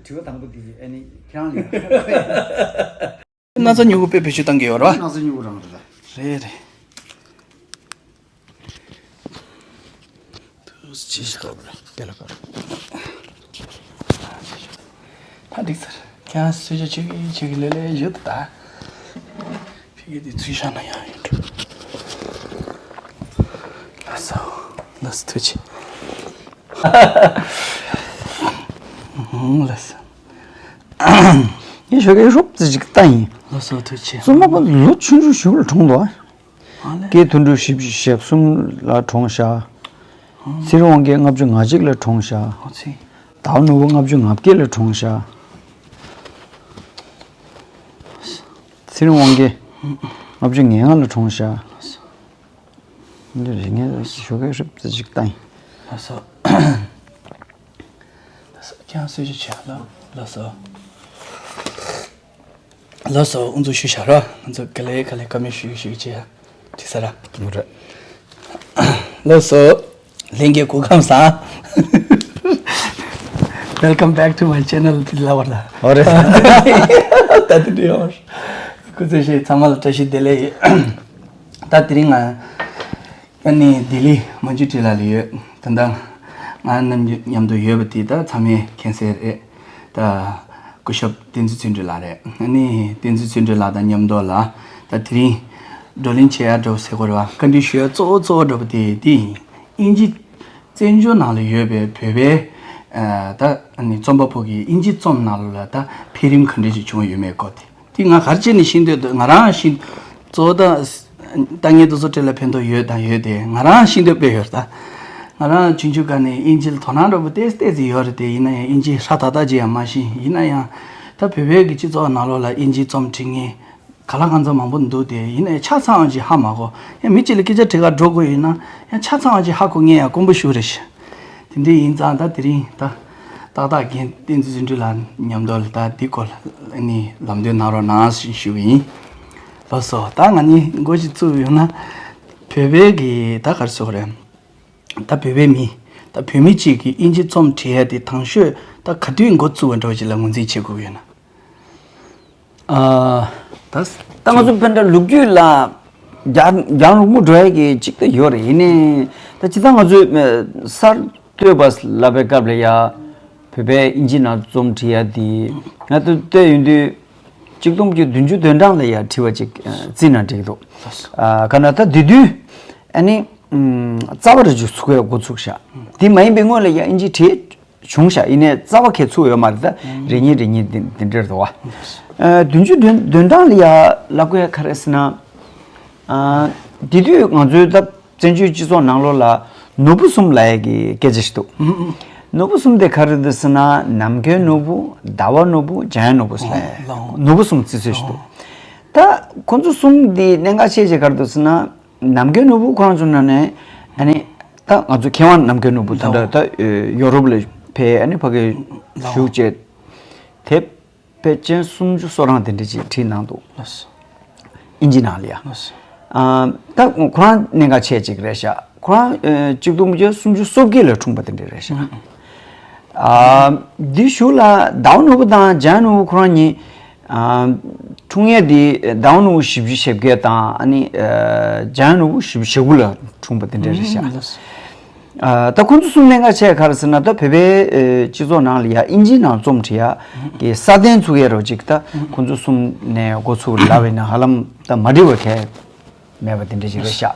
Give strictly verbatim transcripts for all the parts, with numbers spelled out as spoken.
དྲི་བ་དང་པོ་དེ་ཨ་ནི་ཁྱེད་རང་ལ། ན་ཚ་སྨྱུ་གུ་དཔེ་བེད་སྤྱོད་བཏང་གི་ཡོད་རེད་བ། ན་ཚ་སྨྱུ་གུ་རང་རེད་ལ། རེད་རེད། ཐུགས་རྗེ་ཆེ། ད་འགྲིག་ཚར། ཁྱེད་རང་གསོལ་ཇ་མཆོད་ཀྱི་མཆོད་ཀྱི་ལེ་ལེ་ཡོད་ད། ཕ་གི་དེ་ཚུར་བཞག་ན་ཡང་ཡོད་འགྲོ། ལགས་སོ། ལགས་སོ་ཐུགས་རྗེ་ཆེ། ལགས་སོ། ངས་ཞོགས་ཀས་ཧྲུབ་ཙི་ཅིག་བལྟ་ཡིན། ལགས་སོ་ཐུགས་རྗེ་ཆེ། བཙུན་མ་པོ་ལོ་ཆུང་ཆུང་ཞིག་ལ་གྲོངས་འདུག་ཨ། ཨ་ལས། སྐྱེས་དུད་འགྲོ་བཞི་བཅུ་ཞེ་གསུམ་ལ་གྲོངས་ཤག། ཨ། ཚེ་རིང་དབང་རྒྱལ་ལྔ་བཅུ་ང་གཅིག་ལ་གྲོངས་ཤག། ཨོ་ཙི། ཟླ་བ་ནོར་བུ་ལྔ་བཅུ་ང་བརྒྱད་ལ་གྲོངས་ཤག། ཚེ་རིང་དབང་རྒྱལ་ལྔ་བཅུ་ང་ལྔ་ལ་གྲོངས་ཤག། འདི་རེ་ངས་ཞོགས་ཀས་ཧྲུབ་ཙི་ཅིག་བལྟ་ཡིན། ལགས་སོ། ལགས་སོ། ཁྱེད་རང་གསོལ་ཇ་མཆོད་ལ། ལགས་སོ། ལགས་སོ། ཨུ་ཚུགས་ཞུ་བཞག་རོགས། ང་ཚོ་ག་ལེ་ག་ལེ་བཀའ་མོལ་ཞུ་ཞུ་བྱེད་ཡ་དྲི་ས་ར། མོ་ར། ལགས་སོ། ལྷན་རྒྱས་སྐུ་ཁམས་བཟང་། Welcome back to my channel. དེ་ལ་བར་ལ། ཨོ་རེད། ད་དེ་འདྲ་ཡོང་། སྐུ་ཚེ་ཞེས་ཚང་མ་ལ་བཀྲ་ཤིས་བདེ་ལེགས་ཡོད། ད་དེ་རིང་ང་ཨ་ནི་ལྡི་ལི་མ་འཇུ་ཁྲི་ལ་ལ་ཡོད། ད་ལྟ་ང་རྣམས་མཉམ་དུ་ཡོད་པ་དེ་ད་ཚང་མས་མཁྱེན་གསལ་རེད། ད་སྐུ་ཞབས་བསྟན་འཛིན་བརྩོན་འགྲུས་ལགས་རེད། ཨ་ནི་བསྟན་འཛིན་བརྩོན་འགྲུས་ལགས་དང་མཉམ་དུ་ལ་ད་དེ་རིང་བགྲོ་གླེང་བྱེད་ཡ་འདྲ་བོ་ཟེར་དགོས་རེད་བ། བཀའ་འདྲི་ཞུ་ཡ་གཙོ་བོ་གཙོ་བོ་འདྲ་བོ་དེ་དེ་ཡིན། དབྱིན་ཇི་བཙན་བྱོལ་ནང་ལ་ཡོད་པའི་བོད་པའི་ཨ་ད་ཨ་ནི་རྩོམ་པ་པོ་གིས་དབྱིན་ཇི་རྩོམ་ནང་ལ་ད་འཕེལ་རིམ་ག་འདྲ་ཞིག་བྱུང་ཡོད་མེད་སྐོར་དེ། དེ་ང་ག་རེ་བྱས་ནས་ཤེས་འདོད་འདུག། ང་རང་ཤེས་གཙོ་བོ་ད་ལྟ་ངའི་དུས་ཚོད་སྤྲད་ལ་ཕན་ཐོགས་ཡོད་དང་ཡོད་དེ་ང་རང་ཤེས་འདོད་དཔེ་ཡོད་རེད་ད། ང་རང་ཆུང་ཆུང་སྒང་ནས་དབྱིན་ཇི་ལ་དོ་སྣང་འདྲ་པོ་ཏོག་ཙམ་ཏོག་ཙམ་ཡོད་རེད་དེ། ཡིན་ན་ཡང་དབྱིན་ཇི་ཧྲ་ཏག་ཏག་ཅིག་ཡང་མ་ཤེས། ཡིན་ན་ཡང་ད་བོད་པའི་གི་སྤྱི་ཚོགས་ནང་ལོགས་ལ་དབྱིན་ཇི་རྩོམ་འབྲི་མཁན་ག་ལ་གང་འཚམ་མང་པོ་འདུག་དེ། ཡིན་ན་ཡང་ཆ་ཚང་བ་ཅིག་ཧ་མ་གོ། ཡང་མི་གཅིག་ལ་སྐད་ཆ་དྲི་ག་འགྲོ་དགོས་ཡིན་ན་ཡང་ཆ་ཚང་བ་ཅིག་ཧ་གོ་མཁན་ཡང་དཀོན་པོ་ཞིག་རེད་ཤག། དེ་འདྲ་ཡིན་ཙང་ད་དེ་རིང་ད་ཏག་ཏག་རྒན་བསྟན་འཛིན་བརྩོན་འགྲུས་ལགས་མཉམ་དུ་ལ་ད་འདི་སྐོར་ལ་ནི་ལམ་སྟོན་གནང་རོགས་གནང་ཞེས་ཞུ་གི་ཡིན། ལགས་སོ། ད་ང་གཉིས་འགོ་ཞིག་བཙུགས་ཡོང་ན་བོད་པའི་གི་ད་ག་རེ་ཟེར་དགོས་རེད། ད་བོད་པའི་མི་ད་བོད་མི་གཅིག་གིས་དབྱིན་ཇི་རྩོམ་བྲིས་ཡ་དེ་དང་ཤོས་ད་ག་དུས་འགོ་བཙུགས་པ་འདྲ་བོ་ཅིག་ལ་ངོས་འཛིན་བྱེད་དགོས་ཀྱི་ཡོད་ན། ཨ། ད་ད་ང་ཚོ་ཕན་ད་ལོ་རྒྱུས་ལ་རྒྱང་རྒྱང་རིང་པོ་འགྲོ་ཡ་གི་ཅིག་ད་ཡོད་རེད། ཡིན་ནའི་ད་ཇི་ལྟར་ང་ཚོས་ཨ་གསར་གཏོད་པ་ལབ་པའི་སྐབས་ལ་ཡ་བོད་པའི་དབྱིན་ཇི་ནང་རྩོམ་བྲིས་ཡ་དེ་ང་ཚོ་བལྟས་ཡོང་དུས་གཅིག་སྟོང་དགུ་བརྒྱ་བདུན་ཅུ་དོན་གྲངས་ལ་ཡ་བྲིས་པ་ཅིག་ཨ་རྩིས་ན་འགྲིག་འདུག། ཨ་ག་ན་ད་དེ་དུས་ཨ་ནི་ཨམ་རྩ་བ་རེ་ཅིག་ཚུགས་ཡ་འགོ་ཚུགས་ཤག། དེ་མ་ཡིན་པའི་སྔོན་ལ་ཡ་དབྱིན་ཇི་བྲིས། བྱུང་ཤག། ཡིན་ནའི་རྩ་བ་ཁས་ཚུགས་ཡོད་མ་རེད་ད། རེ་གཉིས་རེ་གཉིས་འདི་འདི་འདྲ་རེད་བ། ཨ་བདུན་ཅུ་དོན་དོན་གྲངས་ལ་ཡ་ལབ་དགོས་ཡ་ག་རེ་ཟེར་ན། ཨ་དེ་དུས་ང་ཚོའི་ད་བཙན་བྱོལ་སྤྱི་ཚོགས་ནང་ལོགས་ལ་ནོར་བུ་གསུམ་ལབ་ཡ་གི་སྐད་ཆ་ཞིག་འདུག། ནོར་བུ་གསུམ་དེ་ག་རེ་རེད་ཟེར་ན་ནམ་མཁའི་ནོར་བུ། ཟླ་བ་ནོར་བུ། འཇམ་དབྱངས་ནོར་བུ་ཟེར་ལབ་ཡ་ནོར་བུ་གསུམ་བརྩི་སྲོལ་ཞིག་འདུག། ད་ཁོ་ཚོ་གསུམ་དེ་གནད་འགག་ཆེ་ཆེ་ག་རེ་འདུག་ཟེར་ན། ནམ་མཁའི་ནོར་བུ་ཁོ་རང་ཚོ་ནང་ནས་ཨ་ནི་ད་ང་ཚོ་མཁས་དབང་ནམ་མཁའི་ནོར་བུ་ད་ལྟ་ད་ཡོ་རོབ་ལ་ཕེབས་ཨ་ནི་ཕ་གིར་བཞུགས་བྱས་དེབ་དཔེ་ཅན་སུམ་ཅུ་སོ་གྲངས་དེ་འདྲ་ཅིག་བྲིས་གནང་འདུག། དབྱིན་ཇི་ནང་ལ་ཡ། ཨ་ད་ཁོ་རང་གནད་འགག་ཆེ་ཅིག་རེད་ཤག། ཁོ་རང་ཨ་གཅིག་སྟོང་དགུ་བརྒྱ་སུམ་ཅུ་སོ་བརྒྱད་ལ་འཁྲུངས་པ་དེ་འདྲ་རེད་ཤག། ཨ་འདི་གཞུག་ལ་ཟླ་བ་ནོར་བུ་དང་འཇམ་དབྱངས་ནོར་བུ་ཁོ་རང་གཉིས་ཨ་འཁྲུངས་ཡས་དེ་ཟླ་བ་ནོར་བུ་བཞི་བཅུ་ཞེ་བརྒྱད་དང་ཨ་ནི་ཨ་འཇམ་དབྱངས་ནོར་བུ་བཞི་བཅུ་ཞེ་དགུ་ལ་འཁྲུངས་པ་དེ་འདྲ་རེད་ཤག། ཨ་ད་ཁོ་ཚོ་གསུམ་གནད་འགག་ཆེ་ག་རེ་ཟེར་ན་ད་བོད་པའི་ཨ་སྤྱི་ཚོགས་ནང་ལ་ཡ་དབྱིན་ཇིའི་ནང་རྩོམ་བྲིས་ཡ་གི་སྲ་བརྟན་ཚུགས་ཡས་རོགས་ཅིག་ད་ཁོ་ཚོ་གསུམ་ནས་འགོ་ཚུགས་ལབ་པ་ཡིན་ན་ཧ་ལམ་ད་མ་འགྲིག་པ་གང་མེད་པ་དེ་འདྲ་ཞིག་རེད་ཤག།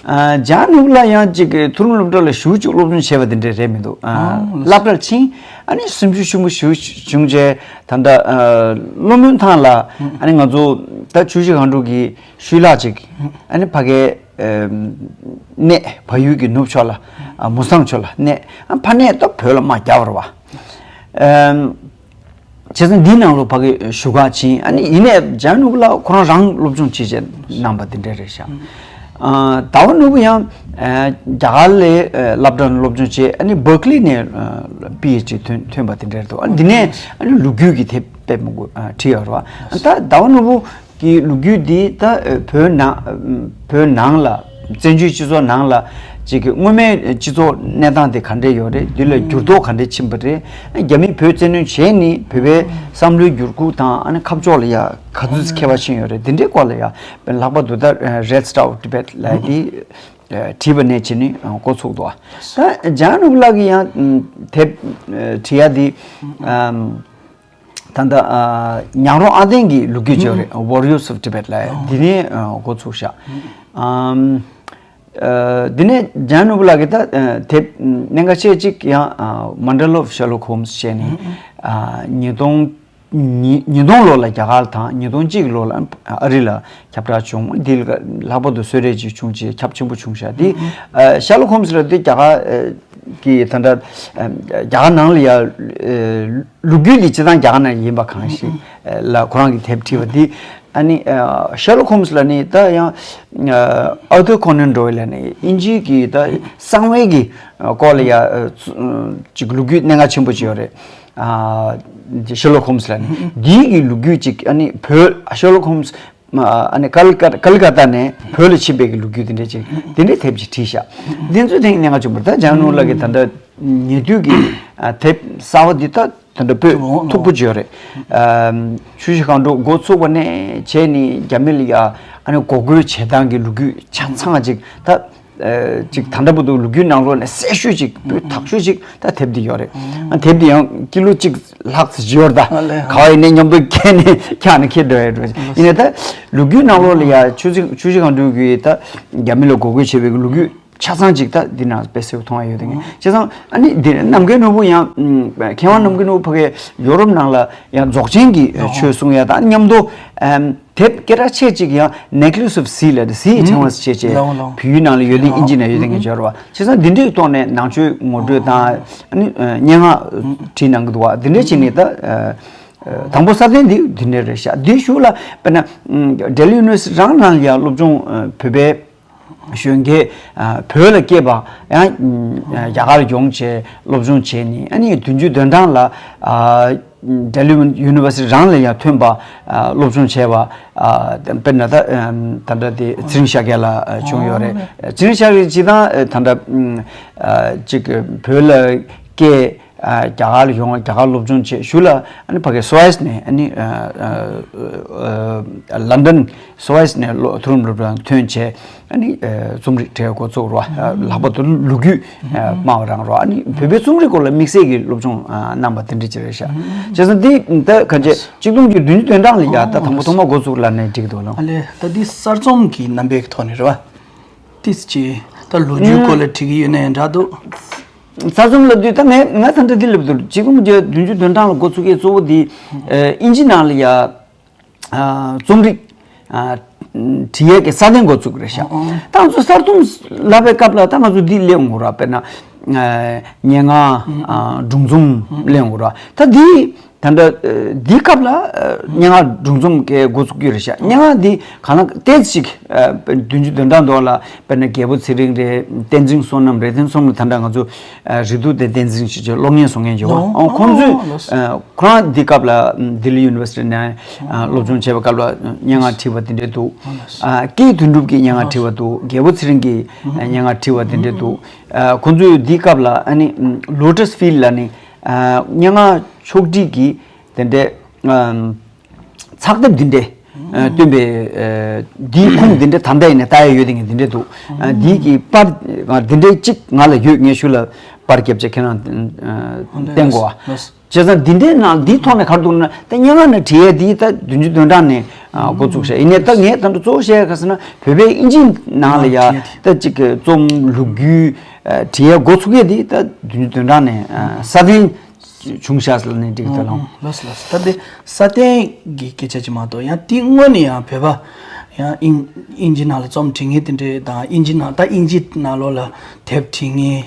ཨ་འཇམ་དབྱངས་ནོར་བུ་ལ་ཡང་ཅིག་མཐོ་རིམ་སློབ་གྲྭ་ལ་ཞེ་པོ་ཅིག་སློབ་སྦྱོང་བྱས་པ་དེ་འདྲ་རེད་མི་འདུག། ཨ་ཨོ་ལགས་སོ། སློབ་གྲྭར་ཕྱིན་ཨ་ནི་སེམས་ཤུགས་ཆེན་པོ་ཞེ་པོ་བྱུང་རྗེས་ད་ལྟ་ཨ་སློབ་སྨོན་ཐང་ལ་ཨ་ནི་ང་ཚོ་ད་ཆུ་བཞི་སྒང་དྲུག་གི་ཤུལ་ལྷག་ཅིག་ཨ་ནི་ཕ་གའི་ཨ་གནས་བལ་ཡུལ་གྱི་ནུབ་ཕྱོགས་ལ་ཨ་མུ་སང་ཕྱོགས་ལ་གནས་ཨ་ཕ་གནས་ད་བོད་ལ་མར་རྒྱབ་པ་རེད་བ། ཨ་བྱས་ཙང་འདིའི་ནང་ལོགས་ཕ་གི་བཞུགས་སྒར་ཕྱིན། ཨ་ནི་ཡིན་ནའི་འཇམ་དབྱངས་ནོར་བུ་ལགས་ཁོ་རང་རང་སློབ་སྦྱོང་བྱེད་བྱེད་གནང་པ་དེ་འདྲ་རེད་ཤག། ཨ་ཟླ་བ་ནོར་བུ་ཡང་ཨ་རྒྱ་གར་ལ་ཨ་སློབ་གྲྭ་ནས་སློབ་སྦྱོང་བྱས། ཨ་ནི་བར་ཀ་ལི་ནས་ཨ་པི་ཨེཆ་ཌི་ཐོན་ཐོན་པ་དེ་འདྲ་རེད་འདུག། ཨ་འདི་ནས་ཨ་ནི་ལོ་རྒྱུས་ཀྱི་དེབ་དཔེ་མང་པོ་ཨ་བྲིས་ཡོད་རེད་བ། ད་ཟླ་བ་ནོར་བུ་གི་ལོ་རྒྱུས་འདི་ད་ཨ་བོད་ནང་བོད་ནང་ལ་བཙན་བྱོལ་སྤྱི་ཚོགས་ནང་ལ་ ཅིག་གི་སྔོན་མའི་སྤྱི་ཚོགས་གནས་སྟངས་དེ་ག་འདྲས་ཡོད་རེད། འདི་ལ་འགྱུར་ལྡོག་ག་འདྲས་ཕྱིན་པ་རེད། རྒྱ་མིས་བོད་བཙན་གནོན་བྱས་ནས་བོད་པའི་བསམ་བློའི་འགྱུར་ཁུག་དང་ཨ་ནི་ཁ་ཕྱོགས་ལ་ཡ་ག་ཚོད་ཁྱད་པར་ཕྱིན་ཡོད་རེད། འདི་འདྲའི་སྐོར་ལ་ཡ་ལྷག་པར་དུ་ད་Red Star of Tibet་ལབ་ཡ་འདི་བྲིས་པ་ནས་བྱས་ནས་འགོ་ཚུགས་འདུག་ད་ཇཱ་ནུབ་ལགས་ཀྱིས་ཡང་དེབ་བྲིས་ཡ་འདི། ད་ལྟ་ཉག་རོང་ཨ་བསྟན་གྱི་ལོ་རྒྱུས་ཅིག་ཡོད་རེད། Warriors of Tibet་ལབ་ཡ་འདི་ནས་འགོ་ཚུགས་ཤག་འདི་ནས་ཇཱ་ནུབ་ལགས་ཀྱིས་ད་དེབ་གནད་འགག་ཆེ་གཅིག་ཡང་Mandala of Sherlock Holmes་བྱས་ནས་ཉིས་སྟོང་ཉིས་ཉིས་སྟོང་ལོ་ལ་རྒྱ་གར་དང་ཉིས་སྟོང་གཅིག་ལོ་ལ་ཨ་རི་ལ་ཁྱབ་བསྒྲགས་བྱུང་། འདི་ལྷག་པར་དུ་གསོལ་རས་ཅིག་བྱུང་རྗེས་ཁྱབ་ཆེན་པོ་བྱུང་ཤག་འདི་Sherlock Holmes་ལབ་དེ་རྒྱ་གར་གྱི་ད་ལྟ་རྒྱ་གར་ནང་ལ་ཡ་ལོ་རྒྱུས་འདི་སྤྱི་བཏང་རྒྱ་གར་ནང་ཡིན་པ་གང་ཞིག་ལ་ཁོ་རང་གིས་དེབ་བྲིས་པ་འདི། ཨ་ནི་Sherlock Holmes་ལབ་ནི་ད་ཡང་Arthur Conan Doyle་ལབ་ནི་དབྱིན་ཇིའི་གི་ད་གསང་བའི་གི་སྐོར་ལ་ཡ་ཅིག་ལོ་རྒྱུས་གནད་འགག་ཆེན་པོ་ཅིག་ཡོད་རེད། Sherlock Holmes་ལབ་ནི་འདིའི་གི་ལོ་རྒྱུས་ཅིག་ཨ་ནི་བོད་Sherlock Holmes་ཨ་ནི་ཀལ་ཀ་ཀལ་ཀ་ཏ་ནས་བོད་ལ་ཕྱིན་པའི་གི་ལོ་རྒྱུས་དེ་འདྲ་ཅིག་དེ་འདྲའི་དེབ་ཅིག་བྲིས་ཤག་འདི་ཚོའི་སྟེང་གནད་འགག་བྱུང་བ་ད་ཇཱ་ནུབ་ལགས་ཀྱིས་ད་ལྟ་ཉེ་དུས་ཀྱི་དེབ་གསར་བ་འདི་ད་ད་ལྟ་པོད་མཐུག་པོ་ཅིག་ཡོད་རེད། ཆུ་བཞི་སྒང་དྲུག་འགོ་ཚུགས་པ་ནས་བྱས་ནས་རྒྱ་མི་ལ་ཡ་ཨ་ནི་འགོག་རྒོལ་བྱེད་སྟངས་ཀྱི་ལོ་རྒྱུས་ཆ་ཚང་ཅིག་ད། ཅིག་ད་ལྟ་བར་དུ་ལོ་རྒྱུས་ནང་ལོགས་ནས་གསལ་ཤོས་ཅིག་སྤུས་དག་ཤོས་ཅིག་ད་དེབ་འདི་ཡོད་རེད། ཨ་དེབ་འདི་ཡང་ཀི་ལོ་གཅིག་ལྷག་ཙམ་ཡོད་རེད་ད། ཨ་ལས། ག་བ་ཡིན་ནའི་མཉམ་དུ་འཁྱེར་ནས་འཁྱེར་ནས་འཁྱེར་འགྲོ་ཡ་འགྲོ་ཡིན་ནའི་ད་ལོ་རྒྱུས་ནང་ལོགས་ལ་ཡ་ཆུ་བཞི་ཆུ་བཞི་སྒང་དྲུག་གིས་ད་རྒྱ་མི་ལ་འགོག་རྒོལ་བྱས་པའི་ལོ་རྒྱུས་ཆ་ཚང་ཅིག་ད་འདི་ནང་དཔེ་གསལ་པོ་མཐོང་ཡ་ཡོད་དེ་ངས་བྱས་ཙང་ཨ་ནི་འདི་ནམ་མཁའི་ནོར་བུ་ཡང་མཁས་དབང་ནམ་མཁའི་ནོར་བུ་ཕ་གིར་ཡོ་རོབ་ནང་ལ་ཡང་རྫོགས་ཆེན་གྱི་ཆོས་གསུང་ཡ་ད་མཉམ་དུ། དེབ་སྐད་གྲགས་ཆེ་གཅིག་ཡང་Necklace of Seals་ལབ་དེ་Sea Eternals་ཞེས་བྱས་ལའོ་ལའོ། བོད་ཡིག་ནང་ལ་ཡོད་དེ་ཨིན་ཇི་ནང་ཡོད་དེ་ངས་འབྱོར་བ་བྱས་ཙང་འདི་འདྲའི་ཐོག་ནས་ནང་ཆོས་ངོ་སྤྲོད་དང་ཨ་ནི་སྙན་ངག་བྲིས་གནང་གི་འདུག་བ་འདི་འདྲ་བྱས་ནས་ད་དང་པོ་ས་སྟེང་འདི་འདི་འདྲ་རེད་ཤག་འདི་གཞུག་ལ་དཔེར་ན་Delhi University་རང་ནང་ལ་ཡང་སློབ་སྦྱོང་བོད་པའི་གཞོན་སྐྱེས་བོད་ལ་སྐྱེས་པ་ཡང་རྒྱ་གར་ཡོང་བྱས་སློབ་སྦྱོང་བྱས་ནས་ཨ་ནི་བདུན་ཅུ་དོན་གྲངས་ལ། Delhi University་རང་ལ་ཡང་ཐོན་པ་སློབ་སྦྱོང་བྱས་པ་དཔེར་ན་ད་ད་ལྟ་དེ་ཚེ་རིང་ཤཱཀྱ་ལགས་བྱུང་ཡོད་རེད། ཚེ་རིང་ཤཱཀྱ་ལགས་སྤྱིར་བཏང་ད་ལྟ་ཅིག་བོད་ལ་སྐྱེས་རྒྱ་གར་ལ་ཡོང་རྒྱ་གར་སློབ་སྦྱོང་བྱས་གཞུག་ལ་ཨ་ནི་ཕ་གི་སུ་ཨེས་ནས་ཨ་ནི་ལན་ཌན་སུ་ཨེས་ནས་མཐོ་རིམ་སློབ་གྲྭ་ཐོན་བྱས། ཨ་ནི་རྩོམ་རིག་འབྲི་འགོ་བཙུགས་རོགས། ལྷག་པར་དུ་ལོ་རྒྱུས་སྨྲ་བ་རང་རོགས། ཨ་ནི་བོད་པའི་རྩོམ་རིག་སྐོར་ལ་དམིགས་བསལ་གྱི་སློབ་སྦྱོང་གནང་བ་དེ་འདྲ་ཅིག་རེད་ཤག་བྱས་ཙང་འདི་ད་ག་ཅེ་གཅིག་སྟོང་བདུན་ཅུ་དོན་གྲངས་ལ་ཡ་ད་དང་པོ་ཐོག་མ་འགོ་བཙུགས་ལ་ནས་འགྲིག་འདུག་ལ། ཨ་ལས་ད་འདི་གསར་རྩོམ་གྱི་རྣམ་པའི་ཐོག་ནས་རེད་བ། ཏིས་ཅི་ད་ལོ་རྒྱུས་སྐོར་ལ་བྲིས་ཀྱི་ཡོད་ནའི་འདྲ་འདུག་གསར་རྩོམ་ལབ་དུས་ད་ངས་ངས་ད་འདྲ་འདི་ལབ་འདུག་གཅིག་སྟོང་བདུན་ཅུ་དོན་གྲངས་ལ་འགོ་ཚུགས་ཀྱི་གཙོ་བོ་འདི་ཨིན་ཇི་ནང་ལ་ཡ། རྩོམ་རིག་བྲིས་ཡས་ཀྱི་ས་སྟེང་འགོ་བཙུགས་རེད་ཤག་ད་ང་ཚོ་གསར་རྩོམ་ལབ་པའི་སྐབས་ལ་ད་ང་ཚོ་འདི་གླེང་དགོས་ར། དཔེར་ན་སྙན་ངག་སྒྲུང་རྩོམ་གླེང་དགོས་ར། ད་འདི་ད་ལྟ་འདི་སྐབས་ལ་སྙན་ངག་སྒྲུང་རྩོམ་གྱི་འགོ་བཙུགས་ཀྱི་རེད་ཤག་སྙན་ངག་འདི་གང་ལ་ཏོག་ཙམ་ཞིག་བདུན་ཅུ་དོན་གྲངས་མདོ་ལ་དཔེར་ན་རྒྱལ་པོ་ཚེ་རིང་རེད། བསྟན་འཛིན་བསོད་ནམས་རེད། བསྟན་འཛིན་བསོད་ནམས་ད་ལྟ་ང་ཚོ་རིག་ཐུབ་བསྟན་འཛིན་ཞེས་བྱ་གློག་བརྙན་བཟོ་མཁན་ཅིག་ཡོད་པ། ཁོང་ཚོས། ཁོ་རང་འདི་སྐབས་ལ་ལྡི་ལི་ཡུ་ནི་ཝར་སི་ཊི་ནས་སློབ་སྦྱོང་བྱས་པའི་སྐབས་ལ་སྙན་ངག་བྲིས་པ་དེ་འདྲས་འདུག་སྐྱེས་དོན་གྲུབ་ཀྱིས་སྙན་ངག་བྲིས་པ་འདུག་རྒྱལ་པོ་ཚེ་རིང་གིས་སྙན་ངག་བྲིས་པ་དེ་འདྲས་འདུག་ཁོང་ཚོས་འདི་སྐབས་ལ་ཨ་ནི་Lotus Field་ལ་ནི་སྙན་ངག་ཕྱོགས་སྒྲིག་གི་དེ་འདྲས་ཚགས་དེབ་འདི་འདྲས་བཏོན་པའི་འདིའི་ཁུངས་འདི་འདྲས་ད་ལྟ་ཡིན་ནའི་ལྟ་ཡ་ཡོད་དེ་ངས་འདི་འདྲས་འདུག་འདི་གི་པར་འདི་འདྲས་གཅིག་ང་ལ་ཡོད། ངས་ཤུལ་ལ་པར་བརྒྱབ་བྱས་ཁྱེད་རང་བསྟན་དགོས་པ། བྱས་ཙང་འདི་འདྲའི་ནང་འདིའི་ཐོག་ནས་ག་རེ་འདུག་ན་ད་སྙན་ངག་ནང་བྲིས་ཡས་འདི་ད་བདུན་ཅུ་དོན་གྲངས་ནས་འགོ་བཙུགས་ཤག་ཡིན་ནའི་ད་ངས་ད་ལྟ་གཙོ་བོ་བཤད་ཡ་ག་ཟེར་ན་བོད་པའི་ཨིན་ཇིའི་ནང་ལ་ཡ་ད་ཅིག་གི་རྩོམ་ལོ་རྒྱུས་བྲིས་ཡས་འགོ་ཚུགས་ཡས་འདི་ད་བདུན་ཅུ་དོན་གྲངས་ནས་སྲ་བརྟན་བྱུང་ཤག་ཟེར་ནས་འགྲིག་གི་འདུག་ལགས། ལགས་སོ་ལགས་སོ། ད་འདི་སྲ་བརྟན་གྱི་སྐད་ཆ་ཅིག་མ་གཏོགས་ཡང་དེ་སྔོན་ནས་ཡང་བོད་པ་ཡང་ཨིན་ཨིན་ཇི་ནང་ལ་རྩོམ་བྲིས་མཁན་དེ་འདྲས་དང་ཨིན་ཇི་ནང་ད་ཨིན་ཇི་ནང་ལོགས་ལ་དེབ་བྲིས་མཁན་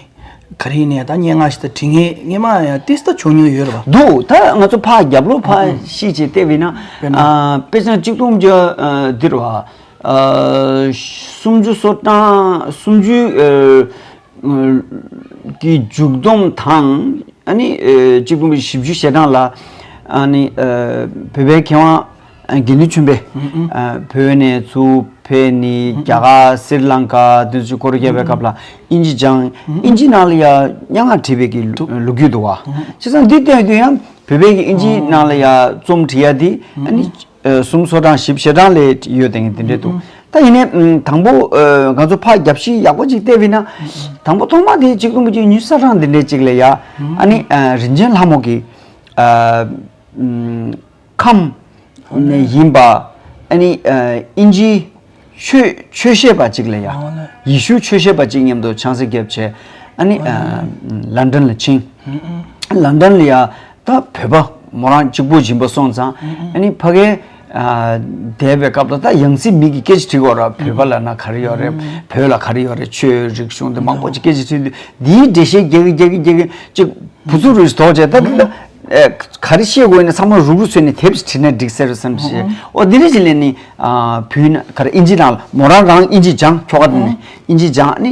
ག་རེ་ཡིན་ནའི་ད་སྙན་ངག་ཞིག་ད་བྲིས་མཁན་སྔས་མ་ཡང་ཏིས་ད་བྱུང་མྱོང་ཡོད་རེད་པ། འདུག་ད་ང་ཚོ་ཕར་རྒྱབ་ལོགས་ཕར་ཤེས་བྱས་བལྟས་པ་ཡིན་ན་དཔེར་ན་ཨ་དཔེ་ཆ་གཅིག་སྟོང་བརྒྱ་ཨ་འདིར་བ་ཨ་སུམ་ཅུ་སོ་གྲངས་སུམ་ཅུ་ཨ་གི་མཇུག་སྡོམ་དང་ཨ་ནི་ཨ་གཅིག་སྟོང་བཞི་བཅུ་ཞེ་གྲངས་ལ་ཨ་ནི་ཨ་བོད་པའི་མཁས་དབང་ དགེ་འདུན་ཆོས་འཕེལ། བོད་ནས་ཚུར་ཕེབས་ནས་རྒྱ་གར་སི་རི་ལང་ཀ་དེ་ཚོ་སྐོར་ར་བརྒྱབ་པའི་སྐབས་ལ་དབྱིན་ཇི་སྦྱངས། དབྱིན་ཇི་ནང་ལ་ཡ་སྙན་ངག་བྲིས་པའི་གི་ལོ་ལོ་རྒྱུས་འདུག་བ། བྱས་ཙང་འདི་བལྟས་དུས་ཡང་བོད་པའི་གི་དབྱིན་ཇི་ནང་ལ་ཡ་རྩོམ་བྲིས་ཡ་དེ་ཨ་ནི་ཨ་སུམ་སོ་གྲངས་བཞི་བཅུ་གྲངས་ལས་ཡོད་དེ་འདི་འདྲས་འདུག་ད་ཡིན་ནའི་དང་པོ་ང་ཚོ་ཕར་རྒྱབ་བཤིག་ཡག་པོ་ཅིག་བལྟས་པས་ན་དང་པོ་ཐོག་མ་དེ་ཆིག་སྟོང་དགུ་བརྒྱ་ཉི་ཤུ་རྩ་གྲངས་འདི་འདྲས་ཅིག་ལ་ཡ་ཨ་ནི་རིན་ཆེན་ལྷ་མོ་གི་ཁམས་ནས་ཡིན་པ་ཨ་ནི་དབྱིན་ཇིའི་ཆོས་ཆོས་བཤད་པ་ཅིག་ལ་ཡ་ཡེ་ཤུ་ཆོས་བཤད་པ་ཅིག་མཉམ་དུ་ཆང་ས་བརྒྱབ་བྱས་ཨ་ནི་ལན་ཌན་ལ་ཕྱིན། ལན་ཌན་ལ་ཡ་ད་བོད་པ་མོ་རང་གཅིག་པུ་སྦྱིན་པ་སོང་ཙང་ཨ་ནི་ཕ་གའི་བསྡད་པའི་སྐབས་ལ་ད་ཡང་སྲིད་མི་གི་སྐད་ཆ་དྲིས་དགོས་ར། བོད་པ་ལབ་ན་ག་རེ་ཡོད་རེད། བོད་ལ་ག་རེ་ཡོད་རེད། ཆོས་རིག་གཞུང་དེ་མང་པོ་ཅིག་སྐད་ཆ་དྲིས་དུས་འདིའི་འགྲེལ་བཤད་རྒྱག་གི་རྒྱག་གི་རྒྱག་གི་ཅིག་བུ་ཚུགས་རུས་དོགས་བྱས། ད་ད་ཨེ་ག་རེ་བཤད་དགོས་ཡིན་ན་ཚང་མ་རུག་རུག་བཟོས་ནས་དེབ་ཅིག་བྲིས་ན་འགྲིག་ཟེར་བསམ་བྱས། ཨོ་འདི་འདྲ་ཅིག་ལས་ནི་བོད་ན་ག་རེ་དབྱིན་ཇི་ནང་ལ་མོ་རང་རང་དབྱིན་ཇི་སྦྱངས། ཁྱོ་ག་དེ་ནས་དབྱིན་ཇི་སྦྱངས་ནི་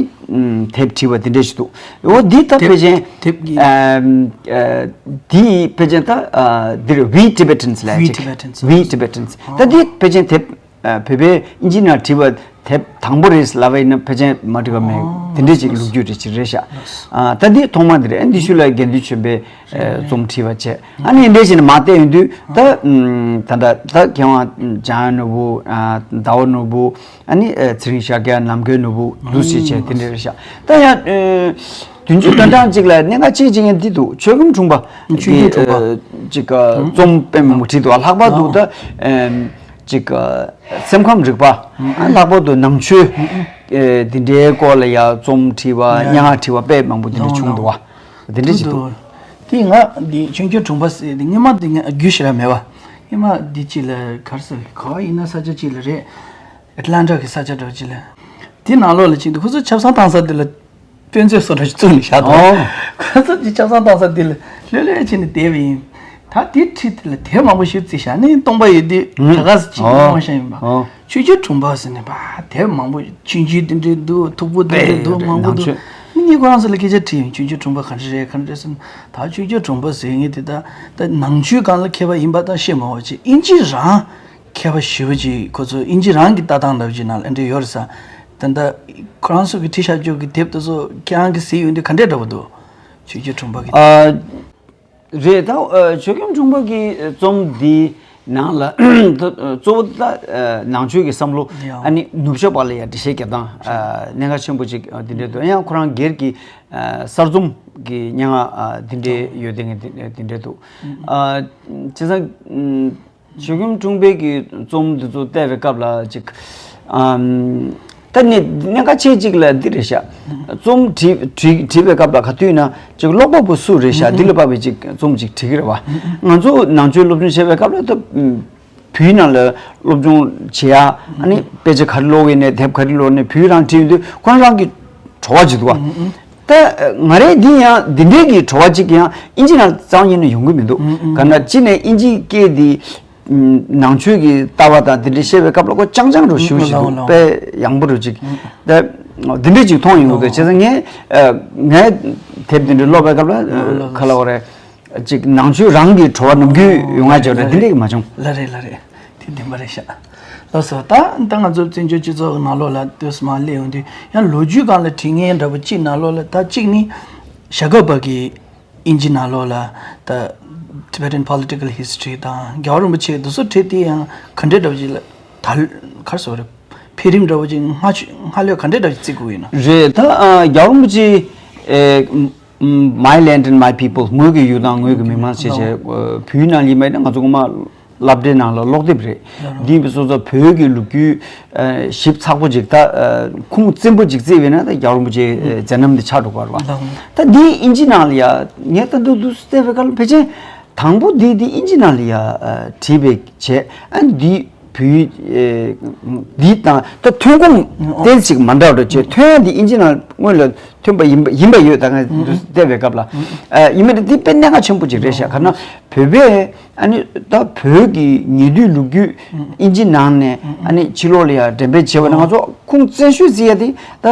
དེབ་བྲིས་པ་འདི་འདྲ་ཞིག་འདུག་ཨོ་འདི་ད་དེབ་ཕལ་ཆེར་དེབ་ཀྱི་ཨ་ཨ་འདི་ཕལ་ཆེར་ད་ཨ་འདིར་We Tibetans ལབ་We ཅིག Tibetans We Tibetans ད་འདི་ཕལ་ཆེར་དེབ་ཨ་བོད་པའི་དབྱིན་ཇི་ནང་བྲིས་པ་དེབ་དང་པོ་རེད་ལབ་པ་ཡིན་ན་ཕལ་ཆེར་མ་འགྲིག་པ་མེད། ཨོ་དེ་འདྲས་ཅིག་ལོ་རྒྱུས་རེ་ཅིག་རེད་ཤག་ཨ་ད་འདི་ཐོག་མ་འདི་རེད། ཨ་འདི་ཤུལ་ལ་དགེ་འདུན་ཆོས་འཕེལ་ཨ་རྩོམ་བྲིས་པ་བྱས། ཨ་ནི་འདྲས་ཅིག་ནས་མར་བལྟས་ཡོང་དུས་ད་ཨམ་ད་ད་ད་མཁས་དབང་འཇམ་དབྱངས་ནོར་བུ་ཨ་ཟླ་བ་ནོར་བུ་ཨ་ནི་ཨ་ཚེ་རིང་ཤཱཀྱ་ནམ་མཁའི་ནོར་བུ་འདུག་སེ་བྱས་དེ་འདྲས་རེད་ཤག་ད་ཡང་ཨ་བདུན་ཅུ་དོན་གྲངས་ཅིག་ལ་གནད་འགག་ཅིག་ཅིག་ཡང་འདི་འདུག་ཆོས་སྐྱོང་དྲུང་པ་ཆོས་སྐྱོང་དྲུང་པ་ཨ་ཅིག་ཨ་རྩོམ་དཔེ་མང་པོ་བྲིས་འདུག་ལྷག་པར་དུ་ད་ཨམ་ཅིག་ཨ་སེམས་ཁམས་རིག་པ། ཨ་ལྷག་པར་དུ་ནང་ཆོས་ཨེ་འདི་འདྲའི་སྐོར་ལ་ཡང་རྩོམ་བྲིས་པ་ཡ་སྙན་ངག་བྲིས་པ་དཔེ་མང་པོ་འདི་འདྲ་བྱུང་འདུག་བ། འདི་འདྲ་ཅིག་འདུག་དེ་ང་འདི་ཆོས་སྐྱོང་དྲུང་པ་ཟེར་དེ་སྔོན་མ་འདི་ང་རྒྱུས་ཞེ་དྲག་མེད་བ། སྔོན་མ་འདི་ཅིག་ལ་ག་རེ་ཟེར་ག་བ་ཡིན་ན་ས་ཆ་ཅིག་ལ་རེད། ཨེ་ཊ་ལན་ཊ་གི་ས་ཆ་འདྲ་བ་ཅིག་ལ། དེ་ནང་ལོགས་ལ་ཅིག་འདུག་ཁོ་ཚོ་ཆབ་གསང་བཏང་ས་དེ་ལ། དཔེ་མཛོད་བཟོ་འདྲ་ཞིག་བཙུགས་ནས་བཞག་འདུག་ཨོ། ཁོ་ཚོ་གི་ཆབ་གསང་བཏང་ས་འདི་ལ་ལྷོད་ལྷོད་བྱས་ནས་བསྡད་པ་ཡིན། ད་དེ་ཁྲིད་དེ་ལ་དེབ་མང་པོ་ཞིག་བརྩིས་བཞག་ནས་སྟོང་པ་ཡོད་དུས་ཨུ། ག་ག་ཟེ་ཅིག་ཨོ། མ་ཤེས་ཡིན་པ། ཨོ། ཆོས་རྒྱལ་དྲུང་པ་ཟེར་ནས་པ་དེབ་མང་པོ་ཆུང་ཆུང་དེ་འདྲས་འདུག་མཐུག་པོ་དེ་འདྲས་འདུག་དཔེ་མང་པོ་ནང་འདུག་ཆོས། མི་གཉིས་ཁོ་རང་ཚོ་ལ་སྐད་ཆ་དྲིས་ཡིན། ཆོས་རྒྱལ་དྲུང་པ་ག་འདྲས་རེད་ག་འདྲས་ཟེར་ན། ད་ཆོས་རྒྱལ་དྲུང་པ་ཟེར་མཁན་དེ་ད་ད་ནང་ཆོས་སྒང་ལ་མཁས་པ་ཡིན་པ་ད་བཤད་མ་འོ་ཅེ་དབྱིན་ཇི་རང་། མཁས་པ་ཞེ་པོ་ཅིག་ཁོ་ཚོ་དབྱིན་ཇི་རང་གི་ལྟ་སྟངས་འདྲ་བོ་ཅིག་ནང་ལ་ཨེ་འདྲ་ཡོད་རེད་ས། ད་ལྟ་ཁོ་རང་ཚོ་གི་ཁྲིད་བཞག་རྒྱུ་གི་དེབ་དེ་ཚོ་ཁྱེད་རང་གིས་གཟིགས་ཡོང་དུས་ག་འདྲས་འདྲ་བོ་འདུག་ཆོས་རྒྱལ་དྲུང་པ་གི་དེབ། ཨ་རེད་ད། ཨ་ཆོས་རྒྱལ་དྲུང་པ་གི་རྩོམ་འདི་ནང་ལ་ད་གཙོ་བོ་ད་ཨ་ནང་ཆོས་ཀྱི་བསམ་བློ་ཡང་ཨ་ནི་ནུབ་ཕྱོགས་པ་ལ་ཡང་འགྲེལ་བཤད་རྒྱབ་སྟངས་ཨ་གནད་འགག་ཆེན་པོ་ཅིག་ཨ་འདི་འདྲས་འདུག་ཡང་ཁོ་རང་སྒེར་གྱི་ཨ་གསར་རྩོམ་གྱི་སྙན་ངག་ཨ་འདི་འདྲས་ཡོད་དེ་ངས་འདི་འདྲས་འདུག་ཨ་བྱས་ཙང་། ཆོས་སྐྱོང་དྲུང་པའི་གི་རྩོམ་འདི་ཚོ་བལྟས་པའི་སྐབས་ལ་ཅིག་ཨམ། ད་ནི་གནད་འགག་ཆེ་གཅིག་ལ་འདི་རེད་ཤག་རྩོམ་བྲིས་བྲིས་བྲིས་པའི་སྐབས་ལ་ག་དུས་ན་ཅིག་ཀློག་པ་པོ་སུ་རེད་ཤག་འདི་ལ་དཔག་པའི་ཅིག་རྩོམ་ཅིག་བྲིས་ཀྱི་རེད་བ། ང་ཚོ་ནང་ཆོས་སློབ་སྦྱོང་བྱེད་པའི་སྐབས་ལ་ད་བོད་ནང་ལ་སློབ་སྦྱོང་བྱེད་ཡ་ཨ་ནི་དཔེ་ཆ་ག་རེ་ཀློག་གི་ནས་དེབ་ག་རེ་ཀློག་ནས་བོད་རང་བྲིས་ཡོང་དུས་ཁོ་རང་རང་གི་བྲོ་བ་ཅིག་འདུག་བ། ད་ང་རའི་འདི་ཡང་འདི་འདྲའི་གི་བྲོ་བ་ཅིག་ཡང་ཨིན་ཇི་ནང་རྩ་བ་ཉིད་ནས་ཡོང་གི་མི་འདུག་ག་ན་ཅི་ནས་ཨིན་ཇི་སྐད་འདི་ནང་ཆོས་ཀྱི་ལྟ་བ་དང་འདི་འདྲའི་བཤད་པའི་སྐབས་ལ་ཁོ་རྐྱང་རྐྱང་རུ་ཞུ་ཞིག་འདུག་དཔེ་ཡང་པོ་རུ་ཅིག་ད་འདི་འདྲའི་ཅིག་མཐོང་ཡོང་གི་འདུག་བྱས་ཙང་ངས་ངས་དེབ་འདི་འདྲ་ཀློག་པའི་སྐབས་ལ་ག་ལ་བ་རེད། ཅིག་ནང་ཆོས་རང་གི་བྲོ་བ་ནམ་རྒྱུན་ཡོང་ང་བྱོས་རེད། དེ་འདྲས་ཀྱི་མ་བྱུང་། ལ་རེད་ལ་རེད། དེ་བདེན་པ་རེད་ཤག་ལགས་སོ། ད་ད་ང་ཚོ་བཙན་བྱོལ་སྤྱི་ཚོགས་ནང་ལོགས་ལ་ལྟོས་སུ་མ་སླེབས་ཡོང་དུས་ཡང་ལོ་རྒྱུས་སྒང་ལ་བྲིས་མཁན་འདྲ་པོ་གཅིག་ནང་ལོགས་ལ་ད་གཅིག་ནི་ཞྭ་སྒབ་པ་གི་དབྱིན་ཇི་ནང་ལོགས་ལ་ད་Tibetan Political History དང་རྒྱལ་བ་རིན་པོ་ཆེ་དེ་ཚོ་བྲིས་དེ་ཡང་ག་འདྲས་འདྲ་པོ་ཅིག་ལ་ད་ག་རེ་ཟེར་བ་རེད། འཕེལ་རིམ་འདྲ་པོ་ཅིག་སྔ་ཕྱི་སྔ་ལོས་ག་འདྲས་འདྲ་པོ་ཅིག་བརྩི་དགོས་ཡིན་ན། རེད་ད་རྒྱལ་བ་རིན་པོ་ཆེ་ཨེ། My land and my people། ངོས་ཀྱི་ཡུལ་དང་ངོས་ཀྱི་མི་མང་ཞེས་བྱས། ལགས། བོད་ནང་ཡིན་པ་ཡིན་ན་ང་ཚོ་སྔོན་མ་སློབ་གྲྭའི་ནང་ལ་ཀློག་དེབ་རེད། ལགས། འདི་ཡིན་པའི་སོ་སོ་བོད་ཀྱི་ལོ་རྒྱུས་ཞིབ་ཚགས་པོ་ཅིག་ད་ཁུངས་བཙན་པོ་ཅིག་བརྩིས་པས་ན་ད་རྒྱལ་བ་རིན་པོ་ཆེའི་མཛད་རྣམ་འདི་ཆགས་འགྲོ་གི་རེད་བ། ལགས། ད་འདི་དབྱིན་ཇི་ནང་ལ་ཡ་ངས་ད་འདུག་འདུག་བལྟས་པའི་སྐབས་ལ་ཕལ་ཆེར་དང་པོ་འདི་འདི་དབྱིན་ཇི་ནང་ལ་ཡ་བྲིས་པའི་བྱས་ཨ་འདི། བོད་ཡིག་འདི་དང་ད་ཐོན་ཁུངས་ཏོག་ཙམ་ཞིག་མ་འདྲ་བ་འདྲ་བྱས། ཐོན་ཡ་འདི་དབྱིན་ཇི་ནང་སྔོན་ལ་ཐོན་པ་ཡིན་པ་ཡིན་པ་ཡོད། ད་ང་འདི་བལྟས་པའི་སྐབས་ལ་ཨ་ཡིན་པ་འདི་དཔེ་གནད་འགག་ཆེན་པོ་ཅིག་རེད་ཤག་ག་ན་བོད་པས་ཨ་ནི་ད་བོད་ཀྱི་ཉེ་དུས་ལོ་རྒྱུས་དབྱིན་ཇི་ནང་ནས་ཨ་ནི་ཕྱི་ལོགས་ལ་ཡ་འགྲེམས་སྤེལ་བྱས་པ་ན་ང་ཚོ་ཁུངས་བཙན་ཤོས་བརྩི་ཡ་དེ་ད་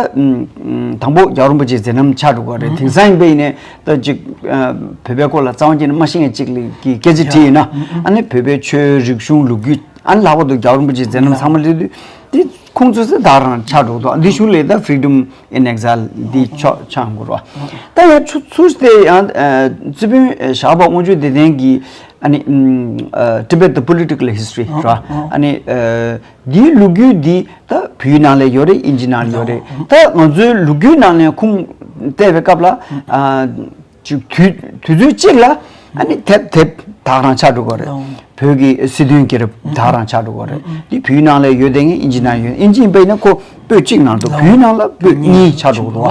དང་པོ་རྒྱལ་བ་རིན་པོ་ཆེའི་མཛད་རྣམ་ཆགས་འགྲོ་གི་རེད། དེང་སང་ཡིན་པ་ཡིན་ནའི་ད་ཅིག་བོད་པའི་སྐོར་ལ་རྩ་བ་ཉིད་ནས་མ་ཤེས་མཁན་ཅིག་གི་སྐད་ཆ་དྲིས་ཡིན་ན་ཨ་ནི་བོད་པའི་ཆོས་རིག་གཞུང་ལོ་རྒྱུས། ཨ་ནི་ལྷག་པར་དུ་རྒྱལ་བ་རིན་པོ་ཆེའི་མཛད་རྣམ་ཚང་མ་སླེབས་དུས་དེ་ཁུངས་བཙུན་ས་དག་རང་ཆགས་འགྲོ་འདུག་འདི་གཞུག་ལས་ད་Freedom in Exile འདི་ཆགས་ཆགས་འགྲོ་རོགས། ད་ཡང་ཚུར་ཚུར་དེ་ཡང་རྩིས་དཔོན་ཞགས་པ་དབང་ཕྱུག་བདེ་ལྡན་གྱིས་ཨ་ནི་Tibet the Political History རོགས། ཨ་ནི་འདིའི་ལོ་རྒྱུས་འདི་ད་བོད་ཡིག་ནང་ལ་ཡོད་རེད། ཨིན་ཇི་ནང་ལ་ཡོད་རེད། ད་ང་ཚོའི་ལོ་རྒྱུས་ནང་ལ་ཁུངས་བལྟས་པའི་སྐབས་ལ་ཅིག་དུས་དུས་ཚོད་གཅིག་ལ་ཨ་ནི་དེབ་དེབ་དག་རང་ཆགས་འགྲོ་གི་རེད། བོད་ཀྱི་སྲིད་དོན་རྒྱལ་རབས་དག་རང་ཆགས་འགྲོ་གི་རེད། འདི་བོད་ཡིག་ནང་ལ་ཡོད་དེ་ངས་ཨིན་ཇི་ནང་ཡོད། ཨིན་ཇི་ཡིན་པ་ཡིན་ན་ཁོ་པོད་གཅིག་ནང་དུ་བོད་ཡིག་ནང་ལ་པོད་གཉིས་ཆགས་འགྲོ་གི་འདུག་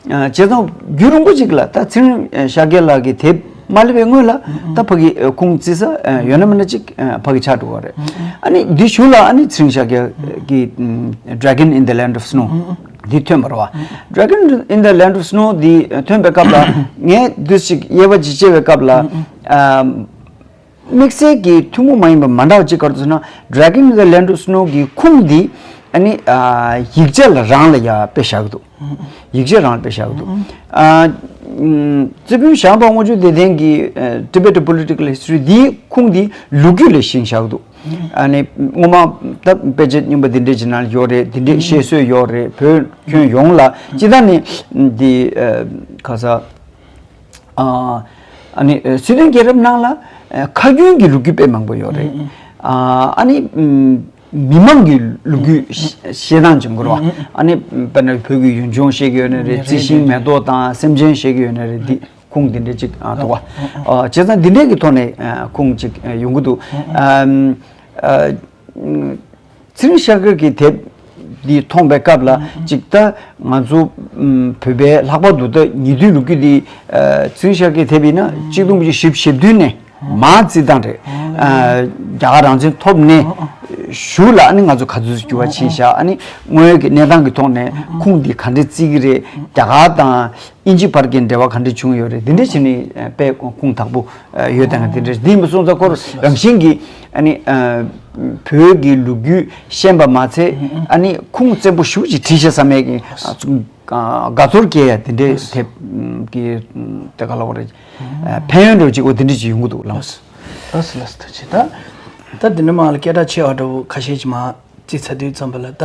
བ། བྱས་ཙང་རྒྱུན་རིང་པོ་ཅིག་ལ་ད་ཚེ་རིང་ཤཱཀྱ་ལགས་ཀྱི་དེབ་མ་སླེབས་པའི་སྔོན་ལ་ད་ཕ་གི་ཁུངས་བཙུན་ས་ཡོད་ན་མིན་ན་ཅིག་ཕ་གི་ཆགས་འགྲོ་གི་རེད། ཨ་ནི་འདི་གཞུག་ལ་ཨ་ནི་ཚེ་རིང་ཤཱཀྱ་གི་Dragon in the Land of Snow འདི་ཐོན་པ་རེད་བ། Dragon in the Land of Snow འདི་ཐོན་པའི་སྐབས་ལ་ངས་འདི་ཞིག་དབྱེ་བ་ཅིག་ཕྱེ་བའི་སྐབས་ལ་དམིགས་བསལ་གྱི་ཐུན་མོང་མ་ཡིན་པ་མ་འདྲ་བ་ཅིག་ག་རེ་ཟེར་ན། Dragon in the Land of Snow གི་ཁུངས་འདི་ཨ་ནི་ཡིག་ཆ་ལ་རང་ལ་ཡ་དཔེ་བཞག་གི་འདུག་ཡིག་ཆ་རང་ལ་དཔེ་བཞག་གི་འདུག་རྩིས་དཔོན་ཞགས་པ་དབང་ཕྱུག་བདེ་ལྡན་གྱི་Tibet Political History འདིའི་ཁུངས་འདི་ལོ་རྒྱུས་ལ་བཞེངས་བཞག་གི་འདུག་ཨ་ནི་སྔོན་མ་ད་དཔེ་ཆ་རྙིང་པ་འདི་འདྲས་ཅིག་ནང་ཡོད་རེད། འདི་འདྲས་བཤད་སྲོལ་ཡོད་རེད། བོད་ཁྱོན་ཡོངས་ལ་སྤྱི་བཏང་ནས་འདི་ཁ་ས་ཨ་ནི་སྲིད་དོན་རྒྱལ་རབས་ནང་ལ་ཁ་རྒྱུན་གྱི་ལོ་རྒྱུས་དཔེ་མང་པོ་ཡོད་རེད། ཨ་ནི་མི་མང་གི་ལོ་རྒྱུས་བཤད་སྟངས་ཅིག་འགོར་བ། ཨ་ནི་དཔེར་ན་བོད་ཀྱི་ཡུལ་ལྗོངས་བཤད་ཀྱི་ཡོད་ན་རེད། རྩི་ཤིང་མེ་ཏོག་དང་སེམས་ཅན་བཤད་ཀྱི་ཡོད་ན་རེད། འདི་ཁུངས་འདི་འདྲ་ཅིག་འདུག་བ། བྱས་ཙང་འདི་འདྲའི་གི་ཐོག་ནས་ཁུངས་ཅིག་ཡོང་གི་འདུག་ཚེ་རིང་ཤཱཀྱ་གི་དེབ་འདི་མཐོང་པའི་སྐབས་ལ་ཅིག་ད་ང་ཚོ་བོད་པའི་ལྷག་པར་དུ་ད་ཉེ་དུས་ལོ་རྒྱུས་འདི་ཚེ་རིང་ཤཱཀྱ་གི་དེབ་ཡིན་ན་གཅིག་སྟོང་དགུ་བརྒྱ་བཞི་བཅུ་ཞེ་བདུན་ནས་མར་རྩིས་སྟངས་རེད། རྒྱ་གར་རང་བཙན་ཐོབ་ནས་གཞུག་ལ་ཨ་ནི་ང་ཚོ་ག་ཚོད་འགྱུར་བ་ཕྱིན་ཤག་ཨ་ནི་དངོས་ཡོད་ཀྱི་གནས་སྟངས་ཀྱི་ཐོག་ནས་ཁུངས་འདི་ག་འདྲས་བརྩི་གི་རེད། རྒྱ་གར་དང་དབྱིན་ཇི་བར་གྱི་འབྲེལ་བ་ག་འདྲས་བྱུང་ཡོད་རེད། འདི་འདྲས་བྱས་ནས་དཔེ་ཁུངས་དག་པོ་ཡོད་དང་འདི་འདྲས་འདི་མ་སོང་ཙང་ཁོ་རང་བཞིན་གྱིས་ཨ་ནི་བོད་ཀྱི་ལོ་རྒྱུས་ཤེས་པ་མ་ཚད་ཨ་ནི་ཁུངས་བཙན་པོ་ཞེ་པོ་ཅིག་བྲིས་ཤག་བསམ་ཡས་ཀྱི་དགའ་ཚོར་སྐྱེ་ཡ་དེ་འདྲས་དེབ་ཀྱི་དེ་ག་ལ་བ་རེད། ཕན་ཡོན་འདྲ་བོ་ཅིག་འོ་དེ་འདྲས་ཅིག་ཡོང་གི་འདུག་ལགས། ལགས་ལགས་ཐུགས་རྗེ་ཆེ། ད་ད་འདི་ནས་མར་ལ་སྐད་གྲགས་ཆེ་བ་འདྲ་བོ་ཁ་ཤས་ཅིག་མར་རྩིས་ཚར་དུས་ཙམ་པ་ལ་ད་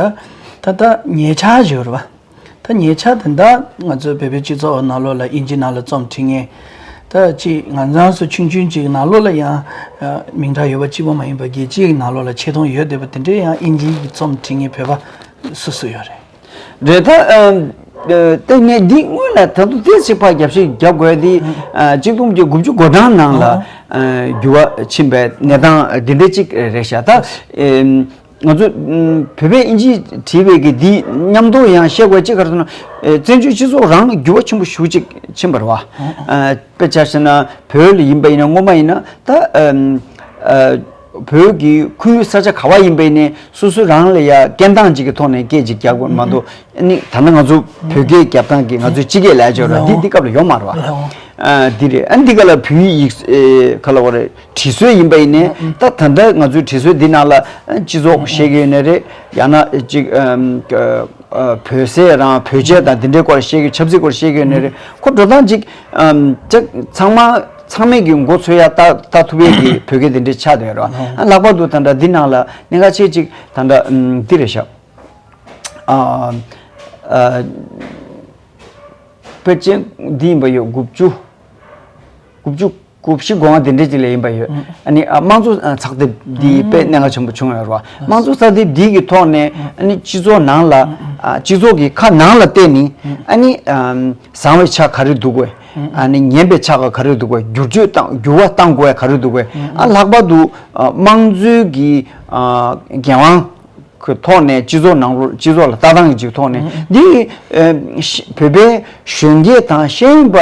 ད་ད་ཉེ་ཆར་ཞིག་རེད་བ། ད་ཉེ་ཆར་དེ་འདྲ་ང་ཚོའི་བོད་པའི་སྤྱི་ཚོགས་ནང་ལོགས་ལ་དབྱིན་ཇི་ནང་ལ་རྩོམ་བྲིས་མཁན་ད་ཅིག་ང་རང་ཚོ་ཆུང་ཆུང་ཅིག་ནང་ལོགས་ལ་ཡང་མིང་གྲགས་ཡོད་པ་གཅིག་པོ་མ་ཡིན་པ་རྒྱལ་སྤྱིའི་ནང་ལོགས་ལ་ཆེ་མཐོང་ཡོད་བསྡད་པ་དེ་འདྲའི་ཡང་དབྱིན་ཇིའི་རྩོམ་བྲིས་མཁན་བོད་པ་སུ་སུ་ཡོད་རེད། རེད་ད། ཨ་ཨ་ད་ངས་འདི་སྔོན་ལ་ད་དུང་ཏོག་ཙམ་ཕར་རྒྱབ་བཤད་རྒྱབ་དགོས་དེ་ཨ་གཅིག་སྟོང་དགུ་བརྒྱ་དགུ་བཅུ་གོ་གྲངས་ནང་ལ་ཨ་འགྱུར་བ་ཕྱིན་པའི་གནས་སྟངས་འདི་འདྲ་གཅིག་རེད་ཤག་ད་ཨ་ང་ཚོ་ཨ་བོད་པས་དབྱིན་ཇི་བྲིས་པའི་གི་འདི་མཉམ་དུ་ཡང་བཤད་དགོས་གཅིག་ག་རེ་ཟེར་ན་ཨ་བཙན་བྱོལ་སྤྱི་ཚོགས་རང་ལ་འགྱུར་བ་ཆེན་པོ་ཞེ་པོ་ཅིག་ཕྱིན་པ་རེད་བ། ཨ་དཔེ་ཆ་བཞག་ན་བོད་ལ་ཡིན་པ་ཡིན་ན་སྔོན་མ་ཡིན་ན་ད་ཨ་ཨ་བོད་ཀྱི་ཁོར་ཡུག་ས་ཆ་ག་བ་ཡིན་པ་ཡིན་ནའི་སོ་སོ་རང་ལ་ཡ་སྐད་གདངས་ཅིག་གི་ཐོག་ནས་སྐད་ཅིག་རྒྱག་དགོས་མ་གཏོགས་ཨ་ནི་ད་ལྟ་ང་ཚོ་བོད་སྐད་རྒྱབ་སྟངས་ཀྱི་ང་ཚོའི་སྤྱི་སྐད་ལབ་ཡ་ཅིག་ཡོད་རེད། འདི་འདི་སྐབས་ལ་ཡོད་མ་རེད་བ། ཨ་འདི་རེད། ཨ་འདི་ག་ལ་བོད་ཡིག་ཡིག་ཨེ་ག་ལ་བ་རེད། བྲིས་སྲོལ་ཡིན་པ་ཡིན་ནའི་ད་ད་ལྟ་ང་ཚོའི་བྲིས་སྲོལ་འདི་ནང་ལ་ཨ་སྤྱི་ཚོགས་བཤད་ཀྱི་ཡོད་ནའི་རེད། ཡང་ན་ཅིག་ཨམ་ཨ་བོད་ཟས་རང་བོད་ཆས་དང་འདི་འདྲའི་སྐོར་བཤད་ཀྱི་ཆབ་སྲིད་སྐོར་བཤད་ཀྱི་ཡོད་ནའི་རེད། ཁོ་འགྲོ་སྟངས་ཅིག་ཨམ་ཅིག་ཚང་མ་ཚང་མས་ཀྱི་མགོ་ཚོས་ཡ་ལྟ་ལྟ་ཐུབ་ཡས་ཀྱི་བོད་སྐད་འདི་འདྲའི་ཆགས་བསྡད་ཡོད་རེད་བ། ཨ་ལྷག་པར་དུ་ད་ལྟ་འདི་ནང་ལ་གནད་འགག་ཆེ་ཅིག་ད་ལྟ་ཨམ་འདི་རེད་ཤག་ཨ་ཨ་དཔེ་ཅན་འདི་ཡིན་པ་ཡོད། དགུ་བཅུ་དགུ་བཅུ་དགུ་བཞི་སྒོ་ང་དེ་འདྲས་ཅིག་ལ་ཡིན་པ་ཡོད། ཨ་ནི་ཨ་དམངས་གཙོ་ཨ་ཚགས་དེབ་འདི་དཔེ་གནད་འགག་ཆེན་པོ་བྱུང་ཡོད་རེད་བ། དམངས་གཙོ་ཚགས་དེབ་འདི་གི་ཐོག་ནས་ཨ་ནི་སྤྱི་ཚོགས་ནང་ལ་ཨ་སྤྱི་ཚོགས་ཀྱི་ཁ་ནང་ལ་བལྟས་ནི་ཨ་ནི་ཨམ་བཟང་བའི་ཆ་ག་རེ་འདུག་གོ། ཨ་ནི་ངན་པའི་ཆ་ག་ག་རེ་འདུག་གོ། བསྒྱུར་བཅོས་བཏང་འགྱུར་བ་བཏང་དགོས་ཡ་ག་རེ་འདུག་གོ། ཨ་ལྷག་པར་དུ་ཨ་དམངས་གཙོའི་གི་ཨ་འགན་དབང་གི་ཐོག་ནས་སྤྱི་ཚོགས་ནང་ལོགས་སྤྱི་ཚོགས་ལ་ལྟ་སྟངས་ཀྱི་ཅིག་ཐོག་ནས་འདི་ཨ་ཤ་བོད་པའི་གཞོན་སྐྱེས་དང་ཤེས་ཡོན་པ་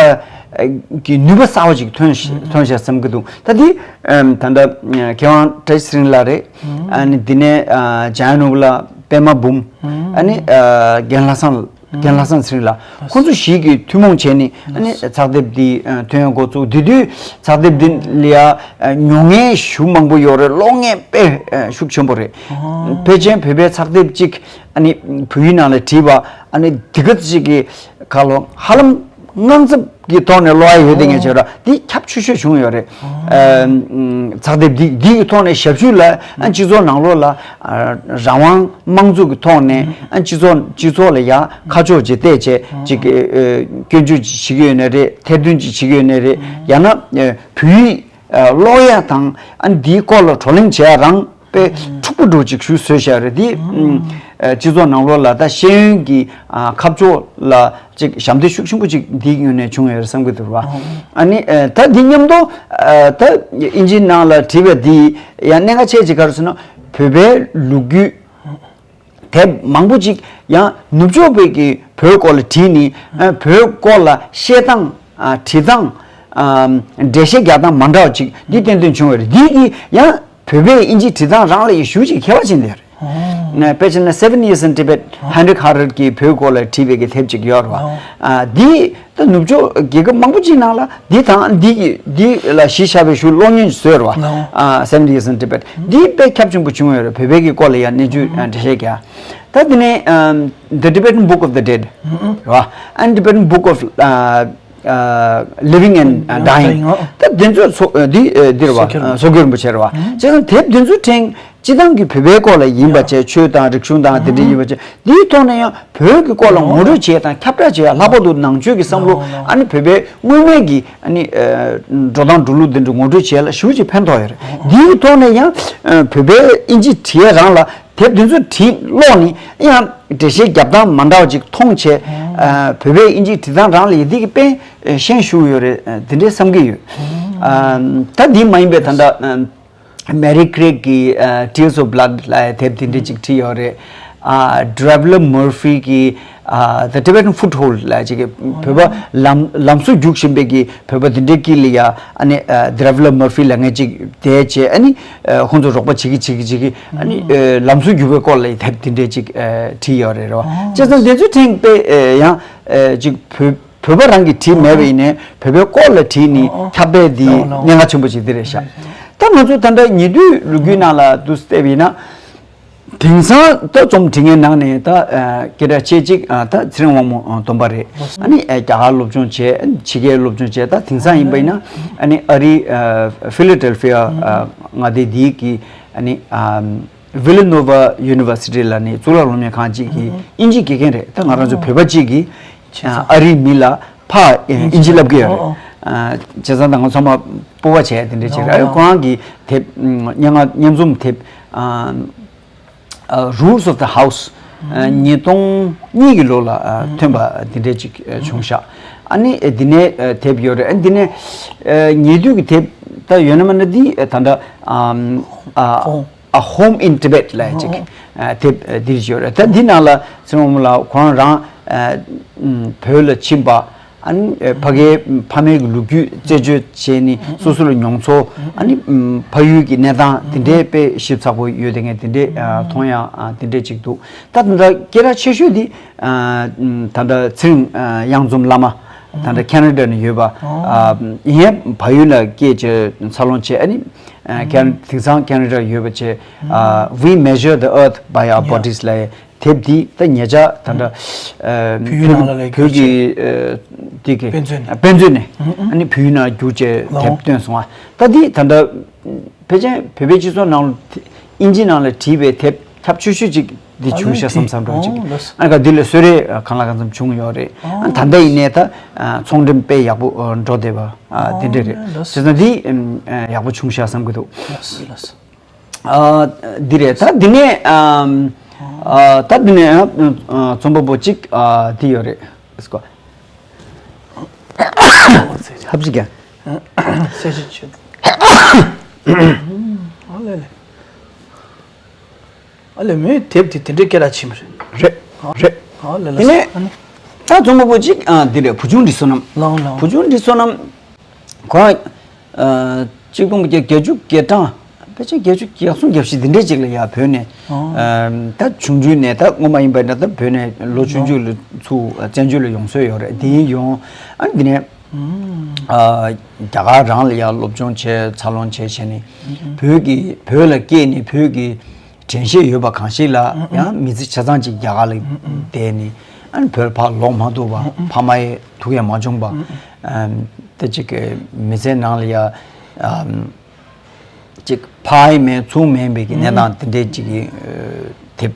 གི་ནུས་པ་གསར་བ་ཅིག་ཐོན་ཐོན་ཤག་བསམ་གྱི་འདུག་ད་འདི་ཨ་ད་ལྟ་མཁས་དབང་བཀྲ་ཤིས་ཚེ་རིང་ལགས་རེད། ཨ་ནི་འདི་ནས་ཨ་འཇམ་དབྱངས་ནོར་བུ་ལགས། པད་མ་འབུམ། ཨ་ནི་ཨ་རྒན་ལྷ་བཟང་རྒན་ལྷ་བཟང་ཚེ་རིང་ལགས། ཁོང་ཚོ་བཞི་གིས་ཐུན་མོང་བྱས་ནས་ཨ་ནི་ཚགས་དེབ་འདི་ཨ་ཐོན་འགོ་བཙུགས། དེ་དུས་ཚགས་དེབ་འདི་ལ་ཡ་ཨ་ཉོ་མཁན་ཞེ་པོ་མང་པོ་ཡོད་རེད། ཀློག་མཁན་དཔེ་ཨ་ཤུགས་ཆེན་པོ་རེད། ཕལ་ཆེར་བོད་པའི་ཚགས་དེབ་གཅིག་ཨ་ནི་བོད་ཡིག་ནང་ལ་བྲིས་པ་ཨ་ནི་འདི་ག་ཅིག་གི་ཁ་ལོ་ཧ་ལམ་ དངངས་འཚབ་ཀྱི་ཐོག་ནས་ཀློག་ཡ་ཡོད་དེ་ངས་བྱས་ར་འདི་ཁྱབ་ཆེ་ཤོས་བྱུང་ཡོད་རེད། ཨ་ཚགས་དེབ་འདི་འདི་གི་ཐོག་ནས་ཞབས་ཞུ་ལ་ཨ་སྤྱི་ཚོགས་ནང་ལོགས་ལ་ཨ་རང་དབང་དམངས་གཙོ་གི་ཐོག་ནས་ཨ་སྤྱི་ཚོགས་སྤྱི་ཚོགས་ལ་ཡ་ཁ་ཕྱོགས་ཅིག་བལྟས་བྱས་ཅིག་ཨ་སྐྱོན་བརྗོད་ཅིག་བྱེད་ཀྱི་ཡོད་ནའི་རེད། ཐེར་འདོན་ཅིག་བྱེད་ཀྱི་ཡོད་ནའི་རེད། ཡང་ན་ཨ་བོད་ཡིག་ཨ་ཀློག་ཡ་དང་ཨ་འདིའི་སྐོར་ལ་བགྲོ་གླེང་བྱེད་ཡ་རང་དཔེ་འཁྲུག་པོ་འདྲ་ཅིག་ཞུ་བཟོས་བཞག་རེད། འདི་ཨ་སྤྱི་ཚོགས་ནང་ལོགས་ལ་ད་ཤེས་ཡོན་གྱི་ཨ་ཁ་ཕྱོགས་ལ་ཅིག་ཞབས་འདེགས་ཤུགས་ཆེན་པོ་ཅིག་འདིའི་ངོས་ནས་བྱུང་ཡོད་རེད་བསམ་གྱི་འདུག་ར། ཨ་ནི་ཨ་ད་འདི་མཉམ་དུ་ཨ་ད་དབྱིན་ཇིའི་ནང་ལ་བྲིས་པ་འདི་ཡང་གནད་འགག་ཆེ་ཅིག་ག་རེ་ཟེར་ན་བོད་པའི་ལོ་རྒྱུས། དེབ་མང་པོ་ཅིག་ཡང་ནུབ་ཕྱོགས་པའི་གི་བོད་སྐོར་ལ་བྲིས་ནས་ཨ་བོད་སྐོར་ལ་བཤད་སྟངས་ཨ་བྲིས་སྟངས་ཨ་འགྲེལ་བཤད་རྒྱག་སྟངས་མ་འདྲ་བ་ཅིག་འདི་བསྟན་དོན་བྱུང་བ་རེད། འདི་གི་ཡང་བོད་པས་དབྱིན་ཇི་བྲིས་སྟངས་རང་ལ་ཡང་ཞེ་པོ་ཅིག་ཁྱད་པར་ཕྱིན་བསྡད་རེད། ཨོ། ན་དཔེ་བྱས་ན་Seven Years in Tibet Heinrich Harrer གྱིས་བོད་སྐོར་ལ་བྲིས་པའི་གི་དེབ་ཅིག་ཡོད་རེད་བ། ཨོ། ཨ་འདི་ད་ནུབ་ཕྱོགས་རྒྱལ་ཁབ་མང་པོ་ཅིག་ནང་ལ་འདི་དང་འདི་གི་འདི་ལ་གཞི་བཞག་པའི་ཞུ་ཀློག་མྱོང་བཟོས་རེད་བ། ཨོ། ཨ་Seven Years in Tibet འདི་དཔེ་ཁྱབ་ཆེན་པོ་བྱུང་ཡོད་རེད། བོད་པའི་གི་སྐོར་ལ་ཡང་གནས་ཚུལ་ཨ་འགྲེལ་བཤད་རྒྱག་ད་དེ་ནས་ཨམ་The Tibetan Book of the Dead རེད་བ། And Tibetan Book of ཨ་ཨ་Living and ཨ་Dying ད་དེ་ཚོ་ཚོ་ཨ་འདི་ཨ་འདི་རེད་བ། སོགས་ཀྱི་རིན་པོ་ཆེ་རེད་བ། བྱས་ཙང་དེབ་དེ་ཚོ་ཕྲེང་སྤྱི་བཏང་གི་བོད་པའི་སྐོར་ལ་ཡིན་པ་བྱས། ཆོས་དང་རིག་གཞུང་དང་དེ་འདྲ་ཡིན་པ་བྱས། འདིའི་ཐོག་ནས་ཡང་བོད་ཀྱི་སྐོར་ལ་ངོ་སྤྲོད་བྱེད་དང་ཁྱབ་བསྒྲགས་བྱེད་ཡ་ལྷག་པར་དུ་ནང་ཆོས་ཀྱི་བསམ་བློ། ཨ་ནི་བོད་པའི་སྔོན་མའི་གི་ཨ་ནི་ཨ་འགྲོ་སྟངས་འགྲོ་ལུགས་འདི་འདྲ་ངོ་སྤྲོད་བྱེད་ཡ་ལ་ཞེ་པོ་ཅིག་ཕན་ཐོགས་ཡོད་རེད། འདིའི་ཐོག་ནས་ཡང་ཨ་བོད་པའི་དབྱིན་ཇི་བྲིས་ཡ་རང་ལ་དེབ་དེ་ཚོ་བྲིས་ཀློག་ནས་ཡང་འགྲེལ་བཤད་རྒྱབ་སྟངས་མ་འདྲ་བ་ཅིག་མཐོང་བྱས། ཨ་བོད་པའི་དབྱིན་ཇི་བྲིས་སྟངས་རང་ལ་ཡ་འདི་གི་དཔེ་ཤན་ཞུགས་ཡོད་རེད། ཨ་དེ་འདྲའི་བསམ་གྱི་ཡོད། ཨ་ད་འདི་མ་ཡིན་པའི་ད་ལྟ་ཨ་Mary Craig གི་ཨ་Tears of Blood ལབ་དེབ་དེ་འདྲ་ཅིག་བྲིས་ཡོད་རེད། ཨ་Drevler Murphy གི་ཨ་The Tibetan Foothold ལབ་ཅིག་གི་བོད་པ་ལམ་ལམ་སྲོལ་རྒྱུག་བཞིན་པའི་གི་བོད་པ་དེ་འདྲའི་དཀྱིལ་ལ་ཡ་ཨ་ནི་ཨ་Drevler Murphy ལབ་མཁན་ཅིག་བསྡད་བྱས། ཨ་ནི་ཨ་ཁོང་ཚོ་རོགས་པ་བྱེད་ཀྱི་བྱེད་ཀྱི་བྱེད་ཀྱི་ཨ་ནི་ཨ་ལམ་སྲོལ་རྒྱུག་པའི་སྐོར་ལ་དེབ་དེ་འདྲ་ཅིག་ཨ་བྲིས་ཡོད་རེད་རོ། བྱས་ཙང་དེ་ཚོའི་ཕྲེང་དཔེ་ཨ་ཡང་ཨ་ཅིག་བོད་བོད་པ་རང་གིས་བྲིས་མེད་པ་ཡིན་ནའི་བོད་པའི་སྐོར་ལ་བྲིས་ནས་ཨོ་ཨོ་ཁྱབ་པའི་འདི་ལའོ་ལའོ་གནད་འགག་ཆེན་པོ་ཞིག་འདི་རེད་ཤག་ད་ང་ཚོ་ད་ལྟ་ཉེ་དུས་ལོ་རྒྱུས་ནང་ལ་འདུག་བལྟས་པ་ཡིན་ན། དེང་སང་ད་རྩོམ་འབྲི་མཁན་ནང་ནས་ད་ཨ་སྐད་གྲགས་ཆེ་གཅིག་ཨ་ད་ཚེ་རིང་དབང་མོ་ཨ་སྟོན་པ་རེད། ཨ་ནི་ཨ་རྒྱ་གར་སློབ་སྦྱོང་བྱས། ཨ་ནི་ཕྱི་རྒྱལ་སློབ་སྦྱོང་བྱས། ད་དེང་སང་ཡིན་པ་ཡིན་ན་ཨ་ནི་ཨ་རིའི་ཨ་Philadelphia ཨ་མངའ་སྡེ་འདིའི་གི་ཨ་ནི་ཨ་Villanova University ལབ་ནས་གཙུག་ལག་སློབ་གཉེར་ཁང་གཅིག་གིས་ཨིན་ཇི་དགེ་རྒན་རེད། ད་ང་རང་ཚོ་བོད་པ་གཅིག་གིས་ཨ་རིའི་མི་ལ་ཕར་ཨིན་ཇི་བསླབ་ཀྱི་ཡོད་རེད། ཨ་བྱས་ཙང་ད་ང་ཚང་མ་སྤོབས་པ་བྱས་དེ་འདྲ་བྱས་རེད། ཨ་ཁོ་རང་གི་དེབ་སྙན་ངག་སྙན་རྩོམ་དེབ་ཨ་ཨ་Rules of the House ཨ་ཉིས་སྟོང་གཉིས་ཀྱི་ལོ་ལ་ཨ་ཐོན་པ་དེ་འདྲ་ཅིག་ཨ་བྱུང་ཤག་ཨ་ནི་ཨ་འདི་ནས་ཨ་དེབ་ཡོད་རེད། ཨ་འདི་ནས་ཨ་ཉེ་དུས་ཀྱི་དེབ་ད་ཡོད་ན་མེད་ན་འདི་ཨ་ད་ལྟ་ཨམ་ཨ་ཨོ། A Home in Tibet ལབ་ཅིག་ཨ་དེབ་ཨ་འདི་ཡོད་རེད། ད་འདི་ནང་ལ་ཚེ་རིང་དབང་མོ་ལགས་ཁོ་རང་རང་ཨ་བོད་ལ་ཕྱིན་པ། ཨ་ནི་ཨ་ཕ་གིའི་ཕ་མའི་གི་ལོ་རྒྱུས་རྩད་གཅོད་བྱས་ནས་སོ་སོ་ལ་མྱོང་ཚོར། ཨ་ནི་ཕ་ཡུལ་གྱི་གནས་སྟངས་དེ་འདྲའི་དཔེ་ཞིབ་ཚགས་པོ་ཡོད་དེ་ངས་དེ་འདྲའི་ཨ་མཐོང་ཡ་ཨ་དེ་འདྲའི་ཅིག་འདུག་ད་ད་ལྟ་སྐད་གྲགས་ཆེ་ཤོས་འདི་ཨ་ད་ལྟ་ཚེ་རིང་ཨ་གཡང་འཛོམས་བླ་མ། ད་ལྟ་ཁེ་ན་ཌ་ནས་ཡོད་པ། ཨ་ཡིན་ཡང་བལ་ཡུལ་ལ་སྐྱེས་བྱས་འཚར་ལོངས་བྱས། ཨ་ནི་ཨ་ཁེ་ན་དེང་སང་ཁེ་ན་ཌ་ཡོད་པ་བྱས། ཨ་We Measure the Earth by Our Bodies ལབ་དེབ་འདི་ད་ཉེ་ཆར་ད་ལྟ་ཨ་བོད་ཡིག་ནང་ལ་ལས་བོད་ཀྱི་ཨ་དེ་གི་དཔེ་མཛོད་ནས། དཔེ་མཛོད་ནས་ཨ་ནི་བོད་ཡིག་ནང་བསྒྱུར་བྱས་ལའོ་དེབ་བཏོན་སོང་བ། ད་འདི་ད་ལྟ་ཕལ་ཆེར་བོད་པའི་སྤྱི་ཚོགས་ནང་ལ་དབྱིན་ཇི་ནང་ལ་བྲིས་པའི་དེབ་ཁྱབ་ཆེ་ཤོས་ཅིག་འདི་ཨ་བྱུང་ཤག་བསམ་བསམ་འདྲ་ཅིག་ཨོ་ལགས་སོ། ཨ་ནི་འདི་ལ་གསོལ་རས་གང་ལ་གང་འཚམ་བྱུང་ཡོད་རེད། ཨ་ཨོ་ད་ལྟ་ཡིན་ནའི་ད་ཨ་ཚོང་འགྲེམས་དཔེ་ཡག་པོ་ཨ་འགྲོ་བསྡད་པ་ཨ་དེ་འདྲ་རེད། ཨོ་ལགས་སོ། བྱས་ཙང་འདི་ཨམ་ཨ་ཡག་པོ་བྱུང་ཤག་བསམ་གྱི་འདུག་ལགས་སོ་ལགས་སོ། ཨ་འདི་རེད། ད་འདི་ནས་ཨམ་ཨ་ད་འདི་ནས་ཨ་རྩོམ་པ་པོ་གཅིག་ཨ་འདི་ཡོད་རེད། ལེ་ཧབ་ཅིག་ཀྱང་སེ་ཆེ་ཆེ། ཨ་ལེ་ལེ། ཨ་ལེ་མོའི་དེབ་དེ་དེ་འདྲའི་སྐད་གྲགས་ཆེན་པོ་རེད། རེད་རེད། ཨ་ལེ་ལེ། དེ་ནས་ཨ་ནི། ད་རྩོམ་པ་པོ་གཅིག་ཨ་འདི་རེད། བུ་ཆུང་འབྲི་བསོད་ནམས། ལའོ་ལའོ། བུ་ཆུང་འབྲི་བསོད་ནམས། ཁོ་ཨ་གཅིག་སྟོང་དགུ་བརྒྱ་བརྒྱད་ཅུ་གྱ་གྲངས། ཕལ་ཆེར་བརྒྱད་ཅུ་གྱ་གསུམ་གྱ་བཞི་འདི་འདྲའི་ཅིག་ལ་ཡར་བོད་ནས་ཨོ་ཨ་ད་ཆུང་ཆུང་ནས། ད་སྔོན་མ་ཡིན་པ་ན་ད་བོད་ནས་ལོ་ཆུང་ཆུང་ལ་ཚུར་བཙན་བྱོལ་ལ་ཡོང་སྲོལ་ཡོད་རེད། དེ་ཡིན་ཡོང་ཨ་འདི་ནས་ཨ་རྒྱ་གར་རང་ལ་ཡར་སློབ་སྦྱོང་བྱས། འཚར་ལོངས་བྱས་བྱས་ནས་བོད་ཀྱི་བོད་ལ་སྐྱེས་ནས་བོད་ཀྱི་དྲན་ཤེས་ཡོད་པ་གང་ཞིག་ལ་ཡང་མི་ཚེ་ཆ་ཚང་ཅིག་རྒྱ་གར་ལ་བསྡད་ནས་ ཨ་ནི་བོད་ཕར་ལོག་མ་ཐུབ་པ། ཕ་མ་ཡི་ཐུགས་ཡ་མ་བྱུང་བ། ཨམ། དེ་ཅིག་གི་མི་ཚེ་ནང་ལ་ཡ། ཨམ། ཅིག་ཕར་ཡི་མེད་ཚུར་མེད་པའི་གི་གནས་སྟངས་དེ་འདྲའི་ཅིག་གི་ཨ་དེབ་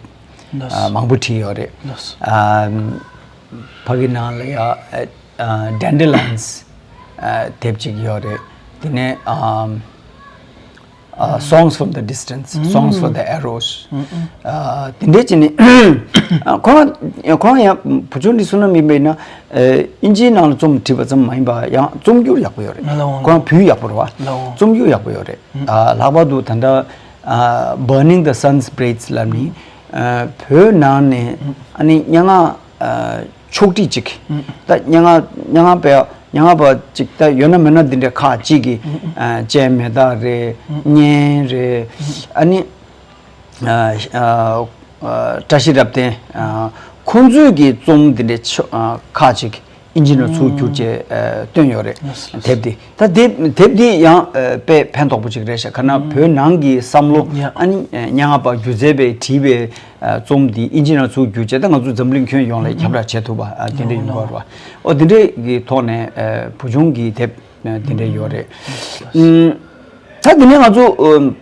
ལགས། ཨ་མང་པོ་བྲིས་ཡོད་རེད། ལགས། ཨམ། ཕ་གི་ནང་ལ་ཡ་ཨ་Dandelions ཨ་དེབ་ཅིག་ཡོད་རེད། དེ་ནས་ཨམ། ཨ། Songs from the Distance, Songs for the Arrows. ཨ། དེ་འདྲའི་ཅིག་ནི། ཨ། ཁོ་རང་ཁོ་རང་ཡང་བུ་ཆུང་འདི་བསོད་ནམས་ཡིན་པས་ན། ཨ། ཨིན་ཇིའི་ནང་ལ་རྩོམ་བྲིས་པ་ཙམ་མ་ཡིན་པ་ཡང་རྩོམ་སྒྱུར་ཡག་པོ་ཡོད་རེད། ལའོ། ཁོ་རང་བོད་ཡིག་ཡག་པོ་རེད་བ། ལའོ། རྩོམ་སྒྱུར་ཡག་པོ་ཡོད་རེད། ཨ། ལྷག་པར་དུ་ད་ལྟ་ཨ། Burning the Sun's Braids ལབ་ནི། ཨ། བོད་ནང་ནས་ཨ་ནི་སྙན་ངག་ཨ། ཕྱོགས་སྒྲིག་ཅིག་ད་སྙན་ངག་སྙན་ངག་པས་སྙན་ངག་པ་ཅིག་ད་ཡོད་ན་མེད་ན་འདི་འདྲའི་ཁག་ཅིག་གིས། ཨ། ཅན་མེ་སྟག་རེད། གཉན་རེད། ཨ་ནི། ཨ། ཨ། ཨ། བཀྲ་ཤིས་རབ་བརྟན། ཨ། ཁོང་ཚོས་ཀྱི་རྩོམ་འདི་འདྲའི་ཆོ་ཨ། ཁག་ཅིག་ཨིན་ཇི་ནང་ཚུར་བསྒྱུར་བྱས། ཨ། བཏོན་ཡོད་རེད། དེབ་འདི། ད་དེབ་དེབ་འདི་ཡང་། ཨ། དཔེ་ཕན་ཐོགས་པོ་ཅིག་རེད་ཤག་ག་ན་བོད་ནང་གི་བསམ་བློ། ཨ་ནི། ཨ། སྙན་ངག་པ་སྒྱུ་རྩལ་པས་བྲིས་པའི་ཨ། རྩོམ་འདི་ཨིན་ཇི་ནང་ཚུར་བསྒྱུར་བྱས། ད་ང་ཚོ་འཛམ་གླིང་ཁྱོན་ཡོངས་ལ་ཁྱབ་བསྒྲགས་བྱེད་ཐུབ་པ། ཨ། དེ་འདྲ་ཡོང་གི་ཡོད་རེད་བ། ཨོ། དེ་འདྲའི་གི་ཐོག་ནས། ཨ། བུ་ཆུང་གི་དེབ། ཨ། དེ་འདྲ་ཡོད་རེད། ཨུམ། ད་དེ་ནས་ང་ཚོ། ཨ།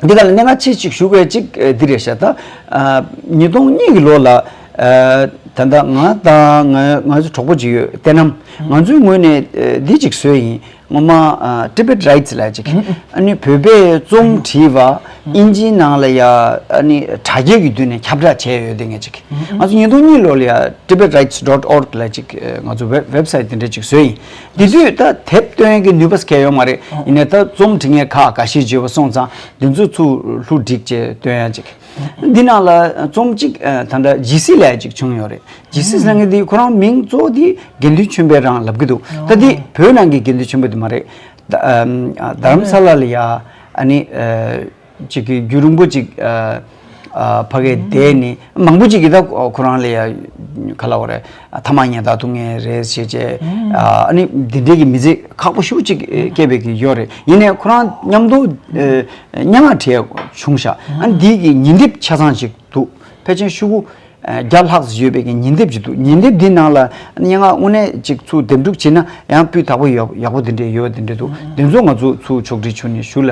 འདི་ག་ལ་གནད་འགག་ཆེ་ཅིག་ཞུ་དགོས་ཅིག་ཨ། འདི་རེད་ཤག་ད། ཨ། ཉིས་སྟོང་གཉིས་ཀྱི་ལོ་ལ། ཨ། ད་ལྟ་ང་དང་ང་ང་ཚོ་གྲོགས་པོ་ཅིག་ཡོད། བསྟན་ནམ། ང་ཚོའི་ངོས་ནས། ཨ། འདི་ཅིག་བཟོས་ཡིན། སྔོན་མ། ཨ། Tibet Writes ལབ་ཅིག་ཨ་ནི་བོད་པས་རྩོམ་བྲིས་པ་ཨིན་ཇིའི་ནང་ལ་ཡ། ཨ་ནི་དྲ་རྒྱའི་གི་མདུན་ནས་ཁྱབ་བསྒྲགས་བྱས་ཡོད་དེ་ངས་ཅིག་ང་ཚོ་ཉིས་སྟོང་གཉིས་ལོ་ལ་ཡ་tibet writes dot org ལབ་ཅིག་ཨ། ང་ཚོ་ཝེབ་ཝེབ་སའིཊ་དེ་འདྲ་ཅིག་བཟོས་ཡིན། དེ་དུས་ད་དེབ་སྟོན་ཡས་ཀྱི་ནུས་པ་གང་ཡང་ཡོད་མ་རེད། ཡིན་ནའི་ད་རྩོམ་འབྲི་མཁན་ཁག་འགའ་ཤས་བརྗོད་པ་སོང་ཙང་འདི་ཚོ་ཚུར་བསླུ་བསྒྲིགས་བྱས་སྟོན་ཡ་ཅིག་འདི་ནང་ལ་རྩོམ་གཅིག་ཨ། ད་ལྟ་ཇི་སི་ལབ་ཅིག་བྱུང་ཡོད་རེད། ཇི་སི་ཟེར་མཁན་འདི་ཁོ་རང་མིང་གཙོ་བོ་འདི་དགེ་འདུན་ཆོས་འཕེལ་རང་ལབ་ཀྱི་འདུག་ད་འདི་བོད་ནང་གི་དགེ་འདུན་ཆོས་འཕེལ་དེ་མ་རེད། ད་ཨ། རྡ་རམ་ས་ལ་ལ་ཡ། ཨ་ནི། ཨ། ཅིག་གི་རྒྱུན་རིང་པོ་ཅིག་ཨ། ཨ། ཕ་གིར་བསྡད་ནས་མང་པོ་ཅིག་གིས་ད་ཁོ་རང་ལ་ཡ་ག་ལབ་དགོས་རེད། ཐ་མག་ཉལ་ཐ་འཐུང་མཁན་རེད་ཟེར་བྱས། ཨ་ནི་འདི་འདྲའི་གི་མི་ཚེ་ཁག་པོ་ཞེ་པོ་ཅིག་སྐྱེལ་བའི་གི་ཡོད་རེད། ཡིན་ནའི་ཁོ་རང་མཉམ་དུ་ཨ། སྙན་ངག་བྲིས་བྱུང་ཤག་ཨ་ནི་འདི་གི་ཉིན་དེབ་ཆ་ཚང་ཅིག་འདུག་ཕལ་ཆེར་ཤོག་གུ་ཨ། བརྒྱ་ལྷག་ཙམ་ཡོད་པའི་གི་ཉིན་དེབ་ཅིག་འདུག་ཉིན་དེབ་འདི་ནང་ལ་སྙན་ངག་དངོས་གནས་ཅིག་ཚུར་འདེམས་སྒྲུག་བྱས་ན་ཡང་སྤུས་དག་པོ་ཡོད། ཡག་པོ་འདི་འདྲའི་ཡོད། འདི་འདྲའི་འདུག་འདི་ཚོ་ང་ཚོ་ཚུར་ཕྱོགས་སྒྲིག་བྱུང་ནས་ཞུ་ལ།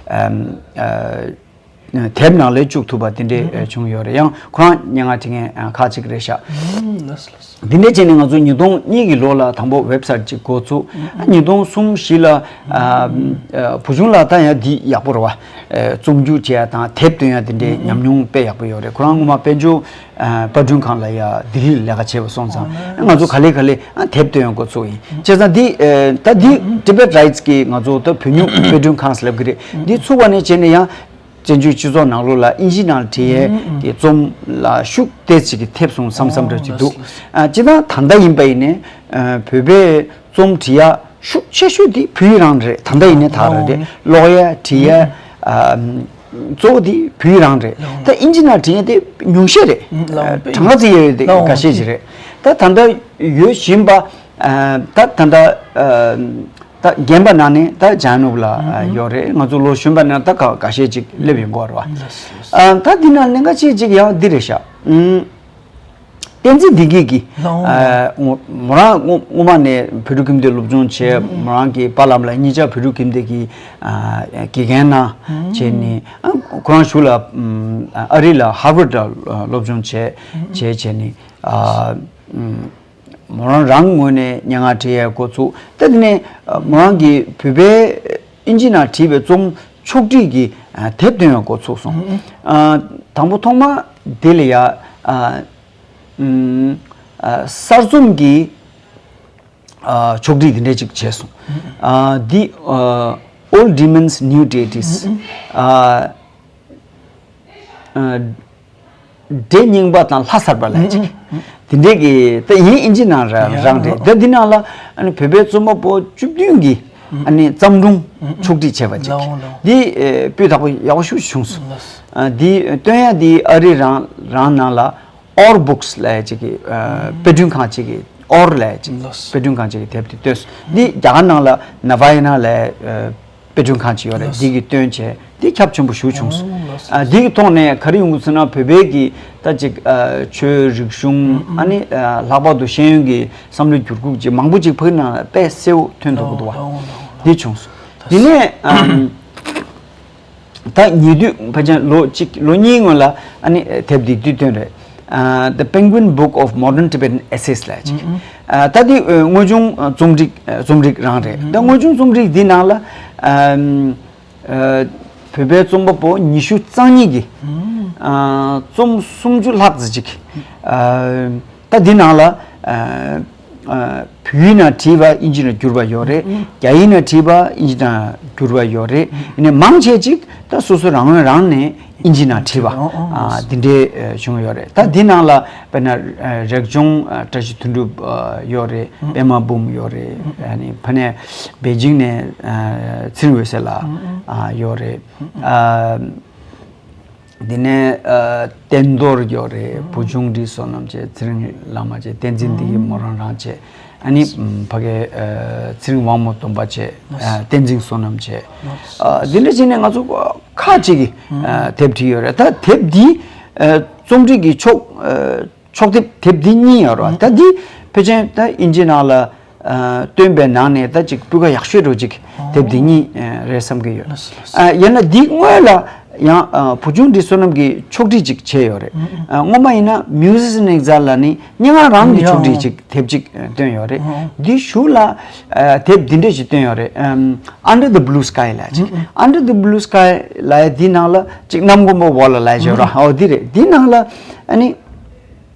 ཨམ། ཨ། དེབ་ནང་ལ་བཅུག་ཐུབ་པ་དེ་འདྲས་བྱུང་ཡོད་རེད། ཡང་ཁོ་རང་སྙན་ངག་བྲིས་མཁན་ཁག་ཅིག་རེད་ཤག་ཨུམ། ལགས་སོ། ལགས་སོ། དེ་འདྲས་བྱས་ནས་ང་ཚོ་ཉིས་སྟོང་གཉིས་ཀྱི་ལོ་ལ་དང་པོ་ཝེབ་སའིཊ་ཅིག་འགོ་ཚུགས། ཨུམ། ཉིས་སྟོང་གསུམ་བཞི་ལ། ཨ། ཨ། བུ་ཆུང་ལགས་ད་ཡང་འདི་ཡག་པོ་རེད་བ། ཨ། རྩོམ་སྒྱུར་བྱེད་ཡ་དང་དེབ་སྟོན་ཡ་དེ་འདྲའི་ཨུམ། ཉམས་མྱོང་དཔེ་ཡག་པོ་ཡོད་རེད། ཁོ་རང་སྔོན་མ་དཔལ་འབྱོར། ཨ། པར་སྐྲུན་ཁང་ལ་ཡ་ལྡི་ལིར་ལས་ཀ་བྱས་པ་སོང་ཙང་། ཨ། ང་ཚོ་ག་ལེ་ག་ལེ། ཨ། དེབ་སྟོན་ཡ་འགོ་ཚུགས་ཡིན། བྱས་ཙང་འདི། ཨ། ད་འདི་Tibet Writes གི་ང་ཚོ་ད་བོད་ཉིད་པར་སྐྲུན་ཁང་ཟེར་ལབ་ཀྱི་རེད། འདི་ཚུགས་པ་ནས་བྱས་ནས་ཡང་། བཙན་བྱོལ་སྤྱི་ཚོགས་ནང་ལོགས་ལ་ཨིན་ཇི་ནང་བྲིས་ཡས་ཀྱི་རྩོམ་ལ་ཤུགས་ཏོག་ཙམ་གྱི་ཐེབས་སོང་བསམ་བསམ་འདྲ་ཅིག་འདུག་ཨ། སྤྱིར་བཏང་ད་ལྟ་ཡིན་པ་ཡིན་ནའི། ཨ། བོད་པའི་རྩོམ་བྲིས་ཡ་ཤུགས་ཆེ་ཤོས་དེ་བོད་ཡིག་རང་རེད། ད་ལྟ་ཡིན་ནའི་ད་རང་རེད། ཀློག་ཡ་བྲིས་ཡ། ཨ། གཙོ་བོ་དེ་བོད་ཡིག་རང་རེད། ད་ཨིན་ཇི་ནང་བྲིས་ཡ་དེ་ཉུང་ཤས་རེད། གྲངས་ཀ་བརྩི་ཡ་ཡོད་དེ་འགའ་ཤས་ཅིག་རེད། ད་ད་ལྟ་ཡོད་བཞིན་པ། ཨ། ད་ད་ལྟ། ཨ། ད་རྒན་པ་ནང་ནས་ད་ལྗང་ནུབ་ལ་ཡོད་རེད། ང་ཚོ་ལོ་གཞོན་པ་ནང་ད་ག་འགའ་ཤས་ཅིག་སླེབས་ཡོང་གི་རེད་བ། ཨ། ད་འདི་ནང་གནད་འགག་ཆེ་ཅིག་ཡང་འདི་རེད་ཤག་ཨུམ། བསྟན་འཛིན་བདེ་སྐྱིད་ཀྱིས། ཨ། མོ་མོ་རང་སྔོན་མ་ནས་བོད་ཕྲུག་ཁྱིམ་སྡེ་སློབ་སྦྱོང་བྱས། མོ་རང་གི་པཱ་ལགས་ལ་གཉིས་ཆ་བོད་ཕྲུག་ཁྱིམ་སྡེ་གི། ཨ། དགེ་རྒན་གནང་བྱས་ནས། ཨ། ཁོ་རང་གཞུག་ལ། ཨ། ཨ་རི་ལ་Harvard ལ་སློབ་སྦྱོང་བྱས་བྱས་བྱས་ནས། ཨ། མོ་རང་རང་ངོས་ནས་སྙན་ངག་བྲིས་ཡས་འགོ་ཚུགས། ད་དེ་ནས་མོ་རང་གིས་བོད་པའི་ཨིན་ཇི་ནང་བྲིས་པའི་རྩོམ་ཕྱོགས་སྒྲིག་གི་དེབ་སྟོན་ཡས་འགོ་ཚུགས་སོང་། ཨ། དང་པོ་ཐོག་མ་དེ་ལ་ཡ། ཨ། ཨུམ། ཨ། གསར་རྩོམ་གྱི། ཨ། ཕྱོགས་སྒྲིག་དེ་འདྲས་ཅིག་བྱས་སོང་། ཨ། འདི། ཨ། Old Demons, New Deities། ཨ། ཨ། འདྲེ་རྙིང་པ་དང་ལྷ་གསར་པ་ལབ་ཅིག་དེ་འདྲའི་གི་ད་ཡིན་ཨིན་ཇི་ནང་རང་རང་རེད། ད་འདི་ནང་ལ་ཨ་ནི་བོད་པའི་རྩོམ་པ་པོ་བཅུ་བདུན་གྱི་ཨ་ནི་བརྩམས་སྒྲུང་ཕྱོགས་སྒྲིག་བྱས་པ་ཅིག་འདི་ཨེ་སྤུས་དག་པོ་ཡག་པོ་ཞིག་བྱུང་སོང་། ཨ། འདི་སྟོན་ཡ་འདི་ཨ་རི་རང་རང་ནང་ལ་Or Books ལབ་ཅིག་གི། ཨ། དཔེ་སྐྲུན་ཁང་ཅིག་གི། Or ལབ་ཅིག་དཔེ་སྐྲུན་ཁང་ཅིག་གི་དེབ་དེ་བཏོན་སོང་། འདི་རྒྱ་གར་ནང་ལ་Navayana ལབ། ཨ། དཔེ་སྐྲུན་ཁང་ཅིག་ཡོད་རེད། འདི་གིས་བཏོན་བྱས་འདི་ཁྱབ་ཆེན་པོ་ཞེ་པོ་བྱུང་སོང་། ཨ་འདི་གི་ཐོག་ནས་ག་རེ་ཡོང་གི་ཟེར་ན། བོད་པའི་གི་ད་ཅིག་ཨ་ཆོས་རིག་གཞུང་ཨ་ནི་ཨ་ལྷག་པར་དུ་ཤེས་ཡོན་གྱི་བསམ་བློའི་འགྱུར་ཁུག་ཅིག་མང་པོ་ཅིག་ཕ་གི་ནང་ལ་དཔེ་གསལ་པོ་ཐོན་ཐུབ་ཀྱི་འདུག་བ། འདི་བྱུང་སོང་། འདི་ནས་ཨམ། ད་ཉེ་དུས་ཕལ་ཆེར་ལོ་གཅིག་ལོ་གཉིས་སྔོན་ལ་ཨ་ནི་དེབ་འདི་དུས་སྟོན་རེད། ཨ། The Penguin Book of Modern Tibetan Essays ལབ་ཅིག་ཨ་ད་འདི་ཨ་དངོས་བྱུང་ཨ་རྩོམ་རིག་ཨ་རྩོམ་རིག་རང་རེད། ད་དངོས་བྱུང་རྩོམ་རིག་འདི་ནང་ལ་ཨམ་ཨ་བོད་པའི་རྩོམ་པ་པོ་ཉི་ཤུ་རྩ་གཉིས་ཀྱི་ཨ་རྩོམ་སུམ་ཅུ་ལྷག་ཙམ་ཅིག་ཨ་ད་འདི་ནང་ལ་ཨ་ཨ་བོད་ཡིག་ནང་བྲིས་པ་དབྱིན་ཇི་ནང་བསྒྱུར་བ་ཡོད་རེད། རྒྱ་ཡིག་ནང་བྲིས་པ་དབྱིན་ཇི་ནང་བསྒྱུར་བ་ཡོད་རེད། ཡིན་ནའི་མང་ཆེ་ཅིག་ད་སོ་སོ་རང་ངོས་རང་ནས་དབྱིན་ཇི་ནང་བྲིས་པ་ཨ་འདི་འདྲའི་ཨ་བྱུང་ཡོད་རེད། ད་འདི་ནང་ལ་དཔེར་ན་ཨ་རེག་ཇོང་ཨ་བཀྲ་ཤིས་དོན་གྲུབ་ཨ་ཡོད་རེད། པད་མ་འབུམ་ཡོད་རེད། ཨ་ནི་ཕ་ནས་པེ་ཅིང་ནས་ཨ་ཚེ་རིང་འོད་ཟེར་ལགས་ཨ་ཡོད་རེད། ཨ། འདི་ནས་ཨ་བསྟན་རྡོར་ཡོད་རེད། བུ་ཆུང་བཀྲིས་བསོད་ནམས་བྱས། ཚེ་རིང་ལྷ་མ་བྱས། བསྟན་འཛིན་བདེ་སྐྱིད་མོ་རང་རང་བྱས། ཨ་ནི་ཕ་གའི་ཨ་ཚེ་རིང་དབང་མོ་སྟོན་པ་བྱས། ཨ་བསྟན་འཛིན་བསོད་ནམས་བྱས། ཨ་འདི་འདྲ་བྱས་ནས་ང་ཚོ་ཁག་ཅིག་གིས་ཨ་དེབ་བྲིས་ཡོད་རེད། ད་དེབ་འདི་ཨ་རྩོམ་རིག་གི་ཕྱོགས་ཨ་ཕྱོགས་དེབ་དེབ་འདི་གཉིས་ཡོད་རེད་བ། ད་འདི་ཕལ་ཆེར་ད་དབྱིན་ཇི་ནང་ལ་ཨ་བཏོན་པའི་ནང་ནས་ད་ཅིག་སྤུས་ཀ་ཡག་ཤོས་འདྲ་ཅིག་དེབ་འདི་གཉིས་ཨ་རེད་བསམ་གྱི་ཡོད། ལགས་སོ། ལགས་སོ། ཨ་ཡང་ན་འདི་སྔོན་ལ་ཡང་ཨ་བུ་ཆུང་བཀྲིས་བསོད་ནམས་ཀྱིས་ཕྱོགས་སྒྲིག་ཅིག་བྱས་ཡོད་རེད། ཨ་སྔོན་མ་ཡིན་ན་Musicians in Exile ལབ་ནི་སྙན་ངག་རང་གི་ཕྱོགས་སྒྲིག་ཅིག་དེབ་ཅིག་ཨ་བཏོན་ཡོད་རེད། འདི་གཞུག་ལ་ཨ་དེབ་འདི་འདྲ་ཞིག་བཏོན་ཡོད་རེད། ཨམ་Under the Blue Sky ལབ་ཅིག Under the Blue Sky ལབ་ཡ་འདི་ནང་ལ་ཅིག་གནམ་སྒོ་མོ་འོག་ལ་ལབ་ཡ་ཅིག་ཡོད་རེད། ཨོ་འདི་རེད། འདི་ནང་ལ་ཨ་ནི།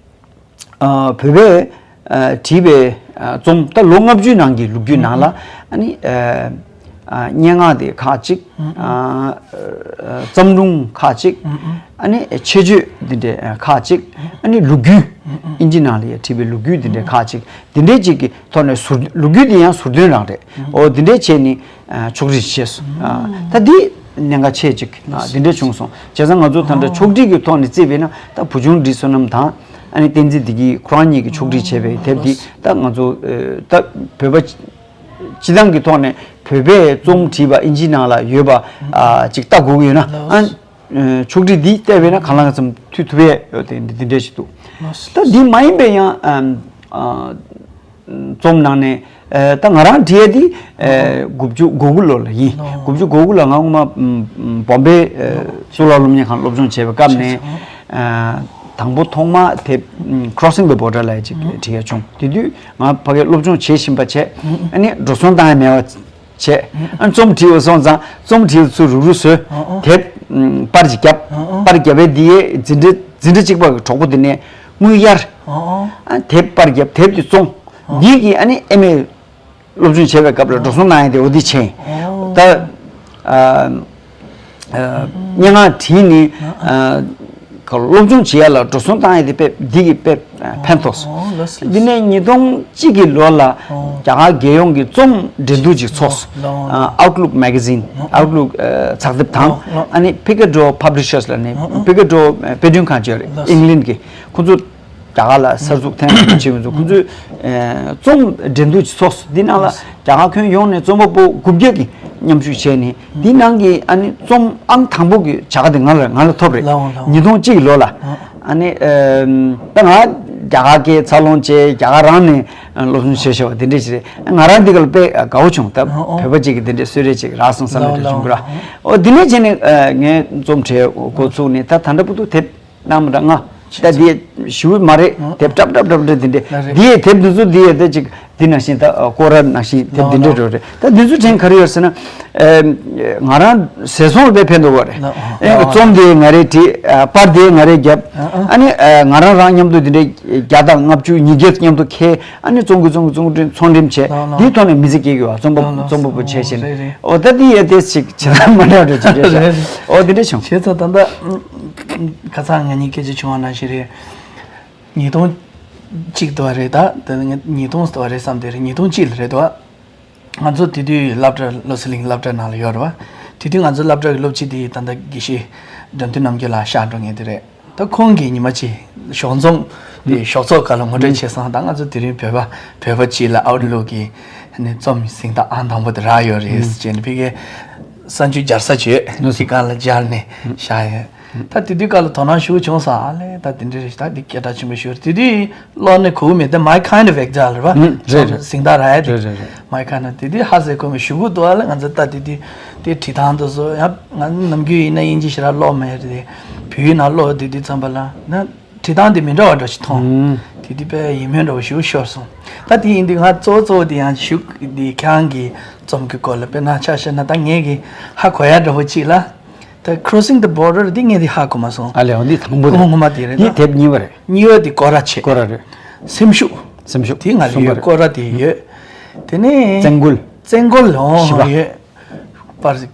ཨ་བོད་པས་ཨ་བྲིས་པའི་ཨ་རྩོམ་ད་ལོ་ལྔ་བཅུའི་ནང་གི་ལོ་རྒྱུས་ནང་ལ་ཨ་ནི་ཨ་ཨ་སྙན་ངག་དེ་ཁག་ཅིག་ཨ་ཨ་བརྩམས་སྒྲུང་ཁག་ཅིག་ཨ་ནི་ཆེད་བརྗོད་འདི་འདྲའི་ཨ་ཁག་ཅིག་ཨ་ནི་ལོ་རྒྱུས་དབྱིན་ཇི་ནང་ལ་ཡང་བྲིས་པའི་ལོ་རྒྱུས་འདི་འདྲའི་ཁག་ཅིག་འདི་འདྲའི་ཅིག་གི་ཐོག་ནས་ཟུར་ལོ་རྒྱུས་འདི་ཡང་ཟུར་འདོན་རང་རེད། ཨོ་འདི་འདྲའི་བྱས་ནི་ཨ་ཕྱོགས་སྒྲིག་བྱས་སོང་། ཨ་ད་འདི་གནད་འགག་ཆེ་ཅིག་ཨ་འདི་འདྲ་བྱུང་སོང་། བྱས་ཙང་ང་ཚོ་ད་ལྟ་ཕྱོགས་སྒྲིག་གི་ཐོག་ནས་བརྩིས་པས་ན་ད་བུ་ཆུང་བཀྲིས་བསོད་ནམས་དང་ཨ་ནི་བསྟན་འཛིན་བདེ་སྐྱིད་ཁོ་རང་གཉིས་ཀྱིས་ཕྱོགས་སྒྲིག་བྱས་པའི་དེབ་འདི་ད་ང་ཚོ་ཨ་ད་བོད་པ་སྤྱི་བཏང་གི་ཐོག་ནས་བོད་པས་རྩོམ་བྲིས་པ་དབྱིན་ཇིའི་ནང་ལ་ཡོད་པ་ཨ་ཅིག་ལྟ་དགོས་ཀྱི་ཡོད་ན་ཨ། ཨ་ཕྱོགས་སྒྲིག་འདི་བལྟས་པས་ན་གང་ལ་གང་འཚམ་མཐུད་ཐུབ་ཡས་ཡོད་དེ་འདི་འདི་འདྲས་ཞིག་འདུག་ད་འདི་མ་ཡིན་པའི་ཡང་ཨམ་ཨ་རྩོམ་ནང་ནས་ཨ་ད་ང་རང་བྲིས་ཡས་འདི་ཨ་དགུ་བཅུ་གོ་དགུ་ལོ་ལ་ཡིན། དགུ་བཅུ་གོ་དགུ་ལ་ང་སྔོན་མ་ཨམ་ཨམ་བོམ་བེ་ཨ་གཙུག་ལག་སློབ་གཉེར་ཁང་སློབ་སྦྱོང་བྱས་པའི་སྐབས་ནས་ཨ་དང་པོ་ཐོག་མ་དེབ་ཨམ་Crossing the Border ལབ་ཡས་ཅིག་བྲིས་ཡས་བྱུང་། དེ་དུས་ང་ཕ་གིར་སློབ་སྦྱོང་བྱེད་བཞིན་པ་བྱས་ཨ་ནི་འགྲོ་སོང་བཏང་ཡས་མེད་པ། བྱས། ཨ་རྩོམ་བྲིས་པ་སོང་ཙང་རྩོམ་བྲིས་པ་ཚུར་རུག་རུག་བཟོས། ཨོ་ཨོ། དེབ་ཨམ་པར་ཅིག་བརྒྱབ། ཨོ་ཨོ། པར་བརྒྱབ་པའི་འདི་ཡས་འཛིན་གྲྭ་འཛིན་གྲྭ་གཅིག་པ་གི་གྲོགས་པོ་དེ་ནས་དངུལ་གཡར། ཨོ་ཨོ། ཨ་དེབ་པར་བརྒྱབ། དེབ་དེ་བཙོང་། ཨོ། འདི་གིས་ཨ་ནི་ཨེམ་ཨེ་སློབ་སྦྱོང་བྱས་པའི་སྐབས་ལ་འགྲོ་སོང་གནང་ཡས་དེ་འོ་འདི་བྱས། ཨོ། ད་ཨ་ཨ་སྙན་ངག་བྲིས་ནི་ཨ་སློབ་སྦྱོང་བྱེད་ཡ་ལ་འགྲོ་སོང་བཏང་ཡ་དེ་དཔེ་འདི་གི་དཔེ་ཕན་ཐོགས་སོང་། ཨོ་ལགས་སོ། འདི་ནས་ཉིས་སྟོང་གཅིག་གི་ལོ་ལ་ཨོ་རྒྱ་གར་རྒྱལ་ཡོངས་ཀྱི་རྩོམ་འགྲན་བསྡུར་ཅིག་ཚོགས་སོང་། ཨོ་ཨ་Outlook Magazine ཨོ་Outlook ཨ་ཚགས་དེབ་དང་ཨོ་ཨ་ནི་Picador Publishers ལ་ནི་ཨོ་ཨོ་Picador ཨ་དཔེ་སྐྲུན་ཁང་ཅིག་ཡོད་རེད། ལགས་སོ། ཨིང་ལན་གྱི། ཁོང་ཚོ་རྒྱ་གར་ལ་གསར་འཛུགས་ཐེངས་མང་པོ་བྱེད་མི་འདུག་ཁོང་ཚོས་ཨ་རྩོམ་འགྲན་བསྡུར་ཅིག་ཚོགས་སོང་། འདི་ནང་ལ་རྒྱ་གར་ཁྱོན་ཡོངས་ནས་རྩོམ་པ་པོ་དགུ་བརྒྱ་གིས་མཉམ་ཞུགས་བྱས་ནས་འདི་ནང་གི་ཨ་ནི་རྩོམ་ཨང་དང་པོ་གི་བྱ་དགའ་དེ་ང་ལ་ང་ལ་ཐོབ་རེད། ལའོ་ལའོ། ཉིས་སྟོང་གཅིག་ལོ་ལ། ཨ་ནི་ཨ་ད་ང་རྒྱ་གར་སྐད་འཚར་ལོངས་བྱས་རྒྱ་གར་རང་ནས་སློབ་སྦྱོང་བྱས་བྱས་པ་དེ་འདྲས་ཞིག་རེད། ང་རང་འདི་ག་ལ་དཔེ་དགའ་བོ་བྱུང་། ད་ཨོ་ཨོ། བོད་པ་ཅིག་གིས་དེ་འདྲས་གསོལ་རས་ཅིག་རག་སོང་བསམ་ལའོ་ནས་ལའོ། བྱུང་གི་ར། ཨོ་འདི་ནས་བྱས་ནས་ཨ་ངས་རྩོམ་བྲིས་འགོ་ཚུགས་ནས་ད་ད་ལྟ་བར་དུ་དེབ་གནང་མི་འདྲ་ལྔ། ད་འདི་ཞུ་མ་རེད། དེབ་འདྲ་འདྲ་འདྲ་འདྲ་འདི་འདྲས། ལ་རེད། འདི་ཡས་དེབ་འདི་ཚོ་འདི་ཡས་ད་ཅིག་འདི་ནང་བཞིན་ད་སྐོར་ར་ནང་བཞིན་དེབ་འདི་འདྲས་འགྲོ་རེད། ད་འདི་ཚོ་དྲན་ག་རེ་ཡོད་ཟེར་ན། ཨེ་ང་རང་ཟས་སོང་ལ་དཔེ་ཕན་ཐོགས་པ་རེད། ཨེ་རྩོམ་འདི་ང་རེ་བྲིས། ཨ་པར་འདི་ང་རེ་བརྒྱབ། ཨ་ནི་ཨ་ང་རང་རང་མཉམ་དུ་འདི་འདྲས་བརྒྱ་དང་ལྔ་བཅུ་ཉིས་བརྒྱ་མཉམ་དུ་འཁྱེར། ཨ་ནི་བཙོང་གི་བཙོང་གི་བཙོང་གི་ཚོང་འགྲེམས་བྱས། འདིའི་ཐོག་ནས་མི་ཚེ་སྐྱེལ་གི་ཡོད། རྩོམ་པ་རྩོམ་པ་པོ་བྱས་བྱས་ནས། རེད་རེད། ཨོ་ད་འདི་ཡས་དེ་ཞིག་བྱེད་སྟངས་མ་འདྲ་འདྲ་ཅིག་རེད་ཤག་ཨོ་འདི་འདྲས་བྱུང་། བྱས་ཙང་ད་ལྟ་ཁ་སང་ང་གཉིས་སྐད་ཆ་བྱུང་བ་ནང་བཞིན་རེད། ཉིས་སྟོང་གཅིག་དུ་བ་རེད། ད་དེ་ནས་ཉིས་སྟོང་དུ་བ་རེད་བསམ་དེ་རེད། ཉིས་སྟོང་གཅིག་ལ་རེད་དོ། ང་ཚོ་དེ་དུས་སློབ་གྲྭ་བློ་གསལ་གླིང་སློབ་གྲྭ་ནང་ལ་ཡོད་རེད་བ། དེ་དུས་ང་ཚོ་སློབ་གྲྭ་གི་སློབ་སྤྱི་དེ་ད་ལྟ་དགེ་བཤེས་དགྲ་འདུལ་རྣམ་རྒྱལ་ལགས་གཤེགས་འགྲོ་མཁན་དེ་རེད། ད་ཁོང་གིས་ཉི་མ་གཅིག་ཞོགས་འཛོམས་དེ་ཞོགས་ཚོགས་སྐབས་ལ་ངོ་སྤྲོད་བྱས་སོང་། ད་ང་ཚོ་དེ་རིང་བོད་པ་བོད་པ་སྤྱི་ལ་Outlook གི་ནས་རྩོམ་གཟེངས་རྟགས་ཨང་དང་པོ་དེ་རག་ཡོད་རེད་ཟེར་ནས་ཕ་གིའི་ གསར་འཇུག་སྦྱར་ས་བྱོས། ལགས་སོ། དེ་གང་ལ་སྦྱར་ནས་བཞག་ཡོད། ད་དེ་དུས་སྐབས་ལ་དོ་སྣང་ཞུ་བྱུང་སོང་། ཨ་ལས་ད་དེ་འདྲ་རེད། ད་འདི་སྐད་གྲགས་ཆེན་པོ་ཞུ་རེད། དེ་དུས་ཀློག་ནས་གོ་གི་མེད། ད་my kind of exile རེད་པ། ཨུ། རེད་རེད། གཟེངས་རྟགས་རག་ཡ་དེ། རེད་རེད་རེད། my kind of དེ་དུས་ཧ་ཟེ་གོ་མེད། ཞུ་གི་འདུག་ཨ་ལས་ང་ཚོ་ད་དེ་དུས་དེ་བྲིས་སྟངས་དེ་ཚོ་ཡང་ང་ནམ་རྒྱུན་ཡིན་ན་དབྱིན་ཇི་ཞེ་དྲག་ཀློག་མེད་རེད། བོད་ཡིག་ནང་ཀློག་དེ་དུས་ཙམ་པ་ལ་ན། བྲིས་སྟངས་དེ་མི་འདྲ་བ་འདྲ་ཞིག་མཐོང་། ཨུམ། དེ་དུས་དཔེ་ཡིད་སྨོན་འདྲ་བོ་ཞིག་ཤོར་སོང་། ད་དེ་ཡིན་དུས་ང་གཙོ་བོ་གཙོ་བོ་དེ་ཡང་ཞུ་དེ་ཁྱེད་རང་གི་རྩོམ་གྱི་སྐོར་ལ་དཔེར་ན་ཆ་བཞག་ན་ད་ངས་གི་ཧ་གོ་ཡ་འདྲ་བོ་གཅིག་ལ། ད་Crossing the Border དེ་ངས་དེ་ཧ་གོ་མ་སོང་། ཨ་ལས་འོ་འདི་དང་པོ་རེད། ངོ་མ་དེ་རེད། འདི་ད་དེབ་གཉིས་པ་རེད། གཉིས་པ་དེ་སྐོར་ར་ཆེ། སྐོར་ར་རེད། སེམས་ཤུགས། སེམས་ཤུགས་དེ་ང་ལ་གསུམ་པ་ཡོད། རེད། སྐོར་ར་དེ་ཡོད། དེ་ནས་བཙན་རྒོལ། བཙན་རྒོལ་ཨོ་བཞི་པ་ཡོད། པར།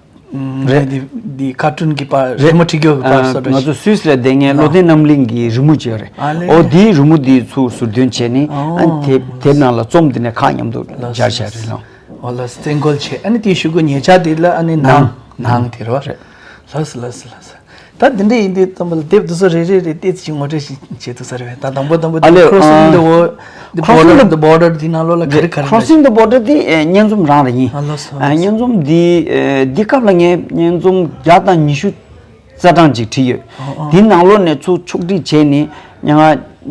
རེད། འདི་འདི་ཁ་ཊུན་གྱི་པར་རེད། རི་མོ་བྲིས་རྒྱུ་གི་པར་ཨ་སོ་འདྲ་ང་ཞིག་ཚོ་སུད་སི་ལ་བསྡད་མཁན་བློ་ལྡན་རྣམ་གླིང་གི་རི་མོ་བྱས་རེད། ཨ་ལས། ཨོ་དེའི་རི་མོ་དེ་ཚུར་ཟུར་འདོན་བྱས་ནས་ཨ་ཨོ། དེབ་དེབ་ནང་ལ་རྩོམ་དེ་ནས་ཁག་མཉམ་དུ་ལགས་སྦྱར་བྱས་རེད་ལགས། ཨོ་ལགས་སོ། བཙན་རྒོལ་བྱས། ཨ་ནི་དེའི་གཞུག་གུ་ཉེ་ཆར་དེ་ལ་ཨ་ནི་ནང་ནང་དེ་རེད་བ། རེད། ལགས་སོ་ལགས་སོ་ལགས་སོ། ད་དེ་འདྲ་ཡིན་དུས་ཙམ་པ་ལ་དེབ་དེ་ཚོ་རེ་རེ་རེ་ཏོག་ཙམ་ཅིག་ངོ་སྤྲོད་ཞིག་བྱེད་ཐུབ་ས་རེད་པས། ད་དང་པོ་དང་པོ་ཨ་དེ་ལས་Crossing the ཨ་Wo- the Crossing Border the the Border དེ་ནང་ལོགས་ལ་ག་རེ་ག་རེ་འདྲ་Crossing the Border དེ་ཨེ་སྙན་རྩོམ་རང་རེད་ཡིན། ཨ་ལགས་སོ། ཨ་སྙན་རྩོམ་འདི་ཨེ་འདི་སྐབས་ལ་ངས་སྙན་རྩོམ་བརྒྱ་དང་ཉི་ཤུ་རྩ་གྲངས་ཅིག་བྲིས་ཡོད། ཨ་ཨ་དེའི་ནང་ལོགས་ནས་ཚུར་ཕྱོགས་སྒྲིག་བྱས་ནས་ཉ་ང་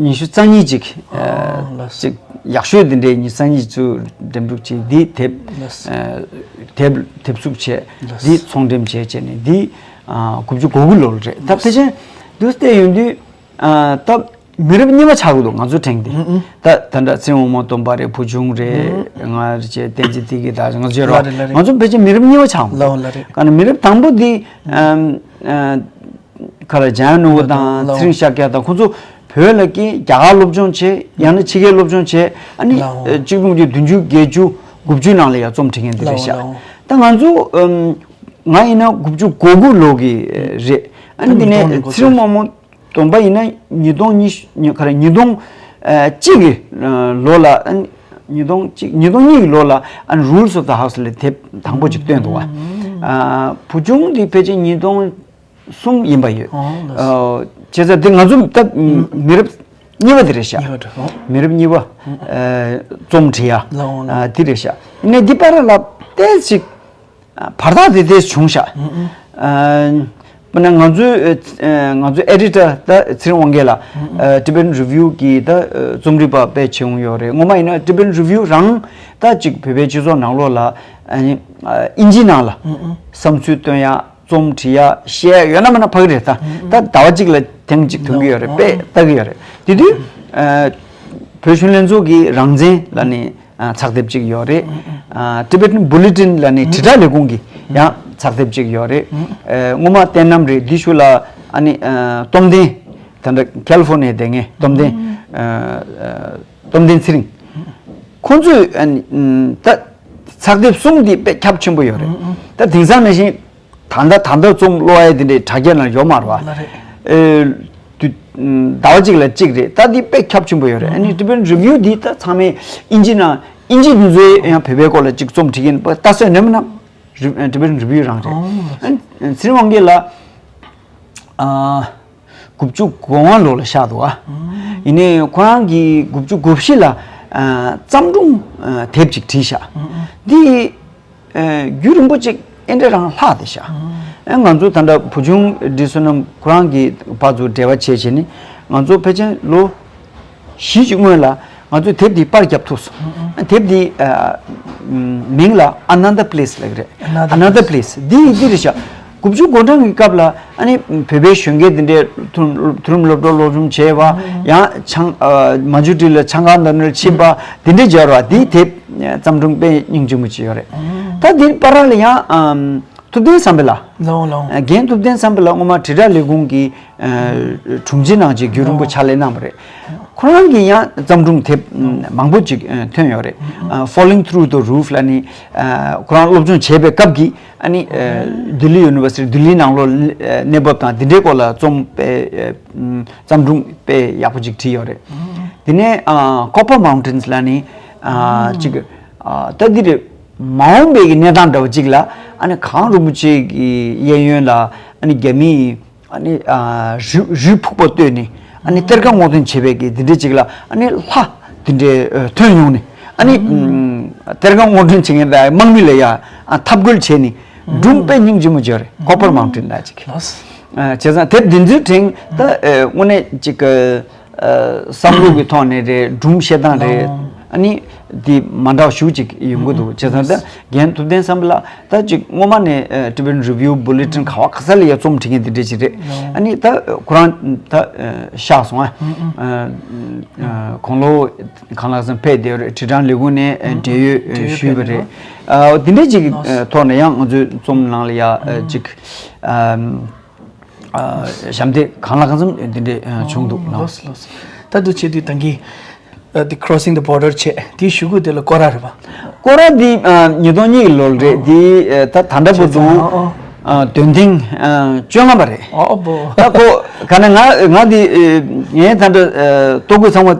ཉི་ཤུ་རྩ་གཉིས་ཅིག་ཨ་ཨ་ལགས་སོ། ཅིག་ཡག་ཤོས་དེ་འདྲའི་ཉི་ཤུ་རྩ་གཉིས་ཚུར་འགྲེམས་སྒྲུག་བྱས། འདི་དེབ་ལགས་སོ། ཨ་དེབ་དེབ་གཟུགས་བྱས། ལགས་སོ། འདི་ཚོང་འགྲེམས་བྱས་བྱས་ནས་འདི་ཨ་དགུ་བཅུ་གོ་དགུ་ལོར་རེད། ད་ཕལ་ཆེར་འདུག་བལྟས་ཡོང་དུས་ཨ་ད་མི་རབས་གཉིས་པ་ཆགས་ཀྱི་འདུག་ང་ཚོ་དྲན་གྱི་དེ། ཨུ་ཨུ། ད་ད་ལྟ་ཚེ་རིང་དབང་མོ་སྟོན་པ་རེད། བུ་ཆུང་རེད། ང་རེད་བྱས། བསྟན་འཛིན་བདེ་སྐྱིད་དང་ང་ཚོ་ཡོད་རེད། ལགས་རེད་ལགས་རེད། ང་ཚོ་ཕལ་ཆེར་མི་རབས་གཉིས་པ་ཆགས་འདུག་ལགས་ལགས་རེད། ག་ནས་མི་རབས་དང་པོ་འདི་ཨམ་ཨ་ག་རེ་འཇམ་དབྱངས་ནོར་བུ་དང་ལགས་ཚེ་རིང་ཤཱཀྱ་དང་ཁོང་ཚོ་བོད་ལ་ཀྱི་རྒྱ་གར་སློབ་སྦྱོང་བྱས། ཡང་ན་ཕྱི་རྒྱལ་སློབ་སྦྱོང་བྱས། ཨ་ནི་ལགས་ཨ་གཅིག་སྟོང་དགུ་བརྒྱ་བདུན་ཅུ་བརྒྱད་ཅུ་དགུ་བཅུ་ནང་ལ་ཡང་རྩོམ་བྲིས་མཁན་འདི་རེད་ཤག་ལགས་ལགས། ད་ང་ཚོ་ཨམ་ང་ཡིན་ན་དགུ་བཅུ་གོ་དགུ་ལོ་གི་རེད། ཨ་ནི་འདི་ནས་ཚེ་རིང་དབང་མོ་སྟོན་པ་ཡིན་ན་ཉིས་སྟོང་ཉི་ཤུ་ཉི་ག་རེ་ཉིས་སྟོང་ཨ་གཅིག་གི་ལོ་ལ། ཨ་ནི་ཉིས་སྟོང་གཅིག་ཉིས་སྟོང་གཉིས་ཀྱི་ལོ་ལ་ཨ་ནི་Rules of the House ལ་དེབ་དང་པོ་ཅིག་བཏོན་འདུག་བ། ཨ་བུ་ཆུང་འདི་ཕལ་ཆེར་ཉིས་སྟོང་གསུམ་ཡིན་པ་ཡོད། ཨོ་ལགས་སོ། ཨོ་བྱས་ཙང་དེ་ང་ཚོ་ད་མི་རབས་གཉིས་པ་དེ་རེད་ཤག་གཉིས་པ་རེད། ཨོ་མི་རབས་གཉིས་པ་ཨ་རྩོམ་བྲིས་ཡ་ལགས་འོང་ལགས། ཨ་དེ་རེད་ཤག་ནས་འདི་བར་ལ་ཏོག་ཙམ་ཅིག་ཨ་བར་ཐག་དེ་ཏོག་ཙམ་བྱུང་ཤག་ཨ་དཔེར་ན་ང་ཚོའི་ཨ་ང་ཚོའི་Editor ད་ཚེ་རིང་དབང་རྒྱལ་ལགས་ཨ་Tibetan Review གི་ད་ཨ་རྩོམ་སྒྲིག་པ་དཔེ་བྱེད་ཡོང་ཡོད་རེད། ངོ་མ་ཡིན་ན་Tibetan Review རང་ད་ཅིག་བོད་པའི་སྤྱི་ཚོགས་ནང་ལོགས་ལ་ཨ་ནི་ཨ་དབྱིན་ཇི་ནང་ལ་བསམ་ཚུལ་བཏོན་ཡ། རྩོམ་བྲིས་ཡ་བཤད་ཡ་ཡོད་ན་མེད་ན་ཕ་གི་རེད། ད་ད་ཟླ་བ་གཅིག་ལ་ཐེངས་གཅིག་ཐོན་གྱི་ཡོད་རེད། དཔེ་ལྟ་གི་ཡོད་རེད། དེ་དུས་ཨ་བོད་གཞོན་ལྷན་ཚོགས་ཀྱི་རང་བཙན་ལ་ནི་ཨ་ཚགས་དེབ་ཅིག་ཡོད་རེད། ཨ་Tibetan Bulletin ལ་ནི་དྲིལ་བསྒྲགས་ལས་ཁུངས་ཀྱི་ཡང་ཚགས་དེབ་ཅིག་ཡོད་རེད། ཨ་སྔོན་མ་བསྟན་རྣམ་རེད། འདི་ཤུ་ལ་ཨ་ནི་ཨ་རྟོམ་ལྡན་ད་ལྟ་ཁ་ལི་ཧྥོ་ནི་ཡའི་བསྡད་མཁན་རྟོམ་ལྡན་ཨ་ཨ་རྟོམ་ལྡན་ཚེ་རིང་ཁོང་ཚོས་ཨ་ནི་ཨ་ད་ཚགས་དེབ་གསུམ་འདི་དཔེ་ཁྱབ་ཆེན་པོ་ཡོད་རེད། ད་དེང་སང་ནང་བཞིན། ད་ལྟ་ད་ལྟ་རྩོམ་ཀློག་ཡ་དེ་འདྲའི་དྲ་རྒྱ་ནང་ཡོད་མ་རེད་བ། ལགས་རེད། ཨེ་དུ་ཟླ་བ་གཅིག་ལ་གཅིག་རེད། ད་འདི་དཔེ་ཁྱབ་ཆེན་པོ་ཡོད་རེད། ཨ་ནི་Tibetan Review འདི་ད་ཚང་མས་དབྱིན་ཇི་ནང་དབྱིན་ཇི་འདི་ཚོའི་ཡང་བོད་པའི་སྐོར་ལ་ཅིག་རྩོམ་བྲིས་མཁན་པ་ལྟ་སྲོལ་ནས་མིན་ན་རི་Tibetan Review རང་རེད། ཨ་ནི་ཚེ་རིང་དབང་རྒྱལ་ལགས་ཨ་དགུ་བཅུ་གོ་ལྔ་ལོ་ལ་གཤེགས་འདུག་ཨ། ཡིན་ནའི་ཁོ་རང་གིས་དགུ་བཅུ་གོ་བཞི་ལ་ཨ་བརྩམས་སྒྲུང་ཨ་དེབ་ཅིག་བྲིས་ཤག་འདི་ཨ་རྒྱུན་རིང་པོ་ཅིག་ཨེ་འདྲ་རང་ལྷག་བསྡད་ཤག་ཨ་ང་ཚོ་ད་ལྟ་བུ་ཆུང་བཀྲ་བསོད་ནམས་ཁོ་རང་གི་ཕར་ཚུར་འབྲེལ་བ་བྱས་བྱས་ནས་ང་ཚོ་ཕལ་ཆེར་ལོ་བཞི་ཅིག་སྔོན་ལ་ང་ཚོས་དེབ་འདི་པར་བརྒྱབ་ཐུབ་སོང་། དེབ་འདི་ཨ་མིང་ལ་Another Place ལབ་ཀྱི་རེད། Another Another Place འདི་འདི་རེད་ཤག་དགུ་བཅུ་གོ་གྲངས་ཀྱི་སྐབས་ལ་ཨ་ནི་བོད་པའི་གཞོན་སྐྱེས་འདི་འདྲའི་མཐོ་རིམ་མཐོ་རིམ་སློབ་གྲྭ་སློབ་སྦྱོང་བྱས་པ། ཡང་ཆང་ཨ་མ་ཇུ་ཏི་ལ་ཆང་ཁང་འདི་འདྲར་ཕྱིན་པ་འདི་འདྲའི་སྦྱར་བ་འདིའི་དེབ་བརྩམས་སྒྲུང་དཔེ་སྙིང་རྗེ་མོ་ཅིག་ཡོད་རེད། ད་འདིའི་བར་ལ་ཡང་ཨམ་ཐུབ་བསྟན་བསམ་འཕེལ་ལགས། ལགས་འོང་ལགས་འོང་། རྒན་ཐུབ་བསྟན་བསམ་འཕེལ་ལགས་སྔོན་མ་དྲིལ་བསྒྲགས་ལས་ཁུངས་ཀྱི་ཨ་དྲུང་ཆེ་ནང་བཞིན་རྒྱུན་རིང་པོ་ཕྱག་ལས་གནང་བ་རེད། ཁོ་རང་གི་ཡང་བརྩམས་སྒྲུང་དེབ་མང་པོ་ཅིག་ཨ་ཐོན་ཡོད་རེད། ཨ་Falling Through the Roof ལབ་ནི་ཨ་ཁོ་རང་སློབ་སྦྱོང་བྱེད་པའི་སྐབས་ཀྱི་ཨ་ནི་ཨ་ལྡི་ལི་ཡུ་ནི་བར་སི་ཊི་ལྡི་ལིའི་ནང་ལོགས་ཨ་གནས་བབ་དང་འདི་འདྲའི་སྐོར་ལ་རྩོམ་དཔེ་ཨ་བརྩམས་སྒྲུང་དཔེ་ཡག་པོ་ཅིག་བྲིས་ཡོད་རེད། དེ་ནས་ཨ་Copper Mountains ལབ་ནི་ཨ་ཅིག་ཨ་ད་འདི་རེད། མ་འོངས་པའི་གི་གནས་སྟངས་འདྲ་བོ་ཅིག་ལ་ཨ་ནི་གངས་རིན་པོ་ཆེ་གི་གཡས་གཡོན་ལ་ཨ་ནི་རྒྱ་མིས་ཨ་ནི་ཨ་རི་རི་ཕུག་པ་བཏོད་ནས་ཨ་ནི་གཏེར་ཁ་སྔོག་འདོན་བྱེད་པའི་གི་དེ་འདྲའི་ཅིག་ལ་ཨ་ནི་ལྷ་དེ་འདྲའི་ཨ་ཐོན་ཡོང་ནས་ཨ་ནི་ཨམ་གཏེར་ཁ་སྔོག་འདོན་བྱེད་མཁན་དང་དམག་མི་ལ་ཡ་ཨ་འཐབ་རྒོལ་བྱས་ནས་ སྒྲུང་དཔེ་སྙིང་རྗེ་མོ་ཅིག་ཡོད་རེད། Copper Mountain་ལབ་ཅིག་ལགས། བྱས་ཙང་དེབ་འདི་ཚོའི་སྒྲིང་ད་དངོས་གནས་ཅིག་བསམ་བློ་གི་ཐོག་ནས་རེད། སྒྲུང་བཤད་སྟངས་རེད། ཨ་ནི་འདི་མ་འདྲ་བ་ཞེ་པོ་ཅིག་ཡོང་གི་འདུག་བྱས་ཙང་ད་རྒན་ཐུབ་བསྟན་བསམ་འཕེལ་ལགས་ད་ཅིག་སྔོན་མ་ནས་Tibetan Review Bulletin་ག་བ་ག་ས་ལ་ཡ་རྩོམ་བྲིས་མཁན་དེ་འདྲ་ཅིག་རེད། ཨ་ནི་ད་ཁོ་རང་ད་གཤགས་སོང་ཨ། དགུང་ལོ་གང་ལ་སོང་ཕེབས་བསྡད་ཡོད་རེད།་དྲིལ་བསྒྲགས་ལས་ཁུངས་ནས་འབྲེལ་ཡོད་ཞུས་པ་རེད། འདི་འདྲ་ཅིག་ཐོག་ནས་ཡང་ང་ཚོའི་རྩོམ་ནང་ལ་ཡ་ཅིག་ཞབས་འདེགས་གང་ལ་གང་འཚམ་འདི་འདྲས་བྱུང་འདུག་ལགས། ལགས་ལགས། ད་དུ་བྱེད་དུས་ད་གིན་The Crossing the Border་བྱས་དེའི་གཞུག་གུ་དེ་ལ་སྐོར་ར་རེད་པ། སྐོར་ར་འདི་ཉིས་སྟོང་གཉིས་ཀྱི་ལོར་རེད། འདི་ད་ད་ལྟ་བར་དུ་བྱས་ཙང་། འདོན་ཐེངས་བཅོ་ལྔ་པ་རེད། ཨོ་བོ། ད་ཁོ་ག་ནས་ང་ང་འདི་ངས་ད་ལྟ་ལྟོ་གོས་ཚང་མ་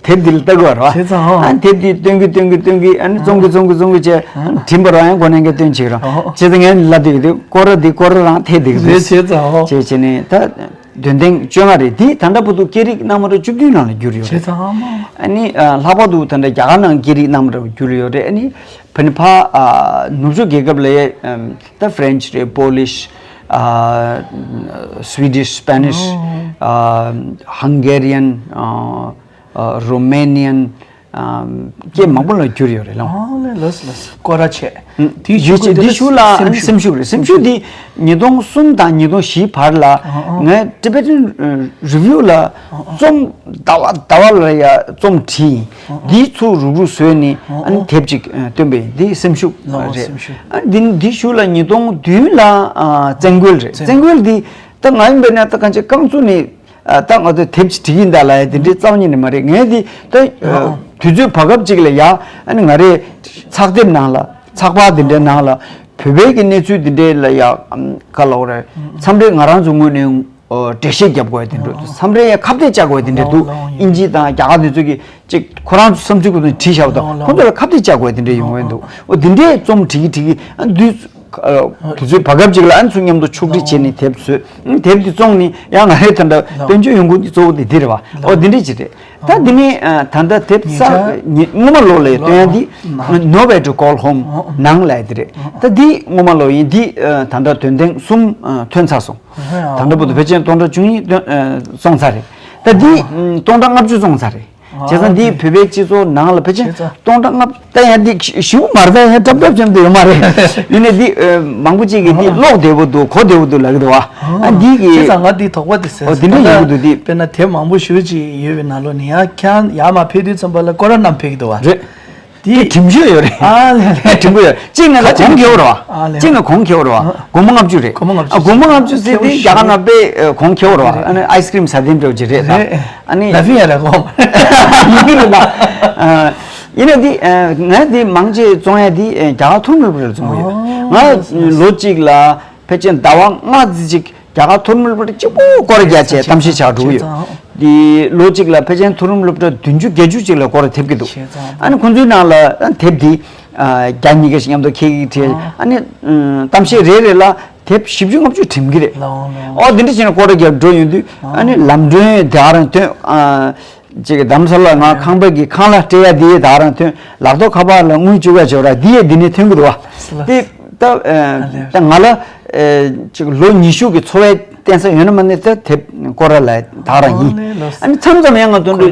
དེབ་འདི་ལ་ལྟ་དགོས་རེད་བ། བྱས་ཙང་། ཨ་དེབ་འདི་སྟོན་གི་སྟོན་གི་སྟོན་གི་ཨ་ནི་བཙོང་གི་བཙོང་གི་བཙོང་གི་བྱས། དྲན་པ་རང་ཡང་གོ་གནས་འགའ་སྟོན་བྱེད་རོགས། ཨོ། བྱས་ཙང་ངས་ལབ་དེ་གི་དེ་སྐོར་ར་འདི་སྐོར་ར་རང་ཐད་དེ་གི་རེད། བྱས་ཙང་། ཨོ། བྱས་བྱས་ནས་ད་འདོན་ཐེངས་བཅོ་ལྔ་རེད། འདི་ད་ལྟ་བར་དུ་སྐད་རིགས་སྣ་མ་གྲངས་བཅུ་བདུན་ནང་ལ་བསྒྱུར་ཡོད་རེད། བྱས་ཙང་། ཨ་མ། ཨ་ནི་ལྷག་པར་དུ་ད་ལྟ་རྒྱ་གར་ནང་སྐད་རིགས་སྣ་མ་གྲངས་བསྒྱུར་ཡོད་རེད། ཨ་ནི་ཕ་ནི་ཕ་ནུབ་ཕྱོགས་རྒྱལ་ཁབ་ལ་ད་French་རེད། Polish། Swedish། Spanish། Hungarian། Romanian། སྐད་མང་པོ་ལ་བསྒྱུར་ཡོད་རེད་ལགས། ཨ་ལས་ལགས་ལགས། སྐོར་ར་བྱས། དེའི་གཞུག་གུ་དེ་ལ་གཞུག་ལ་སེམས་ཤུགས་སེམས་ཤུགས་རེད། སེམས་ཤུགས་འདི་ཉིས་སྟོང་གསུམ་དང་ཉིས་སྟོང་བཞི་བར་ལ་ངས་Tibetan Review་ལ་རྩོམ་ཟླ་བ་ཟླ་བ་ལ་ཡ་རྩོམ་བྲིས། འདིའི་ཚུར་རུག་རུག་བཟོས་ནས་ཨ་ནི་དེབ་ཅིག་བཏོན་པ་ཡིན། འདི་སེམས་ཤུགས་རེད། སེམས་ཤུགས། ཨ་འདི་འདི་གཞུག་ལ་ཉིས་སྟོང་བདུན་ལ་བཙན་རྒོལ་རེད། བཙན་རྒོལ་འདི་ད་ང་ཡིན་པས་ན་ད་གང་ཅི་རྐང་བཙུགས་ནས། ད་ང་ཚོས་དེབ་ཅིག་བྲིས་ཡིན་ད་ལབ་ཡ་དེ་འདྲའི་རྩ་བ་ཉིད་ནས་མ་རེད། ངས་འདི་ད་དུས་ཚོད་བར་སྐབས་ཅིག་ལ་ཡ་ཨ་ནི་ང་རའི་ཚགས་དེབ་ནང་ལ་ཚགས་པར་དེ་འདྲའི་ནང་ལ་བོད་པའི་གི་གནས་ཚུལ་དེ་འདྲའི་ལ་ཡ་ག་ལབ་དགོས་རེད། མཚམས་རེ་ང་རང་ཚོ་ངོས་ནས་འགྲེལ་བཤད་རྒྱབ་དགོས་དེ་འདྲ་འདུག་མཚམས་རེ་ཡ་ཁ་གཏད་བཅག་དགོས་དེ་འདྲ་འདུག་ཨིན་ཇི་དང་རྒྱ་གར་དེ་ཚོ་གི་ཅིག་ཁོ་རང་ཚོ་བསམ་ཚུལ་ཁོ་ཚོས་བྲིས་བཞག་པ་དང་ཁོ་ཚོ་ལ་ཁ་གཏད་བཅག་དགོས་དེ་འདྲ་ཡོང་གི་འདུག་འོ་དེ་འདྲའི་རྩོམ་བྲིས་གི་བྲིས་གི་ཨ་འདུས། དུས་ཚོད་བར་སྐབས་ཅིག་ལ་ཨ་ནི་ཚོ་མཉམ་དུ་ཕྱོགས་སྒྲིག་བྱས་ནས་དེབ་བཟོས། དེབ་འདི་བཙོང་ནས་ཡང་ང་རའི་ད་ལྟ་དཔལ་འབྱོར་ཡོང་ཁུངས་འདི་གཙོ་བོ་དེ་འདི་རེད་བ། ཨོ་འདི་འདྲས་ཅིག་རེད། ད་འདི་ནས་ད་ལྟ་དེབ་གསར་སྔོན་མ་ལོ་ལ་སྟོན་ཡ་འདི་Nowhere to Call Home་ནང་ལ་ཡ་འདི་རེད། ད་འདི་སྔོན་མ་ལོ་ཡིན། འདི་ད་ལྟ་འདོན་ཐེངས་གསུམ་ཐོན་ཚར་སོང་། ད་ལྟ་བར་དུ་ཕལ་ཆེར་སྟོང་ཕྲག་བཅུ་གཉིས་བཙོང་ཚར་རེད། ད་འདི་སྟོང་ཕྲག་ལྔ་བཅུ་བཙོང་ཚར་རེད། བྱས་ཙང་འདིས་བོད་པའི་སྤྱི་ཚོགས་ནང་ལ་ཕལ་ཆེར་བྱས་ཙང་། སྟོང་ཕྲག་ལྔ་ད་ཡང་འདི་ཞིབ་མ་རེད། ད་ཡང་ཀྲབ་ཀྲབ་ཅམ་དུ་ཡོད་མ་རེད། ཡིན་ནའི་འདི་མང་པོ་ཅིག་གིས་འདི་ཀློག་བདེ་པོ་འདུག་གོ་བདེ་པོ་འདུག་ལབ་ཀྱི་འདུག་བ། ཨ་འདི་གི་བྱས་ཙང་ང་འདི་དོགས་པ་དེ་ཟེར། ཨོ་འདི་འདྲ་ཡོང་གི་འདུག་འདི། དཔེར་ན་དེབ་མང་པོ་ཞེ་པོ་ཅིག་ཡོད་པའི་ནང་ལོགས་ནས་ཡང་ཁྱེད་རང་ཡར་མར་ཕེབས་དུས་ཙམ་པ་ལ་སྐོར་ར་རྣམས་ཕེབས་ཀྱི་འདུག་བ། རེད། འདི་དྲིམ་ཤོས་ཡོད་རེད། ཨ་ལས་ལས། དྲིམ་པོ་ཡོད། གཅིག་ནས་ལ་གོང་ཁེ་བོ་རེད་བ། ཨ་ལས། གཅིག་ནས་གོང་ཁེ་བོ་རེད་བ། སྒོར་མོ་ལྔ་བཅུ་རེད། སྒོར་མོ་ལྔ་བཅུ། ཨ་སྒོར་མོ་ལྔ་བཅུ་ཟེར་དེ་རྒྱ་གར་ནང་དཔེ་གོང་ཁེ་བོ་རེད་བ། ཨ་ནི་ཨའི་སི་ཀྲིམ་ཟ་དེ་འདྲ་བོ་ཅིག་རེད་ད། རེད། ཨ་ནི་ལ་ཕི་ཡ་ར་གོ། ཡིན་གྱི་རེད་ད། ཡིན་ནའི་འདི་ང་འདི་མང་ཆེ་བཙོང་ཡ་འདི་རྒྱ་གར་མཐོ་རིམ་སློབ་གྲྭར་བཙོང་གི་ཡོད། ང་ལོ་གཅིག་ལ་ཕལ་ཆེར་ཟླ་བ་ལྔ་ཙམ་ཅིག་རྒྱ་གར་མཐོ་རིམ་སློབ་གྲྭ་གཅིག་པོ་སྐོར་ར་རྒྱག་བྱས་གཏམ་བཤད་བྱ་འགྲོ་གི་ཡོད། དེ་ལོ་གཅིག་ལ་ཕལ་ཆེར་མཐོ་རིམ་སློབ་གྲྭ་བདུན་ཅུ་བརྒྱད་ཅུ་ཅིག་ལ་སྐོར་ར་ཐེབས་ཀྱི་འདུག་ཨ་ནི་ཁོང་ཚོའི་ནང་ལ་དེབ་འདི་བརྒྱ་ཉིས་བརྒྱ་ཞིག་མཉམ་དུ་འཁྱེར་གྱི་བྲིས། ཨ་ནི་གཏམ་བཤད་རེ་རེ་ལ་དེབ་བཞི་བཅུ་ལྔ་བཅུ་འགྲིམ་གྱི་རེད། ཨོ་དེ་འདྲ་བྱས་ནས་སྐོར་ར་རྒྱག་འགྲོ་ཡོང་དུས་ཨ་ནི་ལམ་གྲོན་དེ་ག་རང་ཐོན། ཅིག་གི་རྡ་རམ་ས་ལ་ང་ཁང་པ་གི་ཁང་གླ་སྤྲད་ཡ་དེ་ད་རང་ཐོན། ལག་ཐོག་ཁ་པར་ལ་དངུལ་བཅུག་ཡ་བྱོས་ར་འདི་ཡས་འདི་ནས་ཐོན་གི་འདུག་བ། དེ་ད་ད་ང་ལ་ཅིག་ལོ་ཉི་ཤུ་གི་འཚོ་བའི་བརྟེན་ས་ཡོད་ན་མ་ནས་ད་དེབ་སྐོར་ར་ལ་ད་རང་ཡིན། ཨ་ནི་མཚམས་མཚམས་ཡང་ང་དོན་དུ་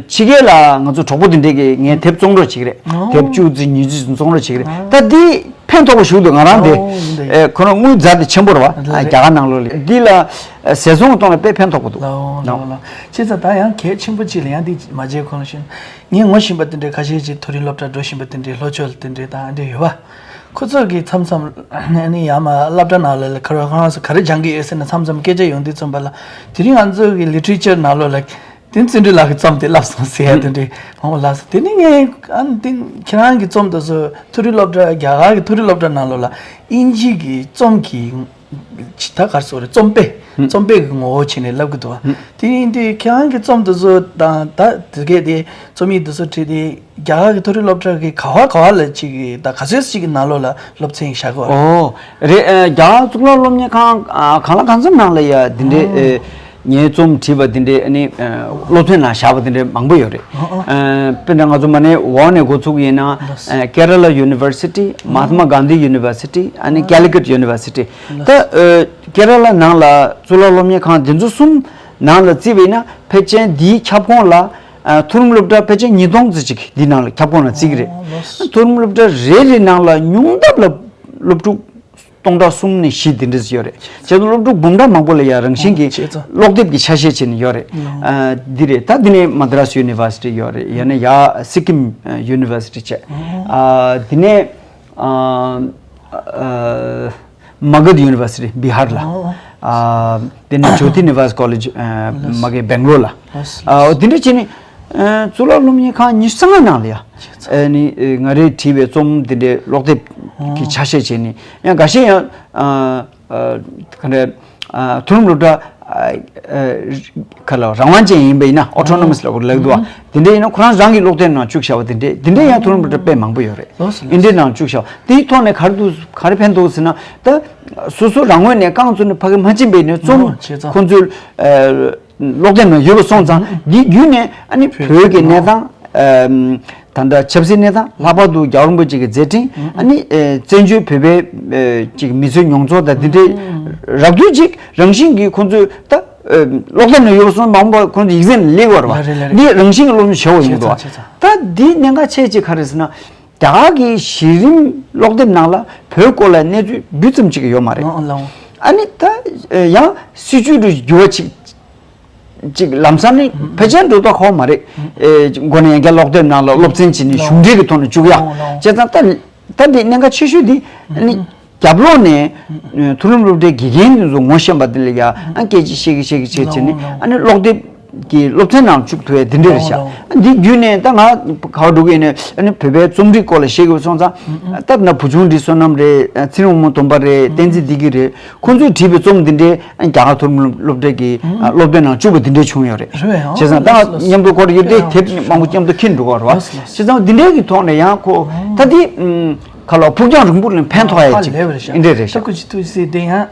ཕྱི་རྒྱལ་ལ་ང་ཚོ་གྲོགས་པོ་དེ་འདྲས་ཀྱིས་ངས་དེབ་བཙོང་རོགས་བྱེད་ཀྱི་རེད། དེབ་བཅུ་ཙམ་ཉི་ཤུ་ཙམ་བཙོང་རོགས་བྱེད་ཀྱི་རེད། ད་འདི་ཕན་ཐོགས་པ་ཞིག་འདུག་ང་རང་དེ་ཨོ་ཡིན་ད་ཡིན། ཁོ་རང་དངུལ་རྫ་དེ་ཆེན་པོ་རེད་བ། རེད། རྒྱ་གར་ནང་ལོགས་ལ་འདི་ལ་ཟས་བཙོང་གཏོང་ལ་དཔེ་ཕན་ཐོགས་པ་འདུག་ལའོ་ལའོ་ལའོ། བྱས་ཙང་ད་ཡང་གལ་ཆེན་པོ་གཅིག་ལ་ཡང་འདི་མ་བརྗེད་གོང་ལ་ཞུ་ན། ངས་ངོ་ཤེས་པ་དེ་འདྲའི་ཁ་ཤས་ཅིག་མཐོ་རིམ་སློབ་གྲྭ་འགྲོ་བཞིན་པ་དེ་འདྲའི་ལྷོ་ཕྱོགས་ལ་དེ་འདྲའི་དང་ཨ་འདྲ་ཡོད་བ། ཁོ་ཚོ་གིས་མཚམས་མཚམས་ཨ་ནི་ཡར་མར་སློབ་གྲྭ་ནང་ལ་ལ་ཁ་རོག་ཁོ་རང་ཚོ་ག་རེ་སྦྱང་གི་ཡོད་ཟེར་ན་མཚམས་མཚམས་སྐད་ཆ་ཡོང་དུས་ཙམ་པ་ལ། དེ་རིང་ང་ཚོ་གི་ལི་ཊི་རེ་ཅར་ནང་ལོགས་ལ། དེ་བརྩོན་འགྲུས་ལགས་ཀྱིས་རྩོམ་དེ་བསླབས་སོང་ཟེར་ཡ་དེ་འདྲའི་ཧོང་ལགས་སོ། དེ་ནི་ངས་ཨ་ནི་དེ་ཁྱེད་རང་གི་རྩོམ་དེ་ཚོ་མཐོ་རིམ་སློབ་གྲྭ་རྒྱ་གར་གྱི་མཐོ་རིམ་སློབ་གྲྭ་ནང་ལོགས་ལ་ཨིན་ཇི་གི་རྩོམ་གྱི་ད་ག་རེ་ཟེར་རེད། རྩོམ་དཔེ་རྩོམ་དཔེ་གི་ངོ་བོ་བྱས་ནས་བསླབ་ཀྱི་འདུག་བ། དེ་ཡིན་དུས་ཁྱེད་རང་གི་རྩོམ་དེ་ཚོ་དང་ད་དེ་གས་དེ་རྩོམ་ཡིག་དེ་ཚོ་བྲིས་ཏེ་རྒྱ་གར་གྱི་མཐོ་རིམ་སློབ་གྲྭ་གི་ག་བ་ག་བ་ལ་ཅིག་གི་ད་ག་ཚོད་ཅིག་གི་ནང་ལོགས་ལ་སློབ་ཚན་བཞག་གི་བ། ཨོ་རེད། རྒྱ་གར་གཙུག་ལག་སློབ་གཉེར་ཁང་གང་ལ་གང་འཚམ་ནང་ལ་ཡ་དེ་འདྲའི། ངའི་རྩོམ་བྲིས་པ་དེ་འདྲའི་ཨ་ནི་ཨ་སློབ་ཚན་ནང་བཞག་པ་དེ་འདྲའི་མང་པོ་ཡོད་རེད། ཨ་ཨ། ཨ་དཔེར་ན་ང་ཚོ་མ་ནས་འོག་ནས་འགོ་ཚུགས་ཡིན་ན་ལགས། ཨ་Kerala University, Mahatma Gandhi University, ཨ་ནི་ཨ་Calicut University། ལགས། ད་ཨ་ཀེ་ར་ལ་ནང་ལ་གཙུག་ལག་སློབ་གཉེར་ཁང་དེ་ཚོ་གསུམ་ནང་ལ་བརྩིས་པ་ཡིན་ན་ཕལ་ཆེར་འདིའི་ཁྱབ་ཁོངས་ལ་ཨ་མཐོ་རིམ་སློབ་གྲྭ་ཕལ་ཆེར་ཉིས་སྟོང་ཙམ་ཅིག་འདི་ནང་ལ་ཁྱབ་ཁོངས་ལ་བརྩི་གི་རེད། ཨོ་ལགས། མཐོ་རིམ་སློབ་གྲྭ་རེ་རེ་ནང་ལ་ཉུང་མཐའ་ལ་སློབ་ཕྲུག་སྟོང་ཕྲག་གསུམ་ནས་བཞི་དེ་འདྲ་ཡོད་རེད། བྱས་ཙང་སློབ་ཕྲུག་འབུམ་ཕྲག་མང་པོ་ལ་ཡང་རང་བཞིན་གྱིས་བྱས་ཙང་ཀློག་དེབ་ཀྱི་ཆ་ཤས་བྱས་ནས་ཡོད་རེད། ཨ་འདི་རེད། ད་འདི་ནས་Madras University ཡོད་རེད། ཡང་ན་ཡ་Sikkim University བྱས། ཨ་འདི་ནས་ཨ་ཨ་Magad University Bihar ལ། ཨོ། ཨ་དེ་ནས་Jyoti Nivas College ཨ་ལགས། མ་གི་Bangalore ལ། ལགས། ཨ་འོ་དེ་འདྲ་བྱས་ནས་ཨ་གཙུག་ལག་སློབ་གཉེར་ཁང་ཉི་ཤུ་རྩ་ལྔ་ནང་ལ་ཡ། བྱས་ཙང་ཨ་ནི་ཨ་ང་རས་བྲིས་པའི་རྩོམ་དེ་འདྲའི་ཀློག་དེབ་ཀྱི་ཨོ་ཆ་ཤས་བྱས་ནས་ཡང་འགའ་ཤས་ཡང་ཨ་ཨ་ག་འདྲ་ཨ་མཐོ་རིམ་སློབ་གྲྭ་ཨ་ཨ་ག་ལ་རང་དབང་ཅན་ཡིན་པ་ཡིན་ན་Autonomous ལབ་ལབ་འདུག་བ། དེ་འདྲ་ཡིན་ན་ཁོ་རང་རང་གི་ཀློག་དེབ་ནང་བཅུག་བཞག་པ་དེ་འདྲ་དེ་འདྲ་ཡང་མཐོ་རིམ་སློབ་གྲྭ་དཔེ་མང་པོ་ཡོད་རེད། ལགས་སོ། ཨིན་ཌི་ཡའི་ནང་བཅུག་བཞག་པ་དེའི་ཐོག་ནས་ག་རེ་འདུག་ག་རེ་ཕན་ཐོགས་ཟེར་ན་ད་སོ་སོ་རང་ངོས་ནས་རྐང་བཙུགས་ནས་ཕ་གི་མ་ཕྱིན་པ་ཡིན་ན་རྩོམ་ཨོ་བྱས་ཙང་ཁོ་ཚོའི་ཨ་ཀློག་དེབ་ནང་ཡོད་པ་སོང་ཙང་འདི་བརྒྱུད་ནས་ཨ་ནི་བོད་ཀྱི་གནས་སྟངས་ཨ་ད་ལྟ་ཆབ་སྲིད་གནས་སྟངས་ལྷག་པར་དུ་རྒྱལ་བ་རིན་པོ་ཆེ་གི་མཛད་འཕྲིན་ཨ་ནི་ཨ་བཙན་བྱོལ་བོད་པའི་ཨ་ཅིག་མི་ཚེའི་མྱོང་ཚོར་དང་འདི་འདྲའི་རགས་བསྡུས་ཅིག་རང་བཞིན་གྱིས་ཁོ་ཚོས་ད་ཨ་ཀློག་དེབ་ནང་ཡོད་པ་སོང་མང་པོ་ཁོ་ཚོ་ཡིག་ཚད་ནང་སླེབས་ཡོད་རེད་བ། ལགས་རེད་ལགས་རེད། འདི་རང་བཞིན་གྱིས་སློབ་སྦྱོང་བྱེད་དགོས་ཡོང་གི་འདུག་བ། བྱས་ཙང་བྱས་ཙང་། ད་འདི་གནད་འགག་ཆེ་ཅིག་ག་རེ་ཟེར་ན། རྒྱ་གར་གྱི་གཞི་རིམ་ཀློག་དེབ་ནང་ལ་བོད་སྐོར་ལ་གནས་ཚུལ་སྦུག་ཙམ་ཅིག་ཡོད་མ་རེད། ཨང་ཨང་ལགས། ཨ་ནི་ད་ཡང་སྲིད་ཇུས་རུ་འགྱུར་བ་ཅིག་ཅིག་ལམ་སང་ནི་ཕལ་ཆེར་འགྲོ་ཐག་ཧོ་མ་རེད། ཨེ་མགོ་ནས་ཡང་བསྐྱར་ཀློག་དེབ་ནང་ལ་སློབ་ཚན་བྱས་ནས་གཞུང་འབྲེལ་གྱི་ཐོག་ནས་བཅུག་ཡ། ཨང་ཨང་། བྱས་ཙང་ད་ད་འདི་གནད་འགག་ཆེ་ཤོས་འདི་ཨ་ནི་རྒྱབ་ལོགས་ནས་མཐོ་རིམ་སློབ་གྲྭའི་དགེ་རྒན་དེ་ཚོ་ངོ་ཤེས་པ་དེ་ལ་ཡ་ཨ་སྐད་ཆ་བཤད་ཀྱི་བཤད་ཀྱི་བྱས་བྱས་ནས་ཨ་ནི་ཀློག་དེབ། གི་སློབ་ཚན་ནང་བཅུག་ཐུབ་ཡ་འདི་འདྲ་རེད་ཤག་འདི་བརྒྱུད་ནས་ད་ང་ག་བ་འགྲོ་གི་ཡིན་ནས་ཨ་ནི་བོད་པའི་རྩོམ་རིག་སྐོར་ལ་ཤེས་དགོས་སོང་ཙང་། ད་ན་བུ་ཆུང་འདི་བསོད་ནམས་རེད། ཚེ་རིང་དབང་མོ་སྟོན་པ་རེད། བསྟན་འཛིན་བདེ་སྐྱིད་རེད། ཁོང་ཚོས་བྲིས་པའི་རྩོམ་འདི་འདྲའི་རྒྱ་གར་མཐོ་རིམ་སློབ་གྲྭ་གི་སློབ་དེབ་ནང་བཅུག་པ་འདི་འདྲ་བྱུང་ཡོད་རེད། རེད་བས། བྱས་ཙང་ད་ལགས་སོ། མཉམ་དུ་སྐོར་ཡོད་དེ་དེབ་མང་པོ་མཉམ་དུ་འཁྱེར་འགྲོ་གི་རེད་བ། ལགས་སོ་ལགས་སོ། བྱས་ཙང་འདི་འདྲའི་གི་ཐོག་ནས་ཡང་ཁོ་ད་འདི་ཁ་ལོ་ཕུགས་རྒྱང་རིང་པོ་ལ་ཕན་ཐོགས་ཡ་ཅིག་ཨ་ལས་བ་རེད་ཤག་འདི་འདྲ་རེད་ཤག་ད་ཁོ་ཅི་ཐུགས་སྲས་དེ་ཡང་།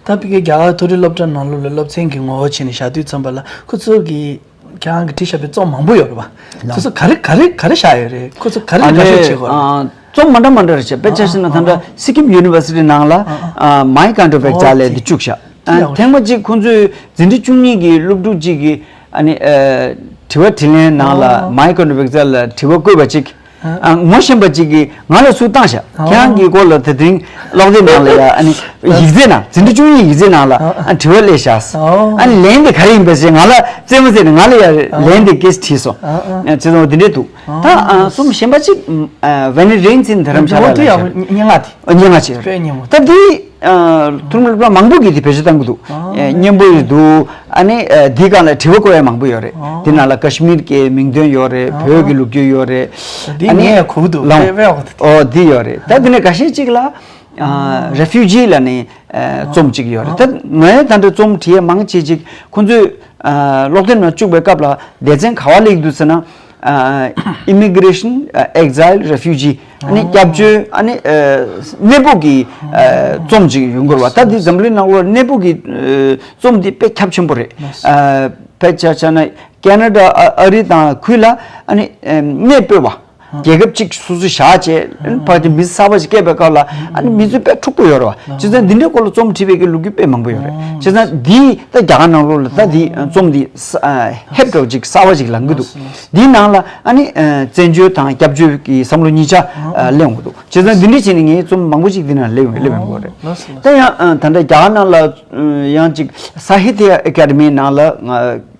ད་ཕ་གིའི་རྒྱ་གར་མཐོ་རིམ་སློབ་གྲྭ་ནང་ལོགས་ལ་སློབ་ཚན་གྱི་ངོ་བོ་བྱས་ནས་བཞག་དུས་ཙམ་པ་ལ་ཁོ་ཚོ་གིས་ཁྱེད་རང་གིས་བྲིས་བཞག་པའི་རྩོམ་མང་པོ་ཡོད་རེད་པ། ལགས། དེ་ཚོ་ག་རེ་ག་རེ་ག་རེ་བཞག་ཡོད་རེད། ཁོ་ཚོ་ག་རེ་ཨ་འགྲེལ་བཤད་ནས་བྱེད་དགོས་རེད། ཨ་རྩོམ་མ་འདྲ་མ་འདྲ་རེད་བྱས། དཔེ་ཆ་བཞག་ན་ད་ལྟ་Sikkim University ནང་ལ་ཨ་My Country Vekcha ལབ་དེ་བཅུག་བཞག་ཨ་ཐེངས་མ་གཅིག་ཁོ་ཚོས་འཛིན་གྲྭ་བཅུ་གཉིས་ཀྱི་སློབ་ཕྲུག་གཅིག་གིས་ཨ་ནི་ཨ་དྲི་བ་དྲིས་ལན་ནང་ལ་My Country Vekcha ལ་དྲི་བ་བཀོད་པ་གཅིག་ཨ་ངོ་ཤེས་པ་གཅིག་གིས་ང་ལ་ཚུར་བཏང་བཞག་ཨ་ཁྱེད་རང་གི་སྐོར་ལ་དེ་རིང་ཀློག་དེབ་ནང་ལ་ཡ་ཨ་ནི་ཡིག་ཚད་ནང་འཛིན་གྲྭ་བཅུ་གཉིས་ཡིག་ཚད་ནང་ལ་ཨ་དྲི་བ་སླེབས་བཞག་ཨ་ཨ་ནི་ལན་དེ་ག་རེ་ཡིན་པ་ཞེས་ང་ལ་རྩེད་མོ་རྩེས་ནས་ང་ལ་ཡ་ཨ་ལན་དེ་སྐད་ཆ་དྲིས་སོང་། ཨ་ཨ་བྱས་ཙང་འདི་འདྲས་འདུག་ཨ་ད་ཨ་རྩོམ་གཞན་པ་གཅིག་ཨ་When It Rains in Dharamshala འོ་དེ་ལ་ཡག་པོ་བཞག་སྙན་ངག་དེ། ཨ་སྙན་ངག་ཅིག་རེད། དཔེ་སྙན་མོ་ད་འདི་ཨ་མཐོ་རིམ་སློབ་གྲྭ་མང་པོ་གིས་དེ་བེད་སྤྱོད་གཏང་གི་འདུག་ཨ་ཨ་སྙན་པོ་ཡོད་འདུག་ཨ་ནི་ཨ་འདིའི་སྒང་ལ་དྲི་བ་བཀོད་ཡ་མང་པོ་ཡོད་རེད། ཨ་དེ་ནང་ལ་ཀ་ཤི་མིར་གྱི་མིང་དོན་ཡོད་རེད། ཨ་བོད་ཀྱི་ལོ་རྒྱུས་ཡོད་རེད། འདི་ཨ་ནི་ངས་གོ་གི་འདུག་ལོང་དཔེ་དཔེ་ཡག་པོ་འདུག་ཨོ་འདི་ཡོད་རེད། ད་འདི་ནས་འགའ་ཤས་ཅིག་ལ་ཨ་Refugee ལབ་ནས་ཨ་རྩོམ་ཅིག་ཡོད་རེད། ད་ངས་ད་འདྲ་རྩོམ་བྲིས་ཡ་མང་ཆེ་ཅིག་ཁོང་ཚོས་ཨ་ཀློག་དེབ་ནང་བཅུག་པའི་སྐབས་ལ་སྡེ་ཚན་ག་བ་སླེབས་འདུག་ཟེར་ན། ཨ་Immigration, ཨ་Exile, Refugee ཨ་ནི་ཨོ་སྐྱབས་བཅོལ་ཨ་ནི་ཨ་གནས་སྤོ་གི་ཨ་རྩོམ་ཅིག་ཡོང་གི་རེད་བ། ད་འདི་འཛམ་གླིང་ནང་ལོགས་གནས་སྤོ་གི་ཨ་རྩོམ་འདི་དཔེ་ཁྱབ་ཆེན་པོ་རེད། ཨ་དཔེ་ཆ་བཞག་ན་ཁེ་ན་ཌ་ཨ་ཨ་རི་དང་ཁུལ་ལ་ཨ་ནི་ཨ་གནས་སྤོས་པ། རྒྱལ་ཁབ་གཅིག་སོ་སོ་བཞག་བྱས་ཕར་གྱི་མི་གསར་པ་ཞིག་སྐྱེས་པའི་སྐབས་ལ་ཨ་ནི་མི་ཚོ་དཔེ་འཁྲུག་པོ་ཡོད་རེད་བ། བྱས་ཙང་འདི་འདྲའི་སྐོར་ལ་རྩོམ་བྲིས་པའི་གི་ལོ་རྒྱུས་དཔེ་མང་པོ་ཡོད་རེད། བྱས་ཙང་འདི་ད་རྒྱ་གར་ནང་ལོགས་ལ་ད་འདི་རྩོམ་འདི་ཧེབ་འདྲ་བོ་ཅིག་གསར་པ་ཅིག་ལངས་གི་འདུག་འདིའི་ནང་ལ་ཨ་ནི་བཙན་བྱོལ་དང་སྐྱབས་བཅོལ་གྱི་བསམ་བློ་གཉིས་ཆ་སླེབས་ཡོང་གི་འདུག་བྱས་ཙང་འདི་འདྲ་བྱས་ནས་ངའི་རྩོམ་མང་པོ་ཅིག་འདི་ནང་སླེབས་ཡོང་སླེབས་ཡོང་གི་རེད། ད་ཡང་ད་ལྟ་རྒྱ་གར་ནང་ལ་ཡང་ཅིག་Sahitya Academy ནང་ལ་ང་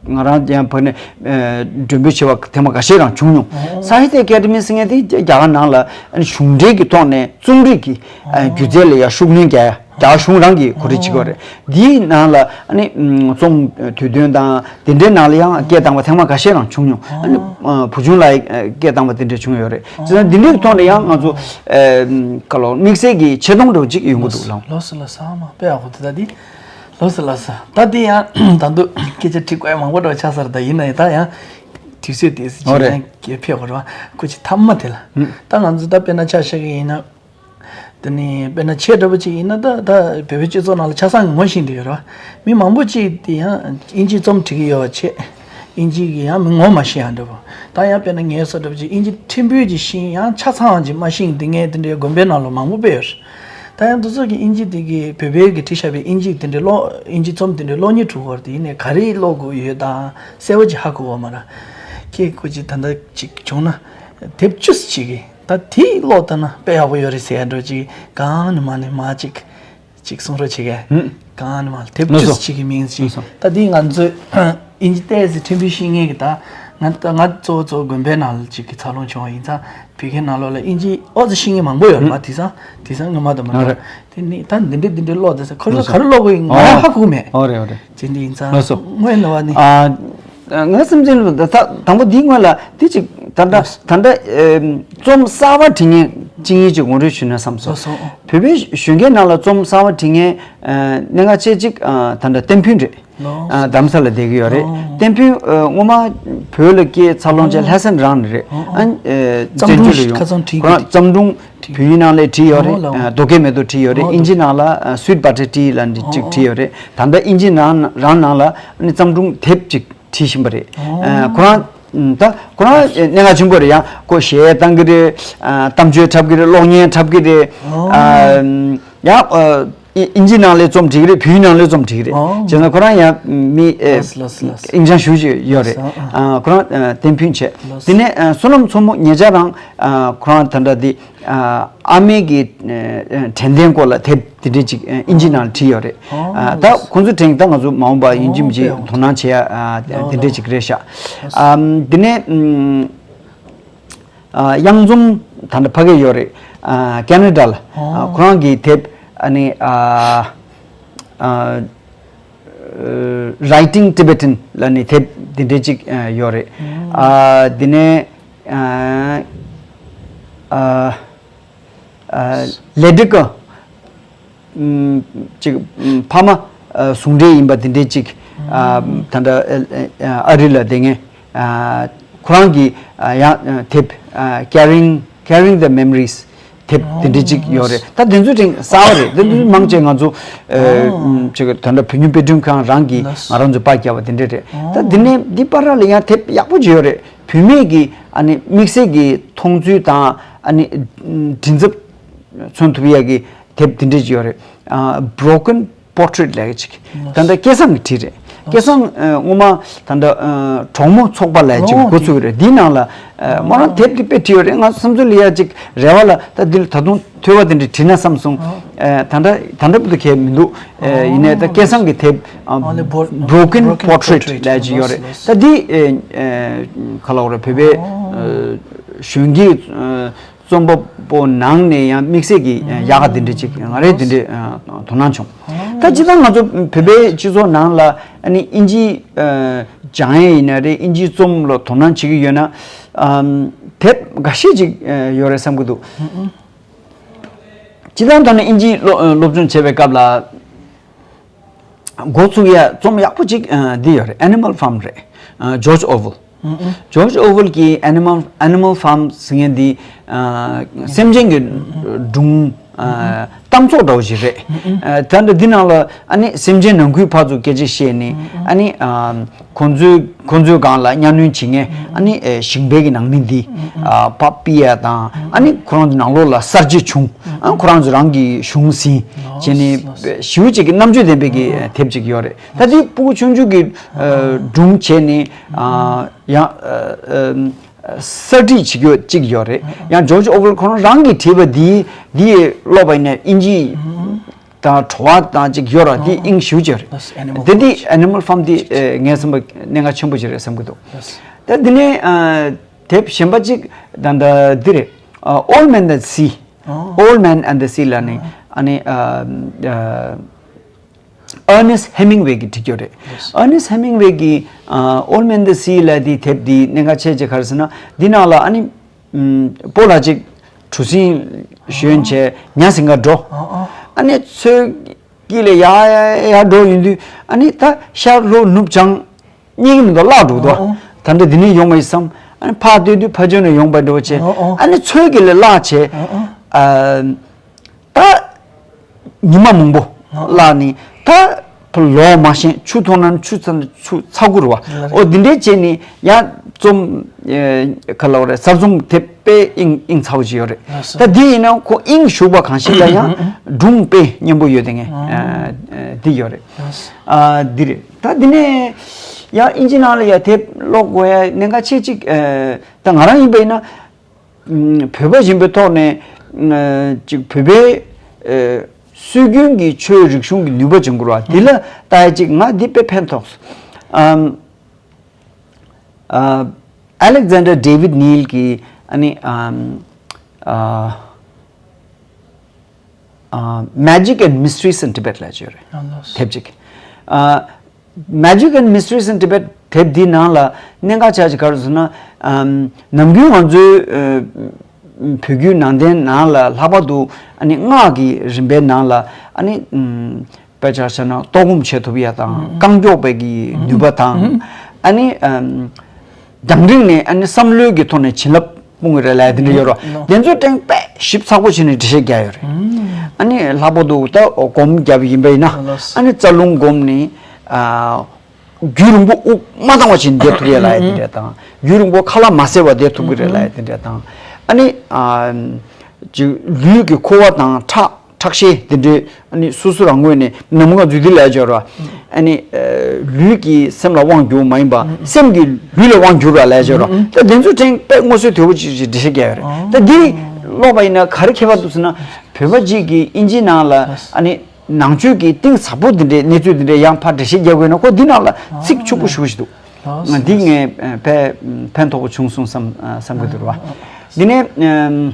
ང་རང་ཡང་ཕ་ནས་ཨ་མགྲོན་འབོད་བྱས་པ་ཐེངས་མ་འགའ་ཤས་རང་བྱུང་མྱོང་། Sahitya Academy ཟེར་མཁན་དེ་རྒྱ་གར་ནང་ལ་ཨ་ནི་གཞུང་འབྲེལ་གྱི་ཐོག་ནས་རྩོམ་རིག་གི་ཨ་སྒྱུ་རྩལ་ལ་ཡང་ཤུགས་སྣོན་རྒྱག་ཡ་རྒྱ་གར་གཞུང་རང་གིས་གོ་སྒྲིག་བྱེད་ཀྱི་ཡོད་རེད། འདིའི་ནང་ལ་ཨ་ནི་ཨ་རྩོམ་དུས་སྟོན་དང་དེ་འདྲའི་ནང་ལ་ཡང་སྐད་བཏང་བ་ཐེངས་མ་འགའ་ཤས་རང་བྱུང་མྱོང་། ཨ་ནི་ཨ་བུ་ཆུང་ལགས་སྐད་བཏང་བ་དེ་འདྲ་བྱུང་ཡོད་རེད། བྱས་ཙང་འདི་འདྲའི་ཐོག་ནས་ཡང་ང་ཚོ་ཨ་ག་ལོ་དམིགས་བསལ་གྱི་ཆེ་མཐོང་འདྲ་བོ་ཅིག་ཡོང་གི་འདུག་ལགས། ལགས་སོ་ལགས་སོ། ཨ་མ་དཔེ་ཡག་པོ་འདུག་ད་འདི། ལགས་སོ་ལགས་སོ། ད་འདི་ཡང་ད་དུང་སྐད་ཆ་དྲི་དགོས་ཡ་མང་པོ་འདྲ་བ་ཆགས་ཚར། ད་ཡིན་ན་ཡང་ད་ཡང་དུས་ཚོད་དེ་ཨོ་རེད། ཇི་ལྟར་ཕེབས་དགོས་རེད་བ། ཁོ་ཅི་ཐ་མ་དེ་ལ། ཨུ། ད་ང་ཚོ་ད་དཔེར་ན་ཆ་བཞག་གི་ཡིན་ན། དེ་ནས་དཔེར་ན་ཁྱེད་འདྲ་པོ་ཅིག་ཡིན་ན་ད་ད་བོད་པའི་སྤྱི་ཚོགས་ནང་ལ་ཆ་ཚང་གིས་ངོ་ཤེས་ཀྱི་ཡོད་རེད་བ། མི་མང་པོ་ཅིག་དེ་ཡང་དབྱིན་ཇིའི་རྩོམ་འབྲི་གི་ཡོད་པ་བྱས། དབྱིན་ཇི་གི་ཡང་མི་ངོ་མ་ཤེས་ཡ་འདྲ་པོ། ད་ཡང་དཔེར་ན་ངའི་བཟོ་འདྲ་པོ་ཅིག་དབྱིན་ཇི་ཕྲན་བུ་ཅིག་ཤེས་ཡང་ཆ་ཚང་ཅིག་མ་ཤེས་དེ་ངས་དེ་འདྲའི་དགོན་པའི་ནང་ལ་མང་པོ་དཔེ་ཡོད་རེད། ད་ཡང་འདི་ཚོ་གི་དབྱིན་ཇི་དེ་གི་བོད་པའི་གི་བྲིས་བཞག་པའི་དབྱིན་ཇི་དེ་འདྲའི་ཀློག་དབྱིན་ཇི་རྩོམ་དེ་འདྲའི་ཀློག་སྙིང་བྲོ་གི་ཡོད་རེད། དེ་ཡིན་ནའི་ག་རེ་ཀློག་དགོས་ཡོད་དང་གསལ་པོ་ཅིག་ཧ་གོ་གི་མ་རེད། ཁྱེད་སྐུ་མཁྱེན་ད་ལྟ་ཅིག་བྱུང་ན་དེབ་བཅུ་ཅིག་གི་ད་དེ་ཀློག་ད་ན་དཔེ་ཡག་པོ་ཡོད་རེད་ཟེར་ཡ་འདྲ་ཅིག་གང་ནས་མ་ནས་མ་ཅིག་ཅིག་གསུང་རོགས་བྱེད་གས། ཧུམ། གང་ནས་མ་དེབ་ལགས་སོ། བཅུ་ཅིག་གི་མིང་ཅིག་ལགས་སོ། ད་དེ་ང་ཚོས་དབྱིན་ཇི་ཏོག་ཙམ་ཕྲན་བུ་ཤེས་མཁན་གྱི་ད་ང་ད་ང་གཙོ་བོ་གཙོ་བོ་དགོན་པའི་ནང་ལ་ཅིག་གི་འཚར་ལོངས་བྱུང་བ་ཡིན་ཙང་བོད་སྐད་ནང་ལོགས་ལ་དབྱིན་ཇི་ཨོ་ཙི་ཤེས་མཁན་མང་པོ་ཡོད་རེད་མ། ཧུམ། དེང་སང་དེང་སང་སྔོན་མ་དང་མ་ཨ་འདྲ། རེད། དེ་ནི་ད་འདི་འདྲ་འདི་འདྲ་ཀློག་དེ་ས་ཁོ་ཚོ་ག་རེ་ཀློག་དགོས་ཡིན་ང་ཨོ། རང་ཧ་གོ་མེད། ཨོ་རེད་ཨོ་རེད། དེ་འདྲ་ཡིན་ཙང་ལགས་སོ། དངོས་གནས་བ་ནི། ཨ། ངའི་སེམས་ཅན་ལ་ད་དང་པོ་འདིའི་སྔོན་ལ་འདི་ཅིག་ད་ལྟ་ད་ལྟ་ཨེམ། རྩོམ་གསར་པ་འབྲི་མཁན་གཅིག་གཉིས་ཅིག་ངོ་སྤྲོད་ཞུས་ན་བསམ་སོང་། ལགས་སོ། བོད་པའི་གཞོན་སྐྱེས་ནང་ལ་རྩོམ་གསར་པ་འབྲི་མཁན་ཨ། གནད་འགག་ཆེ་གཅིག་ཨ། ད་ལྟ་བསྟན་ཕུན་རེད། ལགས་སོ། ཨ། རྡ་རམ་ས་ལ་བསྡད་ཀྱི་ཡོད་རེད། ཨོ། བསྟན་ཕུན་ཨ། སྔོན་མ་བོད་ལ་སྐྱེས་འཚར་ལོངས་བྱས་ཨོ། ལྷ་སའི་རང་ནས་རེད། ཨོ་ཨོ། ཨ། ཨེ། བཙན་བྱོལ་ལ་ཡོང་། ཁ་སང་བྲིས་ཁོ་རང་ཀྱི་བརྩམས་སྒྲུང་བོད་ཡིག་ནང་ལ་བྲིས་ཡོད་རེད། ཨོ་ལགས། ཨ། རྡོ་སྐས་མེ་ཏོག་བྲིས་ཡོད་རེད། ཨོ་དབྱིན་ཇི་ནང་ལ་ཨ། Sweet Butter Tea ལབ་ནས་ཅིག་ཨོ་བྲིས་ཡོད་རེད། ད་ལྟ་དབྱིན་ཇི་ནང་རང་ནང་ལ་ཨ་ནི་བརྩམས་སྒྲུང་དེབ་ཅིག་བྲིས་བཞིན་པ་རེད། ཨོ། ཨ། ཁོ་རང་ད་ཁོ་རང་གནད་འགག་ཆེན་པོ་རེད། ཡང་ཁོ་གཞས་བཏང་གི་རེད། ཨ། གཏམ་བརྗོད་འཁྲབ་ཀྱི་རེད། གློག་བརྙན་འཁྲབ་ཀྱི་རེད། ཨོ། ཨ། ཡང་ཨ། དབྱིན་ཇི་ནང་ལ་རྩོམ་བྲིས་ཀྱི་རེད། བོད་ཡིག་ནང་ལ་རྩོམ་བྲིས་ཀྱི་རེད། ཨོ། བྱས་ན་ཁོ་རང་ཡང་མི་ཨེ། ལགས་ལགས་ལགས། ཨིན་ཅང་ཞུ་ཅིག་ཡོད་རེད། ལགས། ཨ། ཁོ་རང་ཨ། བསྟན་ཕུན་བྱས། ལགས། དེ་ནས་ཨ། བསོད་ནམས་མཚོ་མོ་ཉེ་ཆར་རང་ཨ། ཁོ་རང་ད་ལྟ་དེ་ཨ། ཨ་མའི་གི་ཨ། དྲན་རྟེན་སྐོར་ལ་དེབ་དེ་འདྲས་ཅིག་ཨ། དབྱིན་ཇི་ནང་ལ་བྲིས་ཡོད་རེད། ཨོ། ཨ། ད་ཁོང་ཚོའི་དྲན་ད་ང་ཚོ་མ་འོངས་པ་ཡིན་གཅིག་མིན་གཅིག་ཨོ། དོ་སྣང་བྱེད་ཡ་ཨ། ལགས་དེ་འདྲས་ཅིག་རེད་ཤག་ཨམ། དེ་ནས་ཨམ། ཨ། གཡང་འཛོམས་ད་ལྟ་ཕ་གིར་ཡོད་རེད། ཨ། ཁེ་ན་ཌ་ལ། ཨ། ཨོ། ཁོ་རང་གི་དེབ་ཨ་ནི་ཨ། ཨ། Writing Tibetan ལབ་ནི་དེབ་འདི་འདྲས་ཅིག་ཨ། ཡོད་རེད། ཨ། དེ་ནས་ཨ། ཨ། ཨ། ལེ་ཌི་ཀ་ཨམ། ཅིག་ཨམ། ཕ་མ་ཨ། ཟུང་འབྲེལ་ཡིན་པ་འདི་འདྲས་ཅིག་ཨ། ད་ལྟ་ཨ། ཨ་རི་ལ་བསྡད་མཁན་ཨ། ཁོ་རང་གི་ཨ། ཡང་ཨ། དེབ་ཨ། Carrying Carrying the Memories དེབ་འདི་འདྲས་ཅིག་ཡོད་རེད། ད་དེ་ཚོའི་སྟེང་གསར་པ་རེད། དེ་ཚོ་མང་ཆེ་ང་ཚོ་ཨ། ཅིག་ད་ལྟ་བོད་ཉིད་དཔེ་སྐྲུན་ཁང་རང་གིས་ང་རང་ཚོ་པར་བརྒྱབ་པ་དེ་འདྲས་རེད། ད་འདི་ནས་འདི་བར་ལ་ཡང་དེབ་ཡག་པོ་ཅིག་ཡོད་རེད། བུད་མེད་ཀྱི་ཨ་ནི་དམིགས་བསལ་གྱི་མཐོང་ཚུལ་དང་ཨ་ནི་མགྲིན་ཚབ་མཚོན་ཐུབ་ཡ་གི་དེབ་འདི་འདྲས་ཅིག་ཡོད་རེད། ཨ། Broken Portrait ལབ་ཡ་ཅིག་ད་ལྟ་སྐལ་བཟང་གིས་བྲིས་རེད། སྐལ་བཟང་ཨ། སྔོན་མ་ད་ལྟ་ཨ། གྲོགས་མོ་ཚོགས་པ་ལབ་ཡ་ཅིག་ཨོ་འགོ་ཚུགས་ཀྱི་རེད། འདིའི་ནང་ལ་ཨ། མོ་རང་དེབ་འདི་དཔེ་བྲིས་ཡོད་རེད། ང་བསམ་ཚུལ་ལ་ཡ་ཅིག་རེ་བ་ལ་ད་འདི་ལ་ད་དུང་ཐོས་པ་དེ་འདྲ་བྲིས་ན་བསམ་སོང་། ཨ། ད་ལྟ་ད་ལྟ་བུ་དུ་གས་མི་འདུག་ཨ། ཡིན་ནའི་ད་སྐལ་བཟང་གི་དེབ་ཨ། ཨ་ནི་Bro- Broken Broken Portrait Portrait ལབ་ཡ་ཅིག་ཡོད་རེད། ལགས་ལགས། ད་འདི་ཨ། ཨ། ག་ལབ་དགོས་རེད། བོད་པའི་ཨ། གཞོན་སྐྱེས་ཨ། རྩོམ་པ་པོ་ནང་ནས་ཡང་དམིགས་བསལ་གྱི་ཡག་ག་དེ་འདྲ་ཅིག་ང་རའི་དེ་འདྲའི་དོ་སྣང་བྱུང་། ད་སྤྱིར་བཏང་ང་ཚོ་བོད་པའི་སྤྱི་ཚོགས་ནང་ལ་ཨ་ནི་དབྱིན་ཇི་སྦྱང་ཡས་ཡིན་ན་རེད། དབྱིན་ཇིའི་རྩོམ་ལ་དོ་སྣང་བྱེད་ཀྱི་ཡོད་ན་དེབ་འགའ་ཤས་ཅིག་ཡོད་རེད་བསམ་གྱི་འདུག་སྤྱིར་བཏང་ད་ནི་དབྱིན་ཇི་སློབ་སློབ་སྦྱོང་བྱེད་པའི་སྐབས་ལ། འགོ་ཚུགས་ཡ་རྩོམ་ཡག་པོ་ཅིག་ཨ། འདི་ཡོད་རེད། Animal Farm རེད། ཨ། George Orwell། ཨ། George Orwell གྱི་Animal Animal Farm ཟེར་མཁན་འདི་ཨ། སེམས་ཅན་གྱི་སྒྲུང་ཨ། གཏམ་ཚོགས་འདྲ་བོ་ཞིག་རེད། ཨ། ད་ལྟ་འདི་ནང་ལ་ཨ་ནི་སེམས་ཅན་ནང་ཁུལ་ཕར་ཚུར་སྐད་ཆ་བཤད་ནས་ཨ་ནི་ཨ། ཁོང་ཚོའི་ཁོང་ཚོའི་སྒང་ལ་གཉའ་གནོན་བྱེད་མཁན་ཨ་ནི་ཨེ། ཞིང་པའི་གི་ནང་མི་འདི་ཨ། ཕར་ཕུད་ཡ་དང་ཨ་ནི་ཁོ་རང་ཚོ་ནང་ལོགས་ལ་གསར་བརྗེ་བྱུང་ཨ། ཁོ་རང་ཚོ་རང་གི་གཞུང་ཟིན་བྱས་ནས་ཞེ་པོ་ཅིག་གི་རྣམ་དཔྱོད་ལྡན་པའི་གི་དེབ་ཅིག་ཡོད་རེད། ད་འདི་སྤུ་གུ་ཆུང་ཆུང་གི་ཨ། སྒྲུང་བྱས་ནས་ཨ། ཡང་ཨ། གསར་བྲིས་བྱེད་རྒྱུ་ཅིག་ཡོད་རེད། ཡང་George Orwell ཁོ་རང་རང་གིས་བྲིས་པ་འདི་འདི་ཀློག་པ་ཡིན་ན་དབྱིན་ཇི་དང་བྲོ་བ་དང་ཅིག་ཡོད་ར། དེ་དབྱིངས་ཞེ་པོ་ཅིག་རེད། དེ་འདི་Animal Farm འདི་ཨེ། ངའི་བསམ་པ་གནད་འགག་ཆེན་པོ་ཅིག་རེད་བསམ་གྱི་འདུག་ད་འདི་ནས་ཨ། དེབ་གཞན་པ་ཅིག་ད་ལྟ་འདི་རེད། ཨ། Old Man and the Sea། Old Man and the Sea ལབ་ནས་ཨ་ནི་ཨ། ཨ། Ernest Hemingway གིས་བྲིས་ཡོད་རེད། Ernest Hemingway གི་ཨ། Old Man and the Sea ལབ་དེ་དེབ་འདི་གནད་འགག་ཆེ་ཆེ་ག་རེ་ཟེར་ན་འདི་ནང་ལ་ཨ་ནི། ཨམ། སྤོ་ལགས་ཅིག་གྲུ་གཟིངས་ཞོན་བྱས་ཉ་ཟིང་ག་འགྲོ། ཨ་ནི་མཚོའི་དཀྱིལ་ལ་ཡར་ཡར་ཡར་འགྲོ་ཡོང་དུས་ཨ་ནི་ད་ཤར་ལྷོ་ནུབ་བྱང་རྙེད་ཀྱི་མི་འདུག་བརླག་འགྲོ་འདུག་ད་ལྟ་འདི་ནས་ཡོང་བ་ཡིན་བསམ། ཨ་ནི་ཕར་ལྟོས་དུས་ཕ་ཇོ་ནས་ཡོང་པ་འདྲ་བོ་བྱས། ཨ་ནི་མཚོའི་དཀྱིལ་ལ་བརླག་བྱས། ཨ། ད་ཉི་མ་མང་པོ་བརླག་ནས་ད་ལོ་མ་ཤེས་ཆུ་འཐུང་ན་ཆུ་ཚ་ཆུ་ཚ་གུ་རུ་བ་ཨོ་འདི་འདྲས་བྱས་ནས་ཡང་རྩོམ་ག་ལ་བ་རེད་གསར་རྩོམ་དེབ་དཔེ་ཨིན་ཨིན་ཚ་བོ་ཅིག་ཡོད་རེད། ད་འདི་ཡིན་ན་ཁོ་ཨིན་ཞུགས་པ་གང་ཞིག་ལ་ཡང་སྒྲུང་དཔེ་སྙན་པོ་ཡོད་དེ་ངས་འདི་ཡོད་རེད། འདི་རེད། ད་འདི་ནས་ཡང་ཨིན་ཇི་ནང་ལ་ཡང་དེབ་ཀློག་དགོས་ཡ་གནད་འགག་ཆེ་གཅིག་ད་ང་རང་ཡིན་པ་ཡིན་ན། བོད་པ་ཡིན་པའི་ཐོག་ནས་ཅིག་བོད་པའི་སྲོལ་རྒྱུན་གྱི་ཆོས་རིག་གཞུང་གི་ནུས་པ་ཅིག་འགུར་བ་འདི་ལ་ལྟ་ཡ་ཅིག་ང་འདི་དཔེ་ཕན་ཐོགས་སོང་། Alexander David Neal གི་ཨ་ནི་Magic and Mysteries in Tibet ལ་བརྗོད་རེད། དེབ་ཅིག Magic and Mysteries in Tibet དེབ་འདིའི་ནང་ལ་གནད་འགག་ཆགས་ཀྱི་ག་རེ་ཟེར་ན། ནམ་རྒྱུན་ང་ཚོའི་བོད་བརྒྱུད་ནང་བསྟན་ནང་ལ་ལྷག་པར་དུ་ཨ་ནི་སྔགས་ཀྱི་རིམ་པའི་ནང་ལ་ཨ་ནི་དཔེ་ཆ་བཞག་ན་ལྟོགས་སྐོམ་བྱེད་ཐུབ་ཡ་དང་རྐང་མགྱོགས་པའི་གི་ནུས་པ་དང་ཨ་ནི་རྒྱང་རིང་ནས་ཨ་ནི་བསམ་བློའི་གི་ཐོག་ནས་བྱིན་རླབས་སྤུངས་རེད་ལབ་ཡ་དེ་འདྲ་ཡོད་རོ། དེ་ཚོ་ཀྲེང་དཔེ་ཞིབ་ཚགས་པོ་བྱས་ནས་འགྲེལ་བཤད་རྒྱག་ཡོད་རེད། ཨ་ནི་ལྷག་པར་དུ་ད་སྒོམ་རྒྱབ་ཡིན་པ་ཡིན་ན་ཨ་ནི་རྩ་རླུང་སྒོམ་ནི་རྒྱུན་རིང་པོ་དབུགས་མ་བཏང་བ་བྱས་ནས་བསྡད་ཐུབ་ཡ་ལབ་ཡ་དེ་འདྲ་དང་རྒྱུན་རིང་པོ་ཁ་ལག་མ་བཟས་པ་བསྡད་ཐུབ་ཀྱི་རེད་ལབ་ཡ་དེ་འདྲ་དང་ཨ་ནི་ཅིག་ལུས་ཀྱི་ཁུ་བ་དང་ཁྲག་ཁྲག་ཤེད་དེ་འདྲའི་ཨ་ནི་སོ་སོ་རང་ངོས་ནས་ནམ་མཁའ་འཛུལ་དུས་ལས་སྦྱོར་བ། ཨ་ནི་ལུས་ཀྱིས་སེམས་ལ་དབང་བསྒྱུར་མ་ཡིན་པ་སེམས་ཀྱིས་ལུས་ལ་དབང་བསྒྱུར་བ་ལས་སྦྱོར་བ། ད་དེ་ཚོ་ཕྲན་དཔེ་མངོན་གསལ་དོད་པོ་ཅིག་ཅིག་འགྲེལ་བཤད་རྒྱག་ཡོད་རེད། ད་འདི་ཀློག་པ་ཡིན་ན་ག་རེ་ཁྱད་པར་འདུག་ཟེར་ན་བོད་པ་གཅིག་གིས་ཨིན་ཇིའི་ནང་ལ་ཨ་ནི་ནང་ཆོས་ཀྱི་གཏིང་ཟབ་པོ་འདི་འདྲའི་གནས་ཚུལ་འདི་འདྲའི་ཡང་ཕར་འགྲེལ་བཤད་རྒྱག་དགོས་ན་ཁོ་འདི་ནང་ལ་ཚིག་ཕྱུག་པོ་ཞེ་པོ་ཅིག་འདུག་འདི་ངས་དཔེ་ཕན་ཐོགས་པོ་བྱུང་སོང་བསམ་བསམ་གྱི་འདུག་ར། འདི་ནས།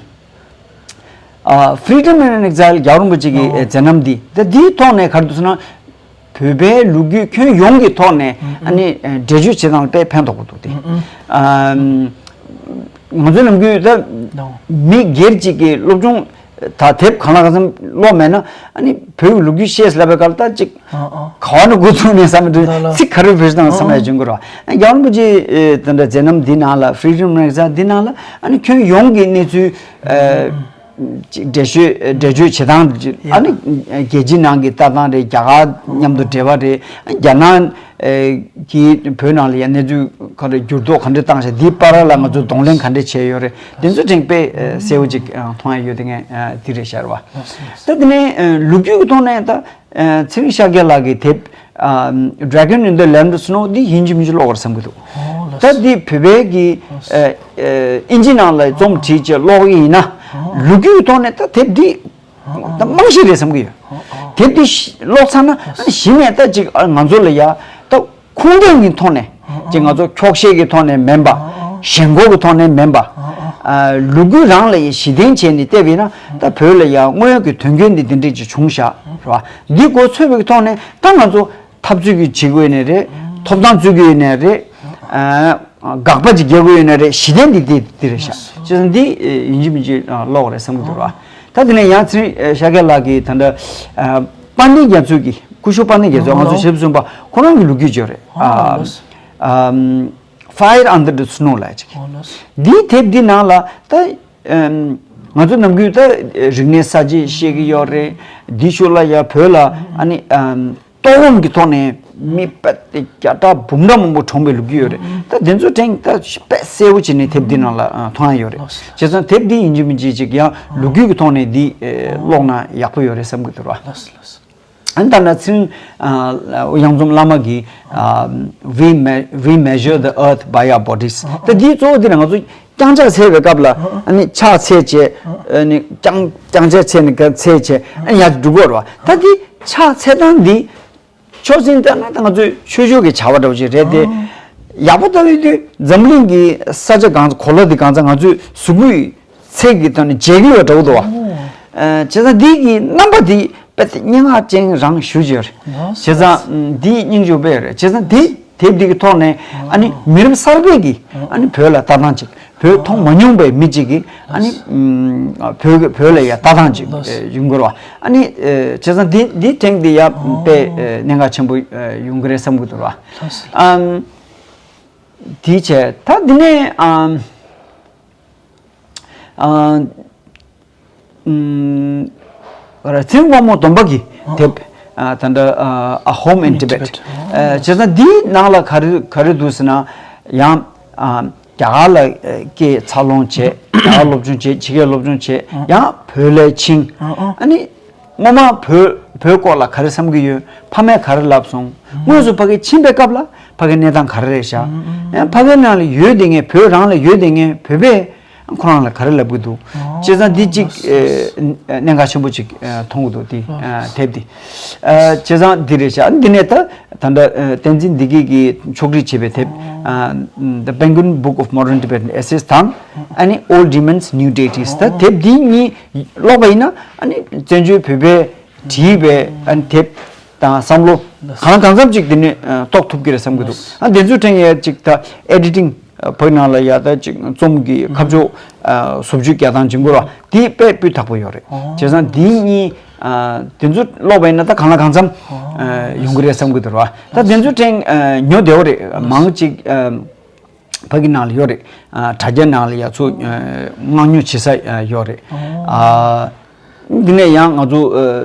Freedom in Exile རྒྱལ་བ་རིན་པོ་ཆེ་གི་མཛད་རྣམ་འདི་ད་འདིའི་ཐོག་ནས་ག་རེ་འདུག་ཟེར་ན། བོད་པའི་ལོ་རྒྱུས་ཁྱོན་ཡོངས་ཀྱི་ཐོག་ནས་ཨ་ནི་འགྲེལ་བརྗོད་བྱེད་སྟངས་དཔེ་ཕན་ཐོགས་པོ་འདུག་སྟེ། ང་ཚོའི་ནམ་རྒྱུན་ད་མི་སྒེར་གཅིག་གི་སློབ་སྦྱོང་ད་དེབ་གང་ལ་གང་འཚམ་ཀློག་མེད་ན་ཨ་ནི་བོད་ཀྱི་ལོ་རྒྱུས་ཤེས་ལབ་པའི་སྐབས་ད་ཅིག་ག་བ་ནས་འགོ་ཚུགས་ནས་བསམ་མི་འདུག་ཚིག་ག་རེ་བེད་སྤྱོད་བཏང་བསམ་ཡ་བྱུང་གི་རེད། རྒྱལ་བ་རིན་པོ་ཆེ་དེ་འདྲ་མཛད་རྣམ་འདི་ནང་ལ་Freedom in Exile འདི་ནང་ལ་ཨ་ནི་ཁྱོན་ཡོངས་ཀྱི་གནས་ཚུལ། ཅིག་འགྲེལ་བཤད་འགྲེལ་བརྗོད་བྱེད་སྟངས་དེ་ཨ་ནི་རྒྱལ་སྤྱིའི་ནང་གི་ལྟ་སྟངས་རེད། རྒྱ་གར་མཉམ་དུ་འབྲེལ་བ་རེད། རྒྱ་ནག་གིས་བོད་ནང་ལ་ཡང་གནས་ཚུལ་ག་རེ་འགྱུར་ལྡོག་ག་འདྲ་བཏང་ཤག་འདིའི་བར་ལ་ང་ཚོ་གདོང་ལེན་ག་འདྲ་བྱས་ཡོད་རེད། དེ་ཚོ་ཕྲན་དཔེ་གསལ་བོ་ཅིག་མཐོང་ཡ་ཡོད་དེ་ངས་འདི་རེད་ཤར་བ། ད་དེ་ནས་ལོ་རྒྱུས་ཀྱི་ཐོག་ནས་ད། ཚེ་རིང་ཤཱཀྱ་ལགས་ཀྱི་དེབ། Dragon in the Land of Snow འདི་ཡིན་གཅིག་མིན་གཅིག་ཀློག་དགོས་བསམ་གྱི་འདུག་ད་འདི་བོད་པའི་གི་ཨིན་ཇི་ནང་ལ་རྩོམ་བྲིས་བྱས་ཀློག་གི་ཡིན་ན། ལོ་རྒྱུས་ཀྱི་ཐོག་ནས་ད་དེབ་འདི་ད་རྨང་གཞི་རེད་བསམ་གྱི་ཡོད། དེབ་འདི་ཀློག་ཚར་ན་གཞི་ནས་ད་ཅིག་ང་ཚོ་ལ་ཡ་ད་ཁུངས་ལྡན་གྱི་ཐོག་ནས་ཅིག་ང་ཚོ་འཁྱོག་བཤད་ཀྱི་ཐོག་ནས་མིན་པ། ཞེན་ཁོག་གི་ཐོག་ནས་མིན་པ། ལོ་རྒྱུས་རང་ལ་ཡ་གཞི་རྟེན་བྱས་ནས་བལྟས་པ་ཡིན་ན་ད་བོད་ལ་ཡ་དངོས་ཡོད་ཀྱི་དོན་རྐྱེན་འདི་འདི་འདྲས་ཅིག་བྱུང་ཤག་རེད་བ། འདི་མགོ་ཚོས་པའི་ཐོག་ནས་ད་ང་ཚོ་འཐབ་རྩོད་ཀྱི་བྱེད་དགོས་ནས་རེད། ཐོབ་ཐང་རྩོད་ཀྱི་ཡོད་ནས་རེད། དགག་པ་ཅིག་རྒྱག་དགོས་ཡོད་ནས་རེད། གཞི་རྟེན་འདི་འདི་འདི་རེད་ཤག་བྱས་ཙང་འདི་ཡིན་གཅིག་མིན་གཅིག་ཀློག་རེད་བསམ་གྱི་འདུག་ར། ད་དེ་ནས་ཡང་ཚེ་རིང་ཤཱཀྱ་ལགས་ཀྱིས་ད་ལྟ་དཔལ་ལྡན་རྒྱ་མཚོ་གི་སྐུ་ཞབས་དཔལ་ལྡན་རྒྱ་མཚོ་ང་ཚོ་ཞབས་སུ་འབར་ཁོ་རང་གི་ལོ་རྒྱུས་བརྗོད་རེད། Fire Under the Snow ལབ་ཅིག་འདིའི་དེབ་འདི་ནང་ལ་ད། ང་ཚོ་ནམ་རྒྱུན་ད་རིག་གནས་གསར་བརྗེ་བཤད་ཀྱི་ཡོད་རེད། འདི་ཤུགས་ལ་ཡ་བོད་ལ་ཨ་ནི་ལྟོགས་སྐོམ་གྱི་ཐོག་ནས་མི་དཔེ་དེ་བརྒྱ་ཕྲག་འབུམ་ཕྲག་མང་པོ་གྲོངས་པའི་ལོ་རྒྱུས་ཡོད་རེད། ད་དེ་ཚོ་དྲན་ད་དཔེ་གསལ་པོ་བྱས་ནས་དེབ་འདི་ནང་ལ་མཐོང་ཡ་ཡོད་རེད། བྱས་ཙང་དེབ་འདི་ཡིན་གཅིག་མིན་གཅིག་ཅིག་ཡང་ལོ་རྒྱུས་ཀྱི་ཐོག་ནས་འདི་ཀློག་ན་ཡག་པོ་ཡོད་རེད་བསམ་གྱི་འདུག་ར། ཨ་ནི་ད་ན་ཚིང་། གཡང་འཛོམས་བླ་མ་གིས། We me- we measure the earth by our bodies. ད་འདིའི་གཙོ་བོ་འདི་ནི་ང་ཚོ་རྐྱང་ཕྱག་འཚལ་བའི་སྐབས་ལ་ཨ་ནི་ཕྱག་འཚལ་བྱས་ཨ་ནི་རྐྱང་རྐྱང་ཕྱག་འཚལ་ནས་ག་འཚལ་བྱས་ཨ་ནི་ཡར་འགྲོ་གི་རེད་བ། ད་འདི་ཕྱག་འཚལ་སྟངས་འདི་ཕྱོགས་ཟིན་ལྟར་ན་ད་ང་ཚོའི་ཆོས་ཕྱོགས་ཀྱི་བྱ་བ་འདྲ་བོ་ཅིག་རེད་དེ། ཡག་པོ་ལྟ་བུའི་དུས་འཛམ་གླིང་གི་ས་ཆ་གང་གོ་ལ་འདི་གང་ཚ་ང་ཚོའི་གཟུགས་པོའི་ཚད་ཀྱི་ཐོག་ནས་འཇལ་གྱི་ཡོད་འདྲ་བོ་འདུག་བ། བྱས་ཙང་འདི་གི་རྣམ་པ་འདི་དཔེ་སྙན་ངག་ཅན་རང་ཞུ་རྒྱུ་རེད། བྱས་ཙང་འདི་སྙིང་རྗེ་པོ་རེད། བྱས་ཙང་འདི་དེབ་འདི་གི་ཐོག་ནས་ཨ་ནི་མི་རབས་གསར་པས་ཀྱི་ཨ་ནི་བོད་ལ་ལྟ་སྟངས་ཅིག་བོད་མཐོང་མ་མྱོང་པའི་མི་ཅིག་གིས་ཨ་ནི་བོད་ཀྱི་བོད་ལ་ཡ་ལྟ་སྟངས་ཅིག་ཡོང་གི་རེད་བ། ཨ་ནི་བྱས་ཙང་འདི་འདི་དྲན་འདི་ཡ་དཔེ་གནད་འགག་ཆེན་པོ་ཡོང་གི་རེད་བསམ་གྱི་འདུག་ར། དེའི་ཆེད་ད་འདི་ནས་ཨ། ཨ། ཨུམ། ཚེ་རིང་དབང་མོ་སྡོམ་པ་གི་དེབ། ཨ། ད་ལྟ་ཨ། A Home in Tibet། ཨ། བྱས་ཙང་འདིའི་ནང་ལ་ག་རེ་ག་རེ་འདུག་ཟེར་ན། ཡང་ཨ། རྒྱ་གར་ལ་སྐྱེས་འཚར་ལོངས་བྱས། རྒྱ་གར་སློབ་སྦྱོང་བྱས། ཕྱི་རྒྱལ་སློབ་སྦྱོང་བྱས། ཡང་བོད་ལ་ཕྱིན། ཨ་ནི་སྔོན་མ་བོད་བོད་སྐོར་ལ་ག་རེ་བསམ་གྱི་ཡོད། ཕ་མས་ག་རེ་ལབ་སོང་། དངོས་སུ་ཕ་གི་ཕྱིན་པའི་སྐབས་ལ་ཕ་གི་གནས་སྟངས་ག་རེ་རེད་ཤག་ཡང་ཕ་གི་ནང་ལ་ཡོད་བསྡད་མཁན། བོད་རང་ལ་ཡོད་བསྡད་མཁན་བོད་པས་ཁོ་རང་ལ་ག་རེ་ལབ་ཀྱི་འདུག་བྱས་ཙང་འདི་གཅིག་ཨེ། གནད་འགག་ཆེན་པོ་གཅིག་ཨེ། མཐོང་གི་འདུག་དེ་ཨེ། དེབ་འདི། ཨེ། བྱས་ཙང་འདི་རེད་ཤག་འདི་ནས་ད་ད་ལྟ་ཨེ། བསྟན་འཛིན་བདེ་སྐྱིད་ཀྱིས་ཕྱོགས་སྒྲིག་བྱས་པའི་དེབ། ཨ། The Penguin Book of Modern Tibetan Essays དང་། ཨ་ནི་Old Demons, New Deities། ད་དེབ་འདི་གཉིས་ཀློག་པ་ཡིན་ན། ཨ་ནི་བཙན་བྱོལ་བོད་པས་བྲིས་པའི་ཨ་ནི་དེབ་དང་བསམ་བློ་གང་ལ་གང་འཚམ་ཅིག་འདི་ནས་ཨ། རྟོགས་ཐུབ་ཀྱི་རེད་བསམ་གྱི་འདུག་ཨ། དེ་ཚོ་ཕྲན་ཡས་ཅིག་ད་editing ཨ། བོད་ནང་ལ་ཡ་ད་ཅིག་རྩོམ་གྱི་ཁ་ཕྱོགས་ཨ། བཟོ་བཅོས་རྒྱག་སྟངས་ཅིག་འགོར་བ་འདི་དཔེ་སྤུས་དག་པོ་ཡོད་རེད། བྱས་ཙང་འདི་གཉིས་ཨ། དེ་ཚོ་ཀློག་པ་ཡིན་ན་ད་གང་ལ་གང་འཚམ་ཨ། ཡོང་གི་རེད་བསམ་གྱི་འདུག་ར། ད་དེ་ཚོ་ཕྲན་ཨ། ཉོ་བདེ་བོ་རེད། མང་ཅིག་ཨ། ཕ་གི་ནང་ལ་ཡོད་རེད། ཨ། དྲ་རྒྱ་ནང་ལ་ཡ་ཚུར་ཨ། མངགས་ཉོ་བྱེད་ས་ཨ། ཡོད་རེད། ཨ། འདི་ནས་ཡང་ང་ཚོ་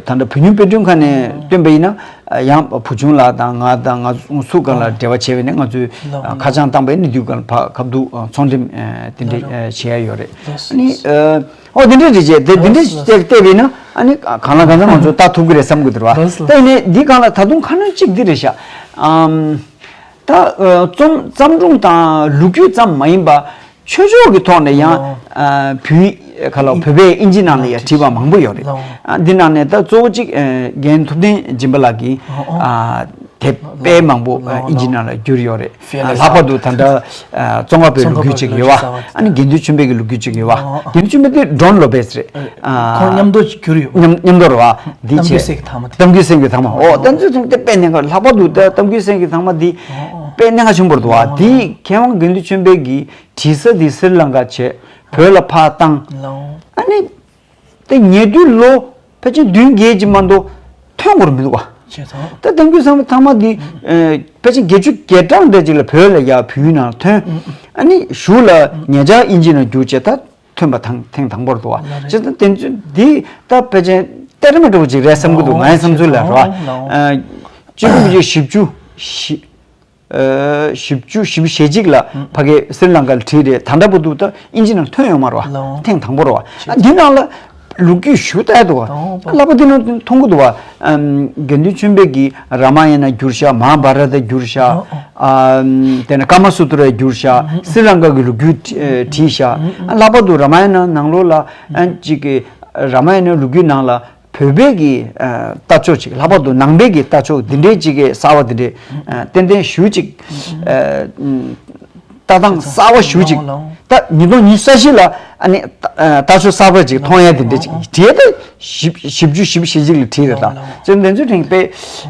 ཨ། ད་ལྟ་བོད་ཉིད་དཔེ་སྐྲུན་ཁང་ནས་བཏོན་པ་ཡིན་ན། ཨ། ཡང་བུ་ཆུང་ལགས་དང་ང་དང་ང་ཚོ་སུ་གང་ལ་འབྲེལ་བ་བྱས་པ་ཡིན་ན། ང་ཚོས་ཨ། ཁ་བྱང་བཏང་པ་ཡིན་ན་དུས་གང་ལ་ཕར་ཁ་བསྡུ་ཨ། ཚོང་འགྲེམས་ཨ། དེ་འདྲ་ཨ། བྱེད་ཡ་ཡོད་རེད། ཨ་ནི་ཨ། ཨོ་དེ་འདྲ་རེད་བྱས། དེ་དེ་འདྲ་བལྟས་བལྟས་པ་ཡིན་ན། ཨ་ནི་གང་ལ་གང་འཚམ་ང་ཚོ་ལྟ་ཐུབ་ཀྱི་རེད་བསམ་གྱི་འདུག་ར། ལགས་སོ། ད་ཡིན་ནའི་འདི་སྒང་ལ་ད་དུང་ཁ་སྣོན་གཅིག་འདི་རེད་ཤག་ཨམ། ད་ཨ། རྩོམ་བརྩམས་སྒྲུང་དང་ལོ་རྒྱུས་ཙམ་མ་ཡིན་པ། ཆོས་ཕྱོགས་ཀྱི་ཐོག་ནས་ཡང་ཨ། བོད་ག་ལ་བོད་པའི་ཨིན་ཇི་ནང་ལ་ཡང་བྲིས་པ་མང་པོ་ཡོད་རེད། ཨ། འདི་ནང་ནས་ད་གཙོ་བོ་གཅིག་ཨ། རྒན་ཐུབ་བསྟན་སྦྱིན་པ་ལགས་ཀྱིས་ཨ། དེབ་དཔེ་མང་པོ་ཨ། ཨིན་ཇི་ནང་ལ་བསྒྱུར་ཡོད་རེད། ཨ། ལྷག་པར་དུ་ད་ལྟ་ཨ། ཙོང་ཁ་པའི་ལོ་རྒྱུས་གཅིག་ཡོད་པ། ཨ་ནི་དགེ་འདུན་ཆོས་འཕེལ་གྱི་ལོ་རྒྱུས་གཅིག་ཡོད་པ། དགེ་འདུན་ཆོས་འཕེལ་དེ་ཌོན་ལོ་པེས་རེད། ཨ། ཁོང་མཉམ་དུ་བསྒྱུར་ཡོད། མཉམ་མཉམ་དུ་རེད་པ། འདི་བྱས། གཏམ་རྒྱུད་གསེར་གྱི་ཐང་མ་དེ། གཏམ་རྒྱུད་གསེར་གྱི་ཐང་མ། ཨོ་གཏམ་རྒྱུད་གསེར་གྱི་དཔེ་གནད་འགག་ལྷག་པར་དུ་ད་གཏམ་རྒྱུད་གསེར་གྱི་ཐང་མ་འདི་དཔེ་གནད་འགག་ཆེན་པོ་རེད་འདུག་པ། འདི་མཁས་དབང་དགེ་འདུན་ཆོས་འཕེལ་གྱིས་བྲིས་ས་འདི་སི་རི་ལང་ཀ་བྱས། བོད་ལ་ཕར་བཏང་། ཨ་ནི་དེ་ཉེ་དུས་ལོ་ཕལ་ཆེར་བདུན་བརྒྱད་ཅིག་མ་གཏོགས་ཐོན་དགོས་མི་འདུག་པ། ད་གཏམ་རྒྱུད་གསེར་གྱི་ཐང་མ་འདི་ཨ། ཕལ་ཆེར་བརྒྱད་ཅུ་གྱ་གྲངས་དེ་ཅིག་ལ་བོད་ལ་ཡ་བོད་ཡིག་ནང་ཐོན། ཨ་ནི་གཞུག་ལ་ཉེ་ཆར་ཨིན་ཇི་ནང་བསྒྱུར་བྱས་ད་ཐོན་པ་དང་ཐེངས་དང་པོ་རེད་འདུག་པ། བྱས་ཙང་དེ་ཚོ་འདི་ད་ཕལ་ཆེར་ཏེ་རེ་མ་འགྲོ་བ་ཅིག་རེད་བསམ་གྱི་འདུག་ངའི་བསམ་ཚུལ་ལ་རེད་པ། ཨ། གཅིག་སྟོང་དགུ་བརྒྱ་བཞི་བཅུ་ཞེ། ཨ། བཞི་བཅུ་ཞེ་གཅིག་ལ་ཕ་གིར་སི་རི་ལང་ཀ་ལ་བྲིས་རེད། ད་ལྟ་བར་དུ་ད་ཨིན་ཇི་ནང་ཐོན་ཡོད་མ་རེད་པ། ཐེངས་དང་པོ་རེད་པ། ཨ། འདི་ནང་ལ་ལོ་རྒྱུས་ཞུ་ལྟ་འདུག་པ། ལྷག་པར་འདི་ནང་མཐོང་གི་འདུག་པ། ཨམ། དགེ་འདུན་ཆོས་འཕེལ་གྱིས་རཱ་མ་ཡ་ན་བསྒྱུར་ཤག་མ་ཧཱ་བྷ་ར་ཏ་བསྒྱུར་ཤག་ཨམ། དེ་ནས་ཀ་མ་སུ་ཏྲ་བསྒྱུར་ཤག་སི་རི་ལང་ཀ་གི་ལོ་རྒྱུས་བྲི་ཨེ། བྲིས་ཤག་ལྷག་པར་དུ་རཱ་མ་ཡ་ན་ནང་ལོགས་ལ་ཨ། གཅིག་གི་རཱ་མ་ཡ་ན་ལོ་རྒྱུས་ནང་ལ་བོད་པའི་གི་ཨ། ལྟ་ཕྱོགས་ཅིག་ལྷག་པར་དུ་ནང་པའི་གི་ལྟ་ཕྱོགས་འདི་འདྲའི་ཅིག་གི་གསར་པ་འདི་འདྲའི་ཨ། ཏན་ཏན་ཞེ་པོ་ཅིག་ཨ། ལྟ་སྟངས་གསར་པ་ཞེ་པོ་ཅིག་ད་ཉིས་སྟོང་ཉི་ཤུ་རྩ་བཞི་ལ་ཨ་ནི་ལྟ་ཕྱོགས་གསར་པ་ཅིག་མཐོང་ཡ་འདི་འདྲ་ཅིག་བྲིས་ཏེ་བཞི་བཞི་བཅུ་ཞེ་གཅིག་ལ་བྲིས་རེད། ད་ཅིག་འདི་ཚོ་དྲན་པས་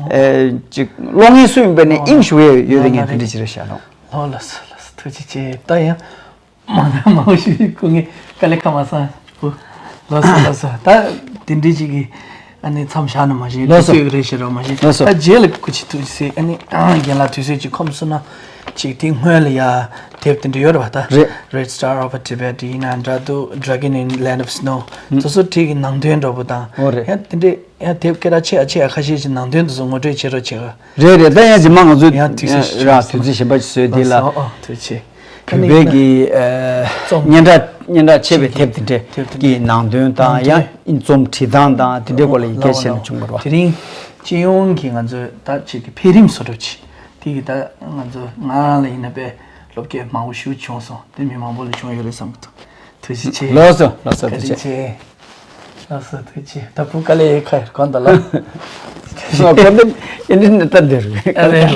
ཨ། ཅིག་ཀློག་མཁན་སུ་ཡིན་པ་ནས་དབྱིངས་ཞུ་ཡ་ཡོད་པའི་ངས་འདི་འདྲ་ཅིག་རེད་ཤག་ལོ། ལགས་སོ་ལགས་སོ། ཐུགས་རྗེ་ཆེ། ད་ཡང་མང་མང་ཞིག་སྐུ་ངལ་དཀའ་ལས་ཁག་མ་སོང་། ལགས་སོ་ལགས་སོ། ད་དེ་འདྲའི་ཅིག་གི་ཨ་ནི་མཚམས་བཞག་ན་མ་གཞི། ལགས་སོ། དུས་ཚོད་རེ་ཞིག་རོ་མ་གཞི། ལགས་སོ། ད་རྗེས་ལ་སྐུ་མཁྱེན་ཐུགས་རྗེ་ཆེ། ཨ་ནི་རྒན་ལགས་དུས་ཚོད་ཅིག་ཁོམ་སོང་ན་ཅིག་དེ་སྔོན་ལ་ཡ་དེབ་དེ་འདྲ་ཡོད་རེད་པ། ད་རེད། Red Star Over Tibet ཡིན་ན་འདྲ་འདུག Dragon in Land of Snow དེ་ཚོ་དེ་གི་ནང་དོན་འདྲ་པོ་དང་། ཨོ་རེད། ཡང་དེ་འདྲའི་ཡང་དེབ་སྐད་གྲགས་ཆེ་ཡ་ཆེ་ཡ་ཁ་ཤས་ཅིག་ནང་དོན་དེ་ཚོ་ངོ་སྤྲོད་བྱེད་རོགས་བྱེད་ག་རེད་རེད། ད་ཡང་རྗེས་མ་ང་ཚོ་ཡང་དུས་ཚོད་ཞིག་ར་དུས་ཚོད་གཞན་པ་ཞིག་བཟོས་དེ་ལ། ཨོ་ཨོ་ཐུགས་རྗེ་ཆེ། བོད་པའི་གི་ཨ། རྩོམ་སྙན་གྲགས་སྙན་གྲགས་ཆེ་བའི་དེབ་དེ་འདྲས་དེབ་དེ་ཀྱི་འདྲས་ནང་དོན་དང་ནང་དོན། ཡང་རྩོམ་བྲིས་སྟངས་དང་དེ་འདྲའི་སྐོར་ལ་ཡི་གེ་བཤད་ན་བྱུང་བ་རེད་པ། དེ་རིང་སྤྱི་ཡོངས་ཀྱི་ང་ཚོའི་ད་ཅིག་གི་འཕེལ་རིམ་བཟོ་འདྲ་ཅིག་དེ་གི་ད་ང་ཚོ་ང་རང་ལ་ཡིན་ན་དཔེ་བློ་སྐྱེད་མང་པོ་ཞིག་བྱུང་སོང་། དེ་མི་མང་པོ་ལ་བྱུང་ཡོད་རེད་བསམ་གི་འདུག་ཐུགས་རྗེ་ཆེ། ལགས་སོ་ལགས་སོ། ཐུགས་རྗེ་ཆེ། ལགས་སོ་ཐུགས་རྗེ་ཆེ། ད་བུ་དཀའ་ལས་ཁག་གོ་འདུག་ལ། ཨ་ནི་ད་འདིར། ཨ་ནི་